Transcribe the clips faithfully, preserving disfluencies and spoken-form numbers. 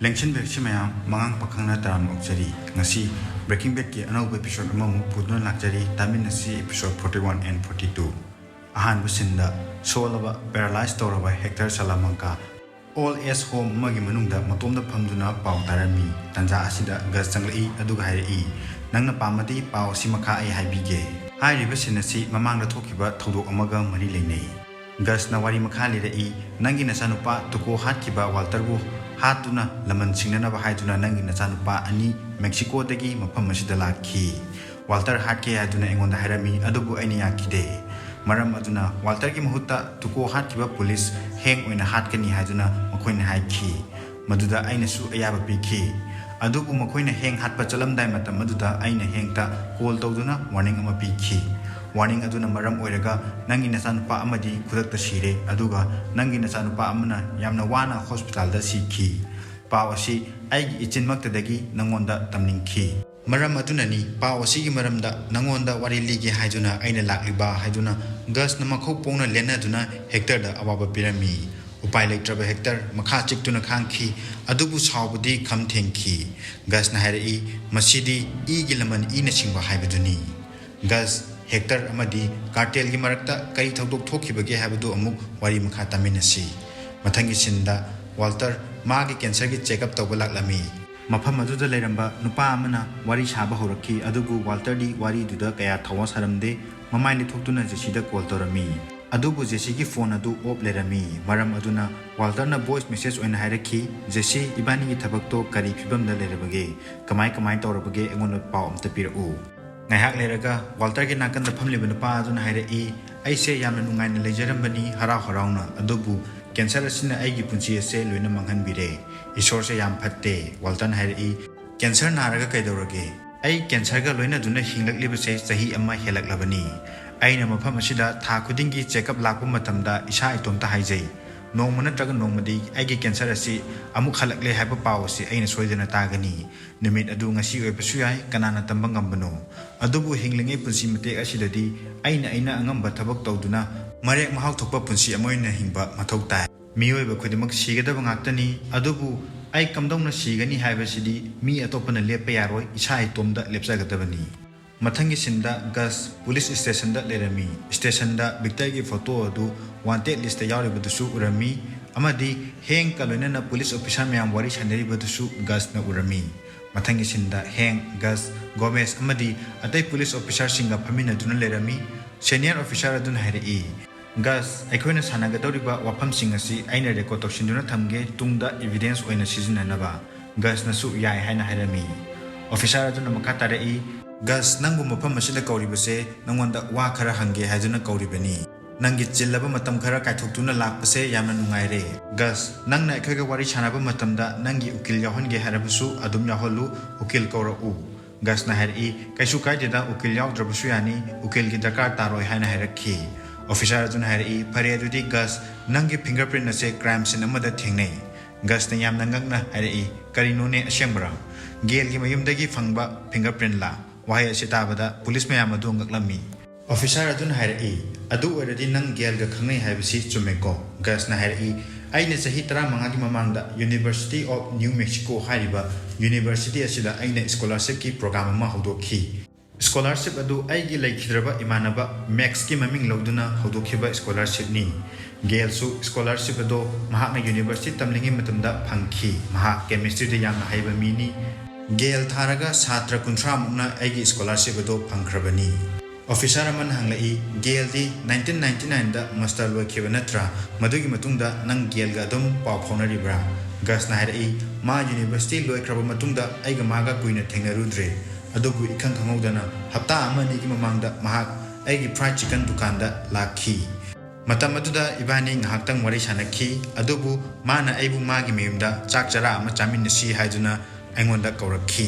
ꯂꯦꯡꯁꯤꯟꯕꯤꯔꯁꯤ ꯃꯌꯥꯝ, ꯃꯉꯥꯡ ꯄꯥꯈꯪꯅ ꯇꯔꯥꯝꯅ ꯑꯣꯛꯆꯔꯤ꯫ ꯉꯁꯤ Breaking Badꯀꯤ ꯑꯅꯧꯕ episode ꯑꯃꯃꯨꯛ ꯄꯨꯗꯨꯅ ꯂꯥꯛꯆꯔꯤ꯫ ꯇꯥꯃꯤꯟꯅꯁꯤ episode forty one and forty two꯫ ꯑꯍꯥꯟꯕ sceneꯗ ꯁꯣꯜꯂꯕ, paralyze ꯇꯧꯔꯕ Hector Salamanca old age home ꯑꯃꯒꯤ ꯃꯅꯨꯡꯗ ꯃꯇꯣꯝꯗ ꯐꯝꯗꯨꯅ ꯄꯥꯎ ꯇꯥꯔꯝꯃꯤ꯫ ꯇꯥꯟꯖꯥ ꯑꯁꯤꯗ Gus ꯆꯪꯂꯛꯏ ꯑꯗꯨꯒ ꯍꯥꯏꯔꯛꯏ, "ꯅꯪꯅ ꯄꯥꯝꯃꯗꯤ ꯄꯥꯎ ꯑꯁꯤ ꯃꯈꯥ ꯑꯩ ꯍꯥꯏꯕꯤꯒꯦ꯫" ꯍꯥꯏꯔꯤꯕ scene ꯑꯁꯤ ꯃꯃꯥꯡꯗ ꯊꯣꯛꯈꯤꯕ ꯊꯧꯗꯣꯛ ꯑꯃꯒ ꯃꯔꯤ ꯂꯩꯅꯩ꯫ Gusꯅ ꯋꯥꯔꯤ ꯃꯈꯥ ꯂꯤꯔꯛꯏ, "ꯅꯪꯒꯤ ꯅꯆꯥꯅꯨꯄꯥ Tuco ꯍꯥꯠꯈꯤꯕ Walterꯕꯨ ꯍꯥꯠꯇꯨꯅ ꯂꯃꯟ ꯁꯤꯡꯅꯅꯕ ꯍꯥꯏꯗꯨꯅ ꯅꯪꯒꯤ ꯅꯆꯥꯅꯨꯄꯥ ꯑꯅꯤ Mexicoꯗꯒꯤ ꯃꯐꯝ ꯑꯁꯤꯗ ꯂꯥꯛꯈꯤ꯫ Walter ꯍꯥꯠꯀꯦ ꯍꯥꯏꯗꯨꯅ ꯑꯩꯉꯣꯟꯗ ꯍꯥꯏꯔꯝꯃꯤ, ꯑꯗꯨꯕꯨ ꯑꯩꯅ ꯌꯥꯈꯤꯗꯦ꯫ ꯃꯔꯝ ꯑꯗꯨꯅ Walterꯒꯤ ꯃꯍꯨꯠꯇ Tuco ꯍꯥꯠꯈꯤꯕ police hang ꯑꯣꯏꯅ ꯍꯥꯠꯀꯅꯤ ꯍꯥꯏꯗꯨꯅ ꯃꯈꯣꯏꯅ ꯍꯥꯏꯈꯤ꯫ ꯃꯗꯨꯗ ꯑꯩꯅꯁꯨ ꯑꯌꯥꯕ ꯄꯤꯈꯤ꯫ ꯑꯗꯨꯕꯨ ꯃꯈꯣꯏꯅ hang ꯍꯥꯠꯄ ꯆꯠꯂꯝꯗꯥꯏ ꯃꯇꯝ ꯑꯗꯨꯗ ꯑꯩꯅ hangꯇ call ꯇꯧꯗꯨꯅ warning ꯑꯃ ꯄꯤꯈꯤ꯫ Warning ꯑꯗꯨꯅ ꯃꯔꯝ ꯑꯣꯏꯔꯒ ꯅꯪꯒꯤ ꯅꯆꯥꯅꯨꯄꯥ ꯑꯃꯗꯤ ꯈꯨꯗꯛꯇ ꯁꯤꯔꯦ, ꯑꯗꯨꯒ ꯅꯪꯒꯤ ꯅꯆꯥꯅꯨꯄꯥ ꯑꯃꯅ ꯌꯥꯝꯅ ꯋꯥꯅ hospitalꯗ ꯁꯤꯈꯤ꯫" ꯄꯥꯎ ꯑꯁꯤ ꯑꯩꯒꯤ ꯏꯆꯤꯟꯃꯛꯇꯗꯒꯤ ꯅꯪꯉꯣꯟꯗ ꯇꯝꯅꯤꯡꯈꯤ꯫ ꯃꯔꯝ ꯑꯗꯨꯅꯅꯤ ꯄꯥꯎ ꯑꯁꯤꯒꯤ ꯃꯔꯝꯗ ꯅꯪꯉꯣꯟꯗ ꯋꯥꯔꯤ ꯂꯤꯒꯦ ꯍꯥꯏꯗꯨꯅ ꯑꯩꯅ ꯂꯥꯛꯂꯤꯕ ꯍꯥꯏꯗꯨꯅ Gusꯅ ꯃꯈꯧ ꯄꯣꯡꯅ ꯂꯦꯟꯅꯗꯨꯅ Hectorꯗ ꯑꯋꯥꯕ ꯄꯤꯔꯝꯃꯤ꯫ ꯎꯄꯥꯏ ꯂꯩꯇ꯭ꯔꯕ Hector ꯃꯈꯥ ꯆꯤꯛꯇꯨꯅ ꯈꯥꯡꯈꯤ, ꯑꯗꯨꯕꯨ ꯁꯥꯎꯕꯗꯤ ꯈꯝ ꯊꯦꯡꯈꯤ꯫ Gusꯅ ꯍꯥꯏꯔꯛꯏ, "ꯃꯁꯤꯗꯤ ꯏꯒꯤ ꯂꯃꯟ ꯏꯅ ꯁꯤꯡꯕ ꯍꯥꯏꯕꯗꯨꯅꯤ꯫" Gus, Hector ꯑꯃꯗꯤ cartelꯒꯤ ꯃꯔꯛꯇ ꯀꯔꯤ ꯊꯧꯗꯣꯛ ꯊꯣꯛꯈꯤꯕꯒꯦ ꯍꯥꯏꯕꯗꯨ ꯑꯃꯨꯛ ꯋꯥꯔꯤ ꯃꯈꯥ ꯇꯥꯃꯤꯟꯅꯁꯤ꯫ ꯃꯊꯪꯒꯤ sceneꯗ Walter ꯃꯥꯒꯤ cancerꯒꯤ checkup ꯇꯧꯕ ꯂꯥꯛꯂꯝꯃꯤ꯫ ꯃꯐꯝ ꯑꯗꯨꯗ ꯂꯩꯔꯝꯕ ꯅꯨꯄꯥ ꯑꯃꯅ ꯋꯥꯔꯤ ꯁꯥꯕ ꯍꯧꯔꯛꯈꯤ, ꯑꯗꯨꯕꯨ Walterꯗꯤ ꯋꯥꯔꯤꯗꯨꯗ ꯀꯌꯥ ꯊꯋꯥ ꯁꯥꯔꯝꯗꯦ꯫ ꯃꯃꯥꯏ ꯂꯩꯊꯣꯛꯇꯨꯅ Jesseꯗ call ꯇꯧꯔꯝꯃꯤ꯫ ꯑꯗꯨꯕꯨ Jesseꯒꯤ phone ꯑꯗꯨ off ꯂꯩꯔꯝꯃꯤ꯫ ꯃꯔꯝ ꯑꯗꯨꯅ Walterꯅ voice message ꯑꯣꯏꯅ ꯍꯥꯏꯔꯛꯈꯤ, "Jesse, ꯏꯕꯥꯅꯤꯒꯤ ꯊꯕꯛꯇꯣ ꯀꯔꯤ ꯐꯤꯕꯝꯗ ꯂꯩꯔꯕꯒꯦ? ꯀꯃꯥꯏ ꯀꯃꯥꯏ ꯇꯧꯔꯕꯒꯦ? ꯑꯩꯉꯣꯟꯗ ꯄꯥꯎ ꯑꯝꯇ ꯄꯤꯔꯛꯎ꯫" ꯉꯥꯏꯍꯥꯛ ꯂꯩꯔꯒ Walterꯒꯤ ꯅꯥꯀꯟꯗ ꯐꯝꯂꯤꯕ ꯅꯨꯄꯥ ꯑꯗꯨꯅ ꯍꯥꯏꯔꯛꯏ, "ꯑꯩꯁꯦ ꯌꯥꯝꯅ ꯅꯨꯡꯉꯥꯏꯅ ꯂꯩꯖꯔꯝꯕꯅꯤ ꯍꯔꯥꯎ ꯍꯔꯥꯎꯅ, ꯑꯗꯨꯕꯨ cancer ꯑꯁꯤꯅ ꯑꯩꯒꯤ ꯄꯨꯟꯁꯤ ꯑꯁꯦ ꯂꯣꯏꯅ ꯃꯥꯡꯍꯟꯕꯤꯔꯦ꯫ ꯏꯁꯣꯔꯁꯦ ꯌꯥꯝ ꯐꯠꯇꯦ꯫" Walterꯅ ꯍꯥꯏꯔꯛꯏ, "Cancer ꯅꯥꯔꯒ ꯀꯩꯗꯧꯔꯒꯦ? ꯑꯩ cancerꯒ ꯂꯣꯏꯅꯗꯨꯅ ꯍꯤꯡꯂꯛꯂꯤꯕꯁꯦ ꯆꯍꯤ ꯑꯃ ꯍꯦꯜꯂꯛꯂꯕꯅꯤ꯫ ꯑꯩꯅ ꯃꯐꯝ ꯑꯁꯤꯗ ꯊꯥ ꯈꯨꯗꯤꯡꯒꯤ checkup ꯂꯥꯛꯄ ꯃꯇꯝꯗ ꯏꯁꯥ ꯏꯇꯣꯝꯇ ꯍꯥꯏꯖꯩ, ꯅꯣꯡꯃ ꯅꯠꯇ꯭ꯔꯒ ꯅꯣꯡꯃꯗꯤ ꯑꯩꯒꯤ cancer ꯑꯁꯤ ꯑꯃꯨꯛ ꯍꯜꯂꯛꯂꯦ ꯍꯥꯏꯕ ꯄꯥꯎ ꯑꯁꯤ ꯑꯩꯅ ꯁꯣꯏꯗꯅ ꯇꯥꯒꯅꯤ꯫ ꯅꯨꯃꯤꯠ ꯑꯗꯨ ꯉꯁꯤ ꯑꯣꯏꯕꯁꯨ ꯌꯥꯏ, ꯀꯅꯥꯅ ꯇꯝꯕ ꯉꯝꯕꯅꯣ? ꯑꯗꯨꯕꯨ ꯍꯤꯡꯂꯤꯉꯩ ꯄꯨꯟꯁꯤ ꯃꯇꯦꯛ ꯑꯁꯤꯗꯗꯤ ꯑꯩꯅ ꯑꯩꯅ ꯑꯉꯝꯕ ꯊꯕꯛ ꯇꯧꯗꯨꯅ ꯃꯔꯦꯛ ꯃꯍꯥꯎ ꯊꯣꯛꯄ ꯄꯨꯟꯁꯤ ꯑꯃ ꯑꯣꯏꯅ ꯍꯤꯡꯕ ꯃꯊꯧ ꯇꯥꯏ꯫ ꯃꯤꯑꯣꯏꯕ ꯈꯨꯗꯤꯡꯃꯛ ꯁꯤꯒꯗꯕ ꯉꯥꯛꯇꯅꯤ, ꯑꯗꯨꯕꯨ ꯑꯩ ꯀꯝꯗꯧꯅ ꯁꯤꯒꯅꯤ ꯍꯥꯏꯕꯁꯤꯗꯤ ꯃꯤ ꯑꯇꯣꯞꯄꯅ ꯂꯦꯞꯄ ꯌꯥꯔꯣꯏ, ꯏꯁꯥ ꯏꯇꯣꯝꯗ ꯂꯦꯞꯆꯒꯗꯕꯅꯤ꯫ ꯃꯊꯪꯒꯤ ꯁꯤꯟꯗ ꯒꯁ ꯄꯨꯂꯤꯁ ꯁ꯭ꯇꯦꯁꯟꯗ ꯂꯩꯔꯝꯃꯤ꯫ ꯁ꯭ꯇꯦꯁꯟꯗ ꯚꯤꯛꯇꯔꯒꯤ ꯐꯣꯇꯣ ꯑꯗꯨ ꯋꯥꯟꯇꯦꯗ ꯂꯤꯁꯇ ꯌꯥꯎꯔꯤꯕꯗꯨꯁꯨ ꯎꯔꯝꯃꯤ ꯑꯃꯗꯤ ꯍꯦꯡꯀ ꯂꯣꯏꯅꯅ ꯄꯨꯂꯤꯁ ꯑꯣꯐꯤꯁꯥꯔ ꯃꯌꯥꯝ ꯋꯥꯔꯤ ꯁꯥꯟꯅꯔꯤꯕꯗꯨꯁꯨ ꯒꯁꯅ ꯎꯔꯝꯃꯤ꯫ ꯃꯊꯪꯒꯤ ꯁꯤꯟꯗ ꯍꯦꯡ, ꯒꯁ, ꯒꯣꯃꯦꯁ ꯑꯃꯗꯤ ꯑꯇꯩ ꯄꯨꯂꯤꯁ ꯑꯣꯐꯤꯁꯥꯔꯁꯤꯡꯒ ꯐꯝꯃꯤꯟꯅꯗꯨꯅ ꯂꯩꯔꯝꯃꯤ꯫ ꯁꯦꯅꯤꯌꯔ ꯑꯣꯐꯤꯁꯥꯔ ꯑꯗꯨꯅ ꯍꯥꯏꯔꯛꯏ, "ꯒꯁ, ꯑꯩꯈꯣꯏꯅ ꯁꯥꯟꯅꯒꯗꯧꯔꯤꯕ ꯋꯥꯐꯝꯁꯤꯡ ꯑꯁꯤ ꯑꯩꯅ ꯔꯦꯀꯣꯔꯗ ꯇꯧꯁꯤꯟꯗꯨꯅ ꯊꯝꯒꯦ, ꯇꯨꯡꯗ ꯏꯚꯤꯗꯦꯟꯁ ꯑꯣꯏꯅ ꯁꯤꯖꯤꯟꯅꯅꯕ꯫" ꯒꯁꯅꯁꯨ ꯌꯥꯏ ꯍꯥꯏꯅ ꯍꯥꯏꯔꯝꯃꯤ꯫ ꯑꯣꯐꯤꯁꯥꯔ ꯑꯗꯨꯅ ꯃꯈꯥ ꯇꯥꯔꯛꯏ, "ꯒꯁ, ꯅꯪꯕꯨ ꯃꯐꯝ ꯑꯁꯤꯗ ꯀꯧꯔꯤꯕꯁꯦ ꯅꯪꯉꯣꯟꯗ ꯋꯥ ꯈꯔ ꯍꯪꯒꯦ ꯍꯥꯏꯗꯨꯅ ꯀꯧꯔꯤꯕꯅꯤ꯫ ꯅꯪꯒꯤ ꯆꯤꯜꯂꯕ ꯃꯇꯝ ꯈꯔ ꯀꯥꯏꯊꯣꯛꯇꯨꯅ ꯂꯥꯛꯄꯁꯦ ꯌꯥꯝꯅ ꯅꯨꯡꯉꯥꯏꯔꯦ꯫ ꯒꯁ, ꯅꯪꯅ ꯑꯩꯈꯣꯏꯒ ꯋꯥꯔꯤ ꯁꯥꯟꯅꯕ ꯃꯇꯝꯗ ꯅꯪꯒꯤ ꯎꯀꯤꯜ ꯌꯥꯎꯍꯟꯒꯦ ꯍꯥꯏꯔꯕꯁꯨ ꯑꯗꯨꯝ ꯌꯥꯎꯍꯜꯂꯨ, ꯎꯀꯤꯜ ꯀꯧꯔꯛꯎ꯫" ꯒꯁꯅ ꯍꯥꯏꯔꯛꯏ, "ꯀꯩꯁꯨ ꯀꯥꯏꯗꯦꯗ, ꯎꯀꯤꯜ ꯌꯥꯎꯗ꯭ꯔꯕꯁꯨ ꯌꯥꯅꯤ, ꯎꯀꯤꯜꯒꯤ ꯗꯔꯀꯥꯔ ꯇꯥꯔꯣꯏ" ꯍꯥꯏꯅ ꯍꯥꯏꯔꯛꯈꯤ꯫ ꯑꯣꯐꯤꯁꯥꯔ ꯑꯗꯨꯅ ꯍꯥꯏꯔꯛꯏ, "ꯐꯔꯦ ꯑꯗꯨꯗꯤ ꯒꯁ, ꯅꯪꯒꯤ ꯐꯤꯡꯒꯔ ꯄ꯭ꯔꯤꯟ ꯑꯁꯦ ꯀ꯭ꯔꯥꯏꯝ ꯁꯤꯟ ꯑꯃꯗ ꯊꯦꯡꯅꯩ꯫" ꯒꯁꯅ ꯌꯥꯝꯅ ꯉꯛꯅ ꯍꯥꯏꯔꯛꯏ, "ꯀꯔꯤꯅꯣꯅꯦ, ꯑꯁꯦꯡꯕꯔꯥ? ꯒꯦꯜꯒꯤ ꯃꯌꯨꯝꯗꯒꯤ ꯐꯪꯕ ꯐꯤꯡꯒꯔ ꯄ꯭ꯔꯤꯟꯂꯥ?" ꯋꯥꯍꯩ ꯑꯁꯤ ꯇꯥꯕꯗ ꯄꯨꯂꯤꯁ ꯃꯌꯥꯝ ꯑꯗꯨ ꯉꯛꯂꯝꯃꯤ꯫ ꯑꯣꯐꯤꯁꯥꯔ ꯑꯗꯨꯅ ꯍꯥꯏꯔꯛꯏ, "ꯑꯗꯨ ꯑꯣꯏꯔꯗꯤ ꯅꯪ ꯒꯦꯜꯒ ꯈꯪꯅꯩ ꯍꯥꯏꯕꯁꯤ ꯆꯨꯝꯃꯦꯀꯣ?" ꯒꯁꯅ ꯍꯥꯏꯔꯛꯏ, "ꯑꯩꯅ ꯆꯍꯤ ꯇꯔꯥꯃꯉꯥꯒꯤ ꯃꯃꯥꯡꯗ University of New Mexico ꯍꯥꯏꯔꯤꯕ ꯌꯨꯅꯤꯚꯔꯁꯤꯇꯤ ꯑꯁꯤꯗ ꯑꯩꯅ ꯁ꯭ꯀꯣꯂꯥꯔꯁꯤꯞꯀꯤ ꯄ꯭ꯔꯣꯒ꯭ꯔꯥꯝ ꯑꯃ ꯍꯧꯗꯣꯛꯈꯤ꯫ ꯁ꯭ꯀꯣꯂꯥꯔꯁꯤꯞ ꯑꯗꯨ ꯑꯩꯒꯤ ꯂꯩꯈꯤꯗ꯭ꯔꯕ ꯏꯃꯥꯟꯅꯕ ꯃꯦꯛꯁꯀꯤ ꯃꯃꯤꯡ ꯂꯧꯗꯨꯅ ꯍꯧꯗꯣꯛꯈꯤꯕ ꯁ꯭ꯀꯣꯂꯥꯔꯁꯤꯞꯅꯤ꯫ ꯒꯦꯜꯁꯨ ꯁ꯭ꯀꯣꯂꯥꯔꯁꯤꯞ ꯑꯗꯣ ꯃꯍꯥꯛꯅ ꯌꯨꯅꯤꯚꯔꯁꯤꯇꯤ ꯇꯝꯂꯤꯉꯩ ꯃꯇꯝꯗ ꯐꯪꯈꯤ꯫ ꯃꯍꯥꯛ ꯀꯦꯃꯤꯁꯇ꯭ꯔꯤꯗ ꯌꯥꯝꯅ ꯍꯩꯕ ꯃꯤꯅꯤ꯫ ꯒꯦꯜ ꯊꯥꯔꯒ ꯁꯥꯇ꯭ꯔ ꯀꯨꯟꯊ꯭ꯔꯥ ꯃꯨꯛꯅ ꯑꯩꯒꯤ ꯁ꯭ꯀꯣꯂꯥꯔꯁꯤꯞ ꯑꯗꯣ ꯐꯪꯈ꯭ꯔꯕꯅꯤ꯫" ꯑꯣꯐꯤꯁꯥꯔ ꯑꯃꯅ ꯍꯪꯂꯛꯏ, "ꯒꯦꯜꯗꯤ ꯅꯥꯏꯟꯇꯤꯟ ꯅꯥꯏꯟꯇꯤ ꯅꯥꯏꯟꯗ ꯃꯥꯁꯇꯔ ꯂꯣꯏꯈꯤꯕ ꯅꯠꯇ꯭ꯔꯥ? ꯃꯗꯨꯒꯤ ꯃꯇꯨꯡꯗ ꯅꯪ ꯒꯦꯜꯒ ꯑꯗꯨꯝ ꯄꯥꯎ ꯐꯥꯎꯅꯔꯤꯕ꯭ꯔꯥ?" ꯒꯁꯅ ꯍꯥꯏꯔꯛꯏ, "ꯃꯥ ꯌꯨꯅꯤꯚꯔꯁꯤꯇꯤ ꯂꯣꯏꯈ꯭ꯔꯕ ꯃꯇꯨꯡꯗ ꯑꯩꯒ ꯃꯥꯒ ꯀꯨꯏꯅ ꯊꯦꯡꯅꯔꯨꯗ꯭ꯔꯦ꯫ ꯑꯗꯨꯕꯨ ꯏꯈꯪ ꯈꯪꯍꯧꯗꯅ ꯍꯞꯇꯥ ꯑꯃ ꯑꯅꯤꯒꯤ ꯃꯃꯥꯡꯗ ꯃꯍꯥꯛ ꯑꯩꯒꯤ ꯐ꯭ꯔꯥꯏꯗ ꯆꯤꯀꯟ ꯗꯨꯀꯥꯟꯗ ꯂꯥꯛꯈꯤ꯫ ꯃꯇꯝ ꯑꯗꯨꯗ ꯏꯕꯥꯅꯤ ꯉꯥꯏꯍꯥꯛꯇꯪ ꯋꯥꯔꯤ ꯁꯥꯟꯅꯈꯤ, ꯑꯗꯨꯕꯨ ꯃꯥꯅ ꯑꯩꯕꯨ ꯃꯥꯒꯤ ꯃꯌꯨꯝꯗ ꯆꯥꯛ ꯆꯔꯥ ꯑꯃ ꯆꯥꯃꯤꯟꯅꯁꯤ ꯍꯥꯏꯗꯨꯅ ꯑꯩꯉꯣꯟꯗ ꯀꯧꯔꯛꯈꯤ꯫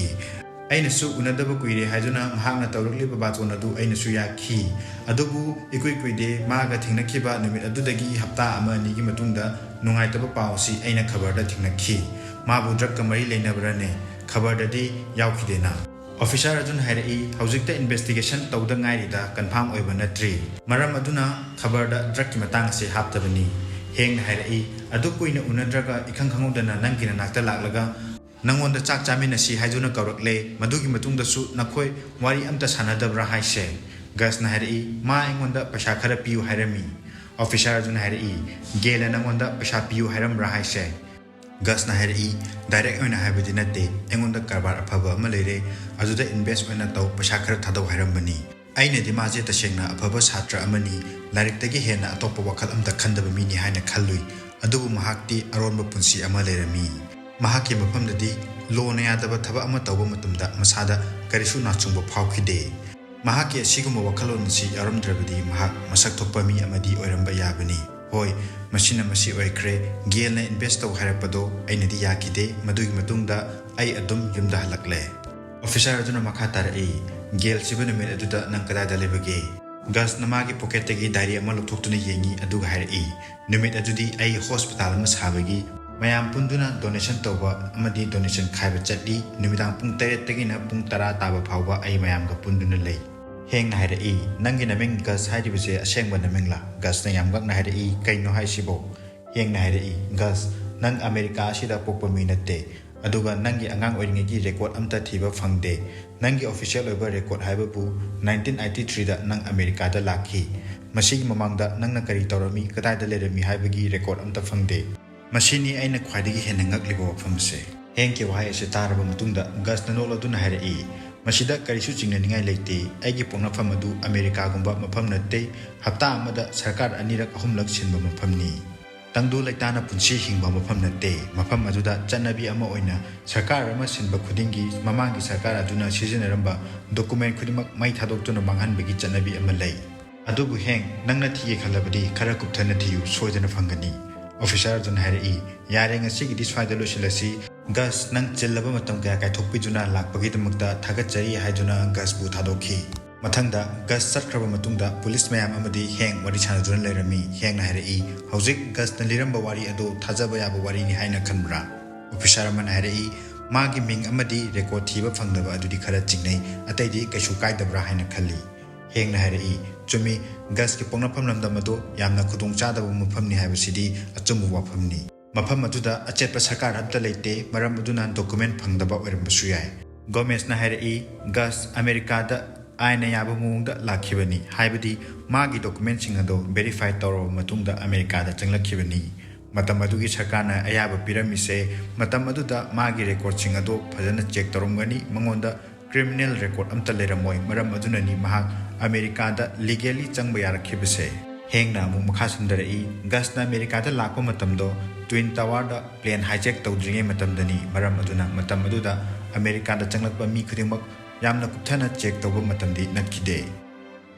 ꯑꯩꯅꯁꯨ ꯎꯅꯗꯕ ꯀꯨꯏꯔꯦ ꯍꯥꯏꯗꯨꯅ ꯃꯍꯥꯛꯅ ꯇꯧꯔꯛꯂꯤꯕ ꯕꯥꯇꯣꯟ ꯑꯗꯨ ꯑꯩꯅꯁꯨ ꯌꯥꯈꯤ꯫ ꯑꯗꯨꯕꯨ ꯏꯀꯨꯏ ꯀꯨꯏꯗꯦ ꯃꯥꯒ ꯊꯦꯡꯅꯈꯤꯕ ꯅꯨꯃꯤꯠ ꯑꯗꯨꯗꯒꯤ ꯍꯞꯇꯥ ꯑꯃ ꯑꯅꯤꯒꯤ ꯃꯇꯨꯡꯗ ꯅꯨꯡꯉꯥꯏꯇꯕ ꯄꯥꯎ ꯑꯁꯤ ꯑꯩꯅ ꯈꯕꯔꯗ ꯊꯦꯡꯅꯈꯤ꯫ ꯃꯥꯕꯨ ꯗ꯭ꯔꯒꯀ ꯃꯔꯤ ꯂꯩꯅꯕ꯭ꯔꯅꯦ? ꯈꯕꯔꯗꯗꯤ ꯌꯥꯎꯈꯤꯗꯦꯅ꯫" ꯑꯣꯐꯤꯁꯥꯔ ꯑꯗꯨꯅ ꯍꯥꯏꯔꯛꯏ, "ꯍꯧꯖꯤꯛꯇ ꯏꯟꯚꯦꯁꯇꯤꯒꯦꯁꯟ ꯇꯧꯗ ꯉꯥꯏꯔꯤꯗ, ꯀꯟꯐꯥꯔꯝ ꯑꯣꯏꯕ ꯅꯠꯇ꯭ꯔꯤ꯫ ꯃꯔꯝ ꯑꯗꯨꯅ ꯈꯕꯔꯗ ꯗ꯭ꯔꯒꯀꯤ ꯃꯇꯥꯡ ꯑꯁꯤ ꯍꯥꯞꯇꯕꯅꯤ꯫" ꯍꯦꯡꯅ ꯍꯥꯏꯔꯛꯏ, "ꯑꯗꯨ ꯀꯨꯏꯅ ꯎꯅꯗ꯭ꯔꯒ ꯏꯈꯪ ꯈꯪꯍꯧꯗꯅ ꯅꯪꯒꯤ ꯅꯅꯥꯛꯇ ꯂꯥꯛꯂꯒ ꯅꯪꯉꯣꯟꯗ ꯆꯥꯛ ꯆꯥꯃꯤꯟꯅꯁꯤ ꯍꯥꯏꯗꯨꯅ ꯀꯧꯔꯛꯂꯦ꯫ ꯃꯗꯨꯒꯤ ꯃꯇꯨꯡꯗꯁꯨ ꯅꯈꯣꯏ ꯋꯥꯔꯤ ꯑꯝꯇ ꯁꯥꯟꯅꯗꯕ꯭ꯔꯥ ꯍꯥꯏꯁꯦ?" ꯒꯁꯅ ꯍꯥꯏꯔꯛꯏ, "ꯃꯥ ꯑꯩꯉꯣꯟꯗ ꯄꯩꯁꯥ ꯈꯔ ꯄꯤꯌꯨ ꯍꯥꯏꯔꯝꯃꯤ꯫" ꯑꯣꯐꯤꯁꯥꯔ ꯑꯗꯨꯅ ꯍꯥꯏꯔꯛꯏ, "ꯒꯦꯜꯅ ꯅꯪꯉꯣꯟꯗ ꯄꯩꯁꯥ ꯄꯤꯌꯨ ꯍꯥꯏꯔꯝꯕ꯭ꯔꯥ ꯍꯥꯏꯁꯦ?" ꯒꯁꯅ ꯍꯥꯏꯔꯛꯏ, "ꯗꯥꯏꯔꯦꯛ ꯑꯣꯏꯅ ꯍꯥꯏꯕꯗꯤ ꯅꯠꯇꯦ, ꯑꯩꯉꯣꯟꯗ ꯀꯔꯕꯥꯔ ꯑꯐꯕ ꯑꯃ ꯂꯩꯔꯦ, ꯑꯗꯨꯗ ꯏꯟꯚꯦꯁ ꯑꯣꯏꯅ ꯇꯧ, ꯄꯩꯁꯥ ꯈꯔ ꯊꯥꯗꯧ ꯍꯥꯏꯔꯝꯕꯅꯤ꯫ ꯑꯩꯅꯗꯤ ꯃꯥꯁꯦ ꯇꯁꯦꯡꯅ ꯑꯐꯕ ꯁꯥꯇ꯭ꯔ ꯑꯃꯅꯤ, ꯂꯥꯏꯔꯤꯛꯇꯒꯤ ꯍꯦꯟꯅ ꯑꯇꯣꯞꯄ ꯋꯥꯈꯜ ꯑꯝꯇ ꯈꯟꯗꯕ ꯃꯤꯅꯤ ꯍꯥꯏꯅ ꯈꯜꯂꯨꯏ꯫ ꯑꯗꯨꯕꯨ ꯃꯍꯥꯛꯇꯤ ꯑꯔꯣꯟꯕ ꯄꯨꯟꯁꯤ ꯑꯃ ꯂꯩꯔꯝꯃꯤ꯫ ꯃꯍꯥꯛꯀꯤ ꯃꯐꯝꯗꯗꯤ ꯂꯣꯅ ꯌꯥꯗꯕ ꯊꯕꯛ ꯑꯃ ꯇꯧꯕ ꯃꯇꯝꯗ ꯃꯁꯥꯗ ꯀꯔꯤꯁꯨ ꯅꯥꯆꯨꯡꯕ ꯐꯥꯎꯈꯤꯗꯦ꯫ ꯃꯍꯥꯛꯀꯤ ꯑꯁꯤꯒꯨꯝꯕ ꯋꯥꯈꯜꯂꯣꯟ ꯑꯁꯤ ꯌꯥꯎꯔꯝꯗ꯭ꯔꯕꯗꯤ ꯃꯍꯥꯛ ꯃꯁꯛ ꯊꯣꯛꯄ ꯃꯤ ꯑꯃꯗꯤ ꯑꯣꯏꯔꯝꯕ ꯌꯥꯕꯅꯤ꯫ ꯍꯣꯏ, ꯃꯁꯤꯅ ꯃꯁꯤ ꯑꯣꯏꯈ꯭ꯔꯦ꯫ ꯒꯦꯜꯅ ꯏꯟꯚꯦꯁ ꯇꯧ ꯍꯥꯏꯔꯛꯄꯗꯣ ꯑꯩꯅꯗꯤ ꯌꯥꯈꯤꯗꯦ꯫ ꯃꯗꯨꯒꯤ ꯃꯇꯨꯡꯗ ꯑꯩ ꯑꯗꯨꯝ ꯌꯨꯝꯗ ꯍꯜꯂꯛꯂꯦ꯫" ꯑꯣꯐꯤꯁꯥꯔ ꯑꯗꯨꯅ ꯃꯈꯥ ꯇꯥꯔꯛꯏ, "ꯒꯦꯜ ꯁꯤꯕ ꯅꯨꯃꯤꯠ ꯑꯗꯨꯗ ꯅꯪ ꯀꯗꯥꯏꯗ ꯂꯩꯕꯒꯦ?" ꯒꯁꯅ ꯃꯥꯒꯤ ꯄꯣꯀꯦꯠꯇꯒꯤ ꯗꯥꯏꯔꯤ ꯑꯃ ꯂꯧꯊꯣꯛꯇꯨꯅ ꯌꯦꯡꯉꯤ, ꯑꯗꯨꯒ ꯍꯥꯏꯔꯛꯏ, "ꯅꯨꯃꯤꯠ ꯑꯗꯨꯗꯤ ꯑꯩ ꯍꯣꯁꯄꯤꯇꯥꯜ ꯑꯃ ꯁꯥꯕꯒꯤ ꯃꯌꯥꯝ ꯄꯨꯟꯗꯨꯅ ꯗꯣꯅꯦꯁꯟ ꯇꯧꯕ ꯑꯃꯗꯤ ꯗꯣꯅꯦꯁꯟ ꯈꯥꯏꯕ ꯆꯠꯂꯤ꯫ ꯅꯨꯃꯤꯗꯥꯡ ꯄꯨꯡ ꯇꯔꯦꯠꯇꯒꯤꯅ ꯄꯨꯡ ꯇꯔꯥ ꯇꯥꯕ ꯐꯥꯎꯕ ꯑꯩ ꯃꯌꯥꯝꯒ ꯄꯨꯟꯗꯨꯅ ꯂꯩ꯫" ꯍꯦꯡꯅ ꯍꯥꯏꯔꯛꯏ, "ꯅꯪꯒꯤ ꯅꯃꯤꯡ ꯒꯁ ꯍꯥꯏꯔꯤꯕꯁꯦ ꯑꯁꯦꯡꯕ ꯅꯃꯤꯡꯂꯥ?" ꯒꯁꯅ ꯌꯥꯝ ꯉꯛꯅ ꯍꯥꯏꯔꯛꯏ, "ꯀꯩꯅꯣ ꯍꯥꯏꯁꯤꯕꯣ?" ꯍꯦꯡꯅ ꯍꯥꯏꯔꯛꯏ, "ꯒꯁ, ꯅꯪ ꯑꯃꯦꯔꯤꯀꯥ ꯑꯁꯤꯗ ꯄꯣꯛꯄ ꯃꯤ ꯅꯠꯇꯦ, ꯑꯗꯨꯒ ꯅꯪꯒꯤ ꯑꯉꯥꯡ ꯑꯣꯏꯔꯤꯉꯩꯒꯤ ꯔꯦꯀꯣꯔꯠ ꯑꯝꯇ ꯊꯤꯕ ꯐꯪꯗꯦ꯫ ꯅꯪꯒꯤ ꯑꯣꯐꯤꯁꯤꯌꯦꯜ ꯑꯣꯏꯕ ꯔꯦꯀꯣꯔꯠ ꯍꯥꯏꯕꯕꯨ ꯅꯥꯏꯟꯇꯤꯟ ꯑꯥꯏꯇꯤ ꯊ꯭ꯔꯤꯗ ꯅꯪ ꯑꯃꯦꯔꯤꯀꯥꯗ ꯂꯥꯛꯈꯤ꯫ ꯃꯁꯤꯒꯤ ꯃꯃꯥꯡꯗ ꯅꯪꯅ ꯀꯔꯤ ꯇꯧꯔꯝꯃꯤ, ꯀꯗꯥꯏꯗ ꯂꯩꯔꯝꯃꯤ ꯍꯥꯏꯕꯒꯤ ꯔꯦꯀꯣꯔꯠ ꯑꯝꯇ ꯐꯪꯗꯦ꯫ ꯃꯁꯤꯅꯤ ꯑꯩꯅ ꯈ꯭ꯋꯥꯏꯗꯒꯤ ꯍꯦꯟꯅ ꯉꯛꯂꯤꯕ ꯋꯥꯐꯝ ꯑꯁꯦ꯫" ꯍꯦꯡꯀꯤ ꯋꯥꯍꯩ ꯑꯁꯤ ꯇꯥꯔꯕ ꯃꯇꯨꯡꯗ ꯒꯁꯅ ꯅꯣꯛꯂꯗꯨꯅ ꯍꯥꯏꯔꯛꯏ, "ꯃꯁꯤꯗ ꯀꯔꯤꯁꯨ ꯆꯤꯡꯅꯅꯤꯡꯉꯥꯏ ꯂꯩꯇꯦ꯫ ꯑꯩꯒꯤ ꯄꯣꯛꯅꯐꯝ ꯑꯗꯨ ꯑꯃꯦꯔꯤꯀꯥꯒꯨꯝꯕ ꯃꯐꯝ ꯅꯠꯇꯦ꯫ ꯍꯞꯇꯥ ꯑꯃꯗ ꯁꯔꯀꯥꯔ ꯑꯅꯤꯔꯛ ꯑꯍꯨꯝꯂꯛ ꯁꯤꯟꯕ ꯃꯐꯝꯅꯤ꯫ ꯇꯪꯗꯨ ꯂꯩꯇꯥꯅ ꯄꯨꯟꯁꯤ ꯍꯤꯡꯕ ꯃꯐꯝ ꯅꯠꯇꯦ꯫ ꯃꯐꯝ ꯑꯗꯨꯗ ꯆꯠꯅꯕꯤ ꯑꯃ ꯑꯣꯏꯅ ꯁꯔꯀꯥꯔ ꯑꯃ ꯁꯤꯟꯕ ꯈꯨꯗꯤꯡꯒꯤ ꯃꯃꯥꯡꯒꯤ ꯁꯔꯀꯥꯔ ꯑꯗꯨꯅ ꯁꯤꯖꯤꯟꯅꯔꯝꯕ ꯗꯣꯀꯨꯃꯦꯟ ꯈꯨꯗꯤꯡꯃꯛ ꯃꯩ ꯊꯥꯗꯣꯛꯇꯨꯅ ꯃꯥꯡꯍꯟꯕꯒꯤ ꯆꯠꯅꯕꯤ ꯑꯃ ꯂꯩ꯫ ꯑꯗꯨꯕꯨ ꯍꯦꯡ, ꯅꯪꯅ ꯊꯤꯒꯦ ꯈꯜꯂꯕꯗꯤ ꯈꯔ ꯀꯨꯞꯊꯅ ꯊꯤꯌꯨ, ꯁꯣꯏꯗꯅ ꯐꯪꯒꯅꯤ꯫" ꯑꯣꯐꯤꯁꯥꯔ ꯑꯗꯨꯅ ꯍꯥꯏꯔꯛꯏ, "ꯌꯥꯔꯦ, ꯉꯁꯤꯒꯤꯗꯤ ꯁ꯭ꯋꯥꯏꯗ ꯂꯣꯏꯁꯤꯜꯂꯁꯤ꯫ ꯒꯁ, ꯅꯪ ꯆꯤꯜꯂꯕ ꯃꯇꯝ ꯀꯌꯥ ꯀꯥꯏꯊꯣꯛꯄꯤꯗꯨꯅ ꯂꯥꯛꯄꯒꯤꯗꯃꯛꯇ ꯊꯥꯒꯠꯆꯔꯤ" ꯍꯥꯏꯗꯨꯅ ꯒꯁꯄꯨ ꯊꯥꯗꯣꯛꯈꯤ꯫ ꯃꯊꯪꯗ ꯒꯁ ꯆꯠꯈ꯭ꯔꯕ ꯃꯇꯨꯡꯗ ꯄꯨꯂꯤꯁ ꯃꯌꯥꯝ ꯑꯃꯗꯤ ꯍꯦꯡ ꯋꯥꯔꯤ ꯁꯥꯟꯅꯗꯨꯅ ꯂꯩꯔꯝꯃꯤ꯫ ꯍꯦꯡꯅ ꯍꯥꯏꯔꯛꯏ, "ꯍꯧꯖꯤꯛ ꯒꯁꯅ ꯂꯤꯔꯝꯕ ꯋꯥꯔꯤ ꯑꯗꯨ ꯊꯥꯖꯕ ꯌꯥꯕ ꯋꯥꯔꯤꯅꯤ ꯍꯥꯏꯅ ꯈꯟꯕ꯭ꯔꯥ?" ꯑꯣꯐꯤꯁꯥꯔ ꯑꯃꯅ ꯍꯥꯏꯔꯛꯏ, "ꯃꯥꯒꯤ ꯃꯤꯡ ꯑꯃꯗꯤ ꯔꯦꯀꯣꯔꯠ ꯊꯤꯕ ꯐꯪꯗꯕ ꯑꯗꯨꯗꯤ ꯈꯔ ꯆꯤꯡꯅꯩ, ꯑꯇꯩꯗꯤ ꯀꯩꯁꯨ ꯀꯥꯏꯗꯕ꯭ꯔꯥ ꯍꯥꯏꯅ ꯈꯜꯂꯤ꯫" ꯍꯦꯡꯅ ꯍꯥꯏꯔꯛꯏ, "ꯆꯨꯝꯃꯤ, ꯒꯁꯀꯤ ꯄꯣꯛꯅꯐꯝ ꯂꯝꯗꯝ ꯑꯗꯨ ꯌꯥꯝꯅ ꯈꯨꯗꯣꯡꯆꯥꯗꯕ ꯃꯐꯝꯅꯤ ꯍꯥꯏꯕꯁꯤꯗꯤ ꯑꯆꯨꯝꯕ ꯋꯥꯐꯝꯅꯤ꯫ ꯃꯐꯝ ꯑꯗꯨꯗ ꯑꯆꯦꯠꯄ ꯁꯔꯀꯥꯔ ꯑꯃꯠꯇ ꯂꯩꯇꯦ, ꯃꯔꯝ ꯑꯗꯨꯅ ꯗꯣꯀꯨꯃꯦꯟ ꯐꯪꯗꯕ ꯑꯣꯏꯔꯝꯕꯁꯨ ꯌꯥꯏ"꯫ ꯒꯣꯃꯦꯁꯅ ꯍꯥꯏꯔꯛꯏ, "ꯒꯁ ꯑꯃꯦꯔꯤꯀꯥꯗ ꯑꯥꯏꯟꯅ ꯌꯥꯕ ꯃꯑꯣꯡꯗ ꯂꯥꯛꯈꯤꯕꯅꯤ, ꯍꯥꯏꯕꯗꯤ ꯃꯥꯒꯤ ꯗꯣꯀꯨꯃꯦꯟꯁꯤꯡ ꯑꯗꯨ ꯚꯦꯔꯤꯐꯥꯏ ꯇꯧꯔꯕ ꯃꯇꯨꯡꯗ ꯑꯃꯦꯔꯤꯀꯥꯗ ꯆꯪꯂꯛꯈꯤꯕꯅꯤ꯫ ꯃꯇꯝ ꯑꯗꯨꯒꯤ ꯁꯔꯀꯥꯔꯅ ꯑꯌꯥꯕ ꯄꯤꯔꯝꯃꯤꯁꯦ, ꯃꯇꯝ ꯑꯗꯨꯗ ꯃꯥꯒꯤ ꯔꯦꯀꯣꯔꯗꯁꯤꯡ ꯑꯗꯨ ꯐꯖꯅ ꯆꯦꯛ ꯇꯧꯔꯝꯒꯅꯤ, ꯃꯉꯣꯟꯗ ꯀ꯭ꯔꯤꯃꯤꯅꯦꯜ ꯔꯦꯀꯣꯔꯗ ꯑꯃꯠꯇ ꯂꯩꯔꯝꯃꯣꯏ, ꯃꯔꯝ ꯑꯗꯨꯅꯅꯤ ꯃꯍꯥꯛ ꯑꯃꯦꯔꯤꯀꯥꯗ ꯂꯤꯒꯦꯂꯤ ꯆꯪꯕ ꯌꯥꯔꯛꯈꯤꯕꯁꯦ"꯫ ꯍꯦꯡꯅ ꯑꯃꯨꯛ ꯃꯈꯥ ꯁꯝꯊꯔꯛꯏ, "ꯒꯁꯅ ꯑꯃꯦꯔꯤꯀꯥꯗ ꯂꯥꯛꯄ ꯃꯇꯝꯗꯣ ꯇ꯭ꯋꯤꯟ ꯇꯋꯥꯔꯗ ꯄ꯭ꯂꯦꯟ ꯍꯥꯏꯖꯦꯛ ꯇꯧꯗ꯭ꯔꯤꯉꯩ ꯃꯇꯝꯗꯅꯤ, ꯃꯔꯝ ꯑꯗꯨꯅ ꯃꯇꯝ ꯑꯗꯨꯗ ꯑꯃꯦꯔꯤꯀꯥꯗ ꯆꯪꯂꯛꯄ ꯃꯤ ꯈꯨꯗꯤꯡꯃꯛ ꯌꯥꯝꯅ ꯀꯨꯞꯊꯅ ꯆꯦꯛ ꯇꯧꯕ ꯃꯇꯝꯗꯤ ꯅꯛꯈꯤꯗꯦ꯫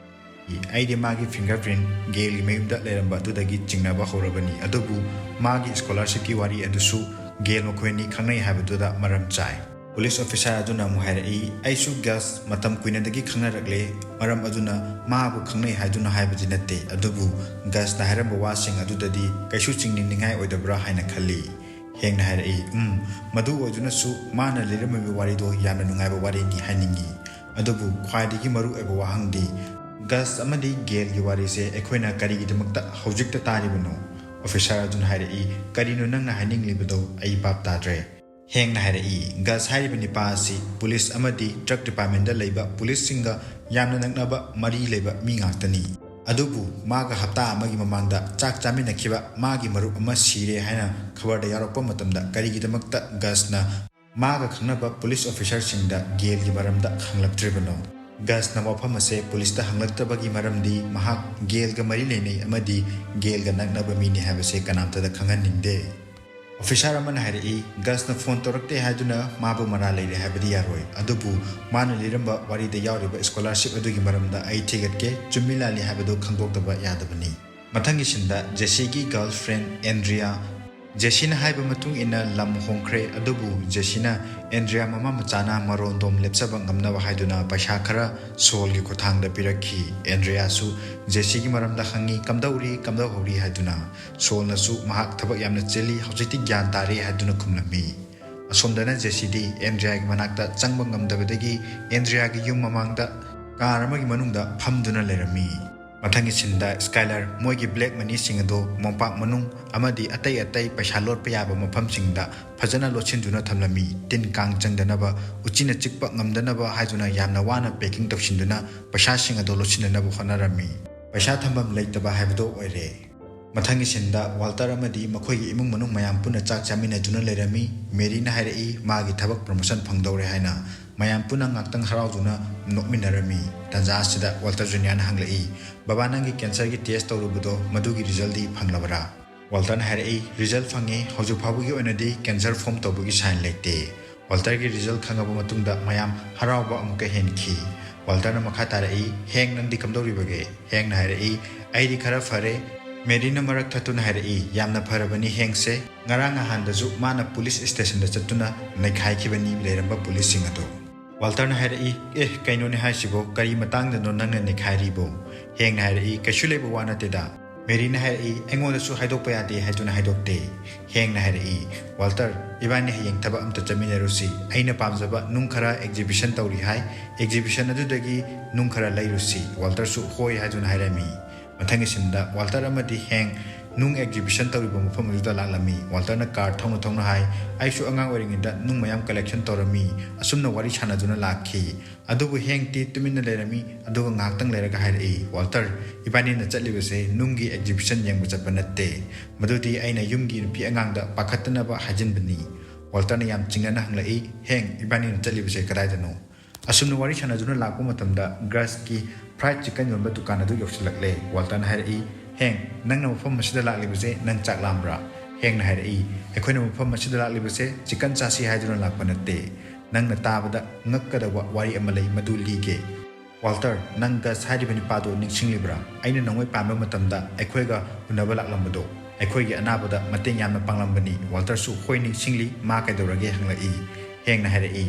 ꯑꯩꯗꯤ ꯃꯥꯒꯤ ꯐꯤꯡꯒꯔ ꯄ꯭ꯔꯤꯟ ꯒꯦꯜꯒꯤ ꯃꯌꯨꯝꯗ ꯂꯩꯔꯝꯕ ꯑꯗꯨꯗꯒꯤ ꯆꯤꯡꯅꯕ ꯍꯧꯔꯕꯅꯤ, ꯑꯗꯨꯕꯨ ꯃꯥꯒꯤ ꯁ꯭ꯀꯣꯂꯥꯔꯁꯤꯞꯀꯤ ꯋꯥꯔꯤ ꯑꯗꯨꯁꯨ ꯒꯦꯜ ꯃꯈꯣꯏ ꯑꯅꯤ ꯈꯪꯅꯩ ꯍꯥꯏꯕꯗꯨꯗ ꯃꯔꯝ ꯆꯥꯏ"꯫ ꯄꯨꯂꯤꯁ ꯑꯣꯐꯤꯁꯥꯔ ꯑꯗꯨꯅ ꯑꯃꯨꯛ ꯍꯥꯏꯔꯛꯏ, "ꯑꯩꯁꯨ ꯒꯁ ꯃꯇꯝ ꯀꯨꯏꯅꯗꯒꯤ ꯈꯪꯅꯔꯛꯂꯦ, ꯃꯔꯝ ꯑꯗꯨꯅ ꯃꯥꯕꯨ ꯈꯪꯅꯩ ꯍꯥꯏꯗꯨꯅ ꯍꯥꯏꯕꯗꯤ ꯅꯠꯇꯦ, ꯑꯗꯨꯕꯨ ꯒꯁꯅ ꯍꯥꯏꯔꯝꯕ ꯋꯥꯁꯤꯡ ꯑꯗꯨꯗꯗꯤ ꯀꯩꯁꯨ ꯆꯤꯡꯅꯅꯤꯡꯉꯥꯏ ꯑꯣꯏꯗꯕ꯭ꯔꯥ ꯍꯥꯏꯅ ꯈꯜꯂꯤ"꯫ ꯍꯦꯡꯅ ꯍꯥꯏꯔꯛꯏ, "ꯎꯝ, ꯃꯗꯨ ꯑꯣꯏꯗꯨꯅꯁꯨ ꯃꯥꯅ ꯂꯤꯔꯝꯃꯤꯕ ꯋꯥꯔꯤꯗꯣ ꯌꯥꯝꯅ ꯅꯨꯡꯉꯥꯏꯕ ꯋꯥꯔꯤꯅꯤ ꯍꯥꯏꯅꯤꯡꯉꯤ꯫ ꯑꯗꯨꯕꯨ ꯈ꯭ꯋꯥꯏꯗꯒꯤ ꯃꯔꯨ ꯑꯣꯏꯕ ꯋꯥꯍꯪꯗꯤ, ꯒꯁ ꯑꯃꯗꯤ ꯒꯦꯜꯒꯤ ꯋꯥꯔꯤꯁꯦ ꯑꯩꯈꯣꯏꯅ ꯀꯔꯤꯒꯤꯗꯃꯛꯇ ꯍꯧꯖꯤꯛꯇ ꯇꯥꯔꯤꯕꯅꯣ?" ꯑꯣꯐꯤꯁꯥꯔ ꯑꯗꯨꯅ ꯍꯥꯏꯔꯛꯏ, "ꯀꯔꯤꯅꯣ ꯅꯪꯅ ꯍꯥꯏꯅꯤꯡꯂꯤꯕꯗꯣ? ꯑꯩ ꯚꯥꯞ ꯇꯥꯗ꯭ꯔꯦ"꯫ ꯍꯦꯡꯅ ꯍꯥꯏꯔꯛꯏ, "ꯒꯁ ꯍꯥꯏꯔꯤꯕ ꯅꯤꯄꯥ ꯑꯁꯤ ꯄꯨꯂꯤꯁ ꯑꯃꯗꯤ ꯗ꯭ꯔꯒ ꯗꯤꯄꯥꯔꯠꯃꯦꯟꯗ ꯂꯩꯕ ꯄꯨꯂꯤꯁꯁꯤꯡꯒ ꯌꯥꯝꯅ ꯅꯛꯅꯕ ꯃꯔꯤ ꯂꯩꯕ ꯃꯤ ꯉꯥꯛꯇꯅꯤ꯫ ꯑꯗꯨꯕꯨ ꯃꯥꯒ ꯍꯞꯇꯥ ꯑꯃꯒꯤ ꯃꯃꯥꯡꯗ ꯆꯥꯛ ꯆꯥꯃꯤꯟꯅꯈꯤꯕ ꯃꯥꯒꯤ ꯃꯔꯨꯞ ꯑꯃ ꯁꯤꯔꯦ ꯍꯥꯏꯅ ꯈꯕꯔꯗ ꯌꯥꯎꯔꯛꯄ ꯃꯇꯝꯗ ꯀꯔꯤꯒꯤꯗꯃꯛꯇ ꯒꯁꯅ ꯃꯥꯒ ꯈꯪꯅꯕ ꯄꯨꯂꯤꯁ ꯑꯣꯐꯤꯁꯥꯔꯁꯤꯡꯗ ꯒꯦꯜꯒꯤ ꯃꯔꯝꯗ ꯍꯪꯂꯛꯇ꯭ꯔꯤꯕꯅꯣ?" ꯒꯁꯅ ꯋꯥꯐꯝ ꯑꯁꯦ ꯄꯨꯂꯤꯁꯇ ꯍꯪꯂꯛꯇꯕꯒꯤ ꯃꯔꯝꯗꯤ ꯃꯍꯥꯛ ꯒꯦꯜꯒ ꯃꯔꯤ ꯂꯩꯅꯩ ꯑꯃꯗꯤ ꯒꯦꯜꯒ ꯅꯛꯅꯕ ꯃꯤꯅꯤ ꯍꯥꯏꯕꯁꯦ ꯀꯅꯥꯝꯇꯗ ꯈꯪꯍꯟꯅꯤꯡꯗꯦ꯫ ꯑꯣꯐꯤꯁꯥꯔ ꯑꯃꯅ ꯍꯥꯏꯔꯛꯏ, "ꯒꯁꯅ ꯐꯣꯟ ꯇꯧꯔꯛꯇꯦ ꯍꯥꯏꯗꯨꯅ ꯃꯥꯕꯨ ꯃꯔꯥꯜ ꯂꯩꯔꯦ ꯍꯥꯏꯕꯗꯤ ꯌꯥꯔꯣꯏ, ꯑꯗꯨꯕꯨ ꯃꯥꯅ ꯂꯤꯔꯝꯕ ꯋꯥꯔꯤꯗ ꯌꯥꯎꯔꯤꯕ ꯁ꯭ꯀꯣꯂꯥꯔꯁꯤꯞ ꯑꯗꯨꯒꯤ ꯃꯔꯝꯗ ꯑꯩ ꯊꯤꯒꯠꯀꯦ, ꯆꯨꯝꯃꯤ ꯂꯥꯜꯂꯤ ꯍꯥꯏꯕꯗꯨ ꯈꯪꯗꯣꯛꯇꯕ ꯌꯥꯗꯕꯅꯤ"꯫ ꯃꯊꯪꯒꯤ ꯁꯤꯟꯗ ꯖꯦꯁꯤꯒꯤ ꯒꯔꯜ ꯐ꯭ꯔꯦꯟ ꯑꯦꯟꯗ꯭ꯔꯤꯌꯥ꯫ ꯖꯦꯁꯤꯅ ꯍꯥꯏꯕ ꯃꯇꯨꯡ ꯏꯟꯅ ꯂꯝ ꯍꯣꯡꯈ꯭ꯔꯦ, ꯑꯗꯨꯕꯨ ꯖꯦꯁꯤꯅ ꯑꯦꯟꯗ꯭ꯔꯤꯌꯥ ꯃꯃꯥ ꯃꯆꯥꯅ ꯃꯔꯣꯟꯗꯣꯝ ꯂꯦꯞꯆꯕ ꯉꯝꯅꯕ ꯍꯥꯏꯗꯨꯅ ꯄꯩꯁꯥ ꯈꯔ ꯁꯣꯜꯒꯤ ꯈꯨꯠꯊꯥꯡꯗ ꯄꯤꯔꯛꯈꯤ꯫ ꯑꯦꯟꯗ꯭ꯔꯤꯌꯥꯁꯨ ꯖꯦꯁꯤꯒꯤ ꯃꯔꯝꯗ ꯍꯪꯉꯤ, "ꯀꯝꯗꯧꯔꯤ, ꯀꯝꯗꯧꯍꯧꯔꯤ?" ꯍꯥꯏꯗꯨꯅ꯫ ꯁꯣꯜꯅꯁꯨ ꯃꯍꯥꯛ ꯊꯕꯛ ꯌꯥꯝꯅ ꯆꯤꯜꯂꯤ, ꯍꯧꯖꯤꯛꯇꯤ ꯒ꯭ꯌꯥꯟ ꯇꯥꯔꯦ ꯍꯥꯏꯗꯨꯅ ꯈꯨꯝꯂꯝꯃꯤ꯫ ꯑꯁꯣꯝꯗꯅ ꯖꯦꯁꯤꯗꯤ ꯑꯦꯟꯗ꯭ꯔꯤꯌꯥꯒꯤ ꯃꯅꯥꯛꯇ ꯆꯪꯕ ꯉꯝꯗꯕꯗꯒꯤ ꯑꯦꯟꯗ꯭ꯔꯤꯌꯥꯒꯤ ꯌꯨꯝ ꯃꯃꯥꯡꯗ ꯀꯥꯔ ꯑꯃꯒꯤ ꯃꯅꯨꯡꯗ ꯐꯝꯗꯨꯅ ꯂꯩꯔꯝꯃꯤ꯫ ꯃꯊꯪꯒꯤ ꯁꯤꯟꯗ ꯁ꯭ꯀꯥꯏꯂꯔ ꯃꯣꯏꯒꯤ ꯕ꯭ꯂꯦꯛ ꯃꯅꯤꯁꯤꯡ ꯑꯗꯨ ꯃꯣꯝꯄꯥꯛ ꯃꯅꯨꯡ ꯑꯃꯗꯤ ꯑꯇꯩ ꯑꯇꯩ ꯄꯩꯁꯥ ꯂꯣꯠꯄ ꯌꯥꯕ ꯃꯐꯝꯁꯤꯡꯗ ꯐꯖꯅ ꯂꯣꯠꯁꯤꯟꯗꯨꯅ ꯊꯝꯂꯝꯃꯤ꯫ ꯇꯤꯟ ꯀꯥꯡ ꯆꯪꯗꯅꯕ, ꯎꯆꯤꯅ ꯆꯤꯛꯄ ꯉꯝꯗꯅꯕ ꯍꯥꯏꯗꯨꯅ ꯌꯥꯝꯅ ꯋꯥꯅ ꯄꯦꯀꯤꯡ ꯇꯧꯁꯤꯟꯗꯨꯅ ꯄꯩꯁꯥꯁꯤꯡ ꯑꯗꯨ ꯂꯣꯠꯁꯤꯟꯅꯅꯕ ꯍꯣꯠꯅꯔꯝꯃꯤ꯫ ꯄꯩꯁꯥ ꯊꯝꯐꯝ ꯂꯩꯇꯕ ꯍꯥꯏꯕꯗꯨ ꯑꯣꯏꯔꯦ꯫ ꯃꯊꯪꯒꯤ ꯁꯤꯟꯗ ꯋꯥꯜꯇꯔ ꯑꯃꯗꯤ ꯃꯈꯣꯏꯒꯤ ꯏꯃꯨꯡ ꯃꯅꯨꯡ ꯃꯌꯥꯝ ꯄꯨꯟꯅ ꯆꯥꯛ ꯆꯥꯃꯤꯟꯅꯗꯨꯅ ꯂꯩꯔꯝꯃꯤ꯫ ꯃꯦꯔꯤꯅ ꯍꯥꯏꯔꯛꯏ, ꯃꯥꯒꯤ ꯊꯕꯛ ꯄ꯭ꯔꯣꯃꯣꯁꯟ ꯐꯪꯗꯧꯔꯦ ꯍꯥꯏꯅ꯫ ꯃꯌꯥꯝ ꯄꯨꯟꯅ ꯉꯥꯛꯇꯪ ꯍꯔꯥꯎꯗꯨꯅ ꯅꯣꯛꯃꯤꯟꯅꯔꯝꯃꯤ꯫ ꯇꯟꯖꯥ ꯑꯁꯤꯗ ꯋꯥꯜꯇꯔ ꯖꯨꯅꯤꯌꯔꯅ ꯍꯪꯂꯛꯏ, "ꯕꯕꯥ, ꯅꯪꯒꯤ ꯀꯦꯟꯁꯔꯒꯤ ꯇꯦꯁ ꯇꯧꯔꯨꯕꯗꯣ, ꯃꯗꯨꯒꯤ ꯔꯤꯖꯜꯗꯤ ꯐꯪꯂꯕꯔꯥ?" ꯋꯥꯜꯇꯔꯅ ꯍꯥꯏꯔꯛꯏ, "ꯔꯤꯖꯜ ꯐꯪꯉꯦ, ꯍꯧꯖꯤꯛ ꯐꯥꯎꯕꯒꯤ ꯑꯣꯏꯅꯗꯤ ꯀꯦꯟꯁꯔ ꯐꯣꯝ ꯇꯧꯕꯒꯤ ꯁꯥꯏꯟ ꯂꯩꯇꯦ꯫" ꯋꯥꯜꯇꯔꯒꯤ ꯔꯤꯖꯜ ꯈꯪꯉꯕ ꯃꯇꯨꯡꯗ ꯃꯌꯥꯝ ꯍꯔꯥꯎꯕ ꯑꯃꯨꯛꯀ ꯍꯦꯟꯈꯤ꯫ ꯋꯥꯜꯇꯔꯅ ꯃꯈꯥ ꯇꯥꯔꯛꯏ, "ꯍꯦꯡ, ꯅꯪꯗꯤ ꯀꯝꯗꯧꯔꯤꯕꯒꯦ?" ꯍꯦꯡꯅ ꯍꯥꯏꯔꯛꯏ, "ꯑꯩꯗꯤ ꯈꯔ ꯐꯔꯦ꯫ ꯃꯦꯔꯤꯅ ꯃꯔꯛ ꯊꯠꯇꯨꯅ ꯍꯥꯏꯔꯛꯏ, ꯌꯥꯝꯅ ꯐꯔꯕꯅꯤ ꯍꯦꯡꯁꯦ꯫ ꯉꯔꯥꯡ ꯅꯍꯥꯟꯗꯁꯨ ꯃꯥꯅ ꯄꯨꯂꯤꯁ ꯁ꯭ꯇꯦꯁꯟꯗ ꯆꯠꯇꯨꯅ ꯅꯩꯈꯥꯏꯈꯤꯕꯅꯤ ꯂꯩꯔꯝꯕ ꯄꯨꯂꯤꯁꯁꯤꯡ ꯑꯗꯨ꯫" ꯋꯥꯜꯇꯔꯅ ꯍꯥꯏꯔꯛꯏ, "ꯑꯦ, ꯀꯩꯅꯣꯅꯦ ꯍꯥꯏꯁꯤꯕꯣ? ꯀꯔꯤ ꯃꯇꯥꯡꯗꯅꯣ ꯅꯪꯅ ꯅꯩꯈꯥꯏꯔꯤꯕꯣ?" ꯍꯦꯡꯅ ꯍꯥꯏꯔꯛꯏ, "ꯀꯩꯁꯨ ꯂꯩꯕ ꯋꯥ ꯅꯠꯇꯦꯗ꯫ ꯃꯦꯔꯤꯅ ꯍꯥꯏꯔꯛꯏ, ꯑꯩꯉꯣꯟꯗꯁꯨ ꯍꯥꯏꯗꯣꯛꯄ ꯌꯥꯗꯦ ꯍꯥꯏꯗꯨꯅ ꯍꯥꯏꯗꯣꯛꯇꯦ꯫" ꯍꯦꯡꯅ ꯍꯥꯏꯔꯛꯏ, "ꯋꯥꯜꯇꯔ, ꯏꯕꯥꯅꯤ ꯍꯌꯦꯡ ꯊꯕꯛ ꯑꯝꯇ ꯆꯠꯃꯤꯟꯅꯔꯨꯁꯤ꯫ ꯑꯩꯅ ꯄꯥꯝꯖꯕ ꯅꯨꯡ ꯈꯔ ꯑꯦꯛꯖꯤꯕꯤꯁꯟ ꯇꯧꯔꯤ ꯍꯥꯏ꯫ ꯑꯦꯛꯖꯤꯕꯤꯁꯟ ꯑꯗꯨꯗꯒꯤ ꯅꯨꯡ ꯈꯔ ꯂꯩꯔꯨꯁꯤ꯫" ꯋꯥꯜꯇꯔꯁꯨ ꯍꯣꯏ ꯍꯥꯏꯗꯨꯅ ꯍꯥꯏꯔꯝꯃꯤ꯫ ꯃꯊꯪꯒꯤ ꯁꯤꯟꯗ ꯋꯥꯜꯇꯔ ꯑꯃꯗꯤ ꯍꯦꯡ ꯅꯨꯡ ꯑꯦꯛꯖꯤꯕꯤꯁꯟ ꯇꯧꯔꯤꯕ ꯃꯐꯝ ꯑꯗꯨꯗ ꯂꯥꯛꯂꯝꯃꯤ꯫ ꯋꯥꯜꯇꯔꯅ ꯀꯥꯔ ꯊꯧꯅ ꯊꯧꯅ ꯍꯥꯏ, "ꯑꯩꯁꯨ ꯑꯉꯥꯡ ꯑꯣꯏꯔꯤꯉꯩꯗ ꯅꯨꯡ ꯃꯌꯥꯝ ꯀꯂꯦꯛꯁꯟ ꯇꯧꯔꯝꯃꯤ꯫" ꯑꯁꯨꯝꯅ ꯋꯥꯔꯤ ꯁꯥꯟꯅꯗꯨꯅ ꯂꯥꯛꯈꯤ꯫ ꯑꯗꯨꯕꯨ ꯍꯦꯡꯇꯤ ꯇꯨꯃꯤꯟꯅ ꯂꯩꯔꯝꯃꯤ, ꯑꯗꯨꯒ ꯉꯥꯏꯍꯥꯛꯇꯪ ꯂꯩꯔꯒ ꯍꯥꯏꯔꯛꯏ, "ꯋꯥꯜꯇꯔ, ꯏꯕꯥꯅꯤꯅ ꯆꯠꯂꯤꯕꯁꯦ ꯅꯨꯡꯒꯤ ꯑꯦꯛꯖꯤꯕꯤꯁꯟ ꯌꯦꯡꯕ ꯆꯠꯄ ꯅꯠꯇꯦ꯫ ꯃꯗꯨꯗꯤ ꯑꯩꯅ ꯌꯨꯝꯒꯤ ꯅꯨꯄꯤ ꯑꯉꯥꯡꯗ ꯄꯥꯈꯠꯇꯅꯕ ꯍꯥꯏꯖꯤꯟꯕꯅꯤ꯫" ꯋꯥꯜꯇꯔꯅ ꯌꯥꯝ ꯆꯤꯡꯅꯅ ꯍꯪꯂꯛꯏ, "ꯍꯦꯡ, ꯏꯕꯥꯅꯤꯅ ꯆꯠꯂꯤꯕꯁꯦ ꯀꯗꯥꯏꯗꯅꯣ?" ꯑꯁꯨꯝꯅ ꯋꯥꯔꯤ ꯁꯥꯟꯅꯗꯨꯅ ꯂꯥꯛꯄ ꯃꯇꯝꯗ ꯒꯁꯀꯤ ꯐ꯭ꯔꯥꯏꯗ ꯆꯤꯀꯟ ꯌꯣꯟꯕ ꯗꯨꯀꯥꯟ ꯑꯗꯨ ꯌꯧꯁꯤꯜꯂꯛꯂꯦ꯫ ꯋꯥꯜꯇꯔꯅ ꯍꯥꯏꯔꯛꯏ, "ꯍꯦꯡ, ꯅꯪꯅ ꯃꯐꯝ ꯑꯁꯤꯗ ꯂꯥꯛꯂꯤꯕꯁꯦ ꯅꯪ ꯆꯥꯛ ꯂꯥꯝꯕ꯭ꯔꯥ?" ꯍꯦꯡꯅ ꯍꯥꯏꯔꯛꯏ, "ꯑꯩꯈꯣꯏꯅ ꯃꯐꯝ ꯑꯁꯤꯗ ꯂꯥꯛꯂꯤꯕꯁꯦ ꯆꯤꯀꯟ ꯆꯥꯁꯤ ꯍꯥꯏꯗꯨꯅ ꯂꯥꯛꯄ ꯅꯠꯇꯦ꯫ ꯅꯪꯅ ꯇꯥꯕꯗ ꯉꯛꯀꯗꯕ ꯋꯥꯔꯤ ꯑꯃ ꯂꯩ, ꯃꯗꯨ ꯂꯤꯒꯦ꯫" "ꯋꯥꯜꯇꯔ, ꯅꯪ ꯒꯁ ꯍꯥꯏꯔꯤꯕ ꯅꯨꯄꯥꯗꯨ ꯅꯤꯡꯁꯤꯡꯂꯤꯕ꯭ꯔꯥ? ꯑꯩꯅ ꯅꯣꯡꯃꯩ ꯄꯥꯟꯕ ꯃꯇꯝꯗ ꯑꯩꯈꯣꯏꯒ ꯎꯅꯕ ꯂꯥꯛꯂꯝꯕꯗꯣ꯫ ꯑꯩꯈꯣꯏꯒꯤ ꯑꯅꯥꯕꯗ ꯃꯇꯦꯡ ꯌꯥꯝꯅ ꯄꯥꯡꯂꯝꯕꯅꯤ꯫" ꯋꯥꯜꯇꯔꯁꯨ, "ꯍꯣꯏ, ꯅꯤꯡꯁꯤꯡꯂꯤ꯫ ꯃꯥ ꯀꯩꯗꯧꯔꯒꯦ?" ꯍꯪꯂꯛꯏ꯫ ꯍꯦꯡꯅ ꯍꯥꯏꯔꯛꯏ,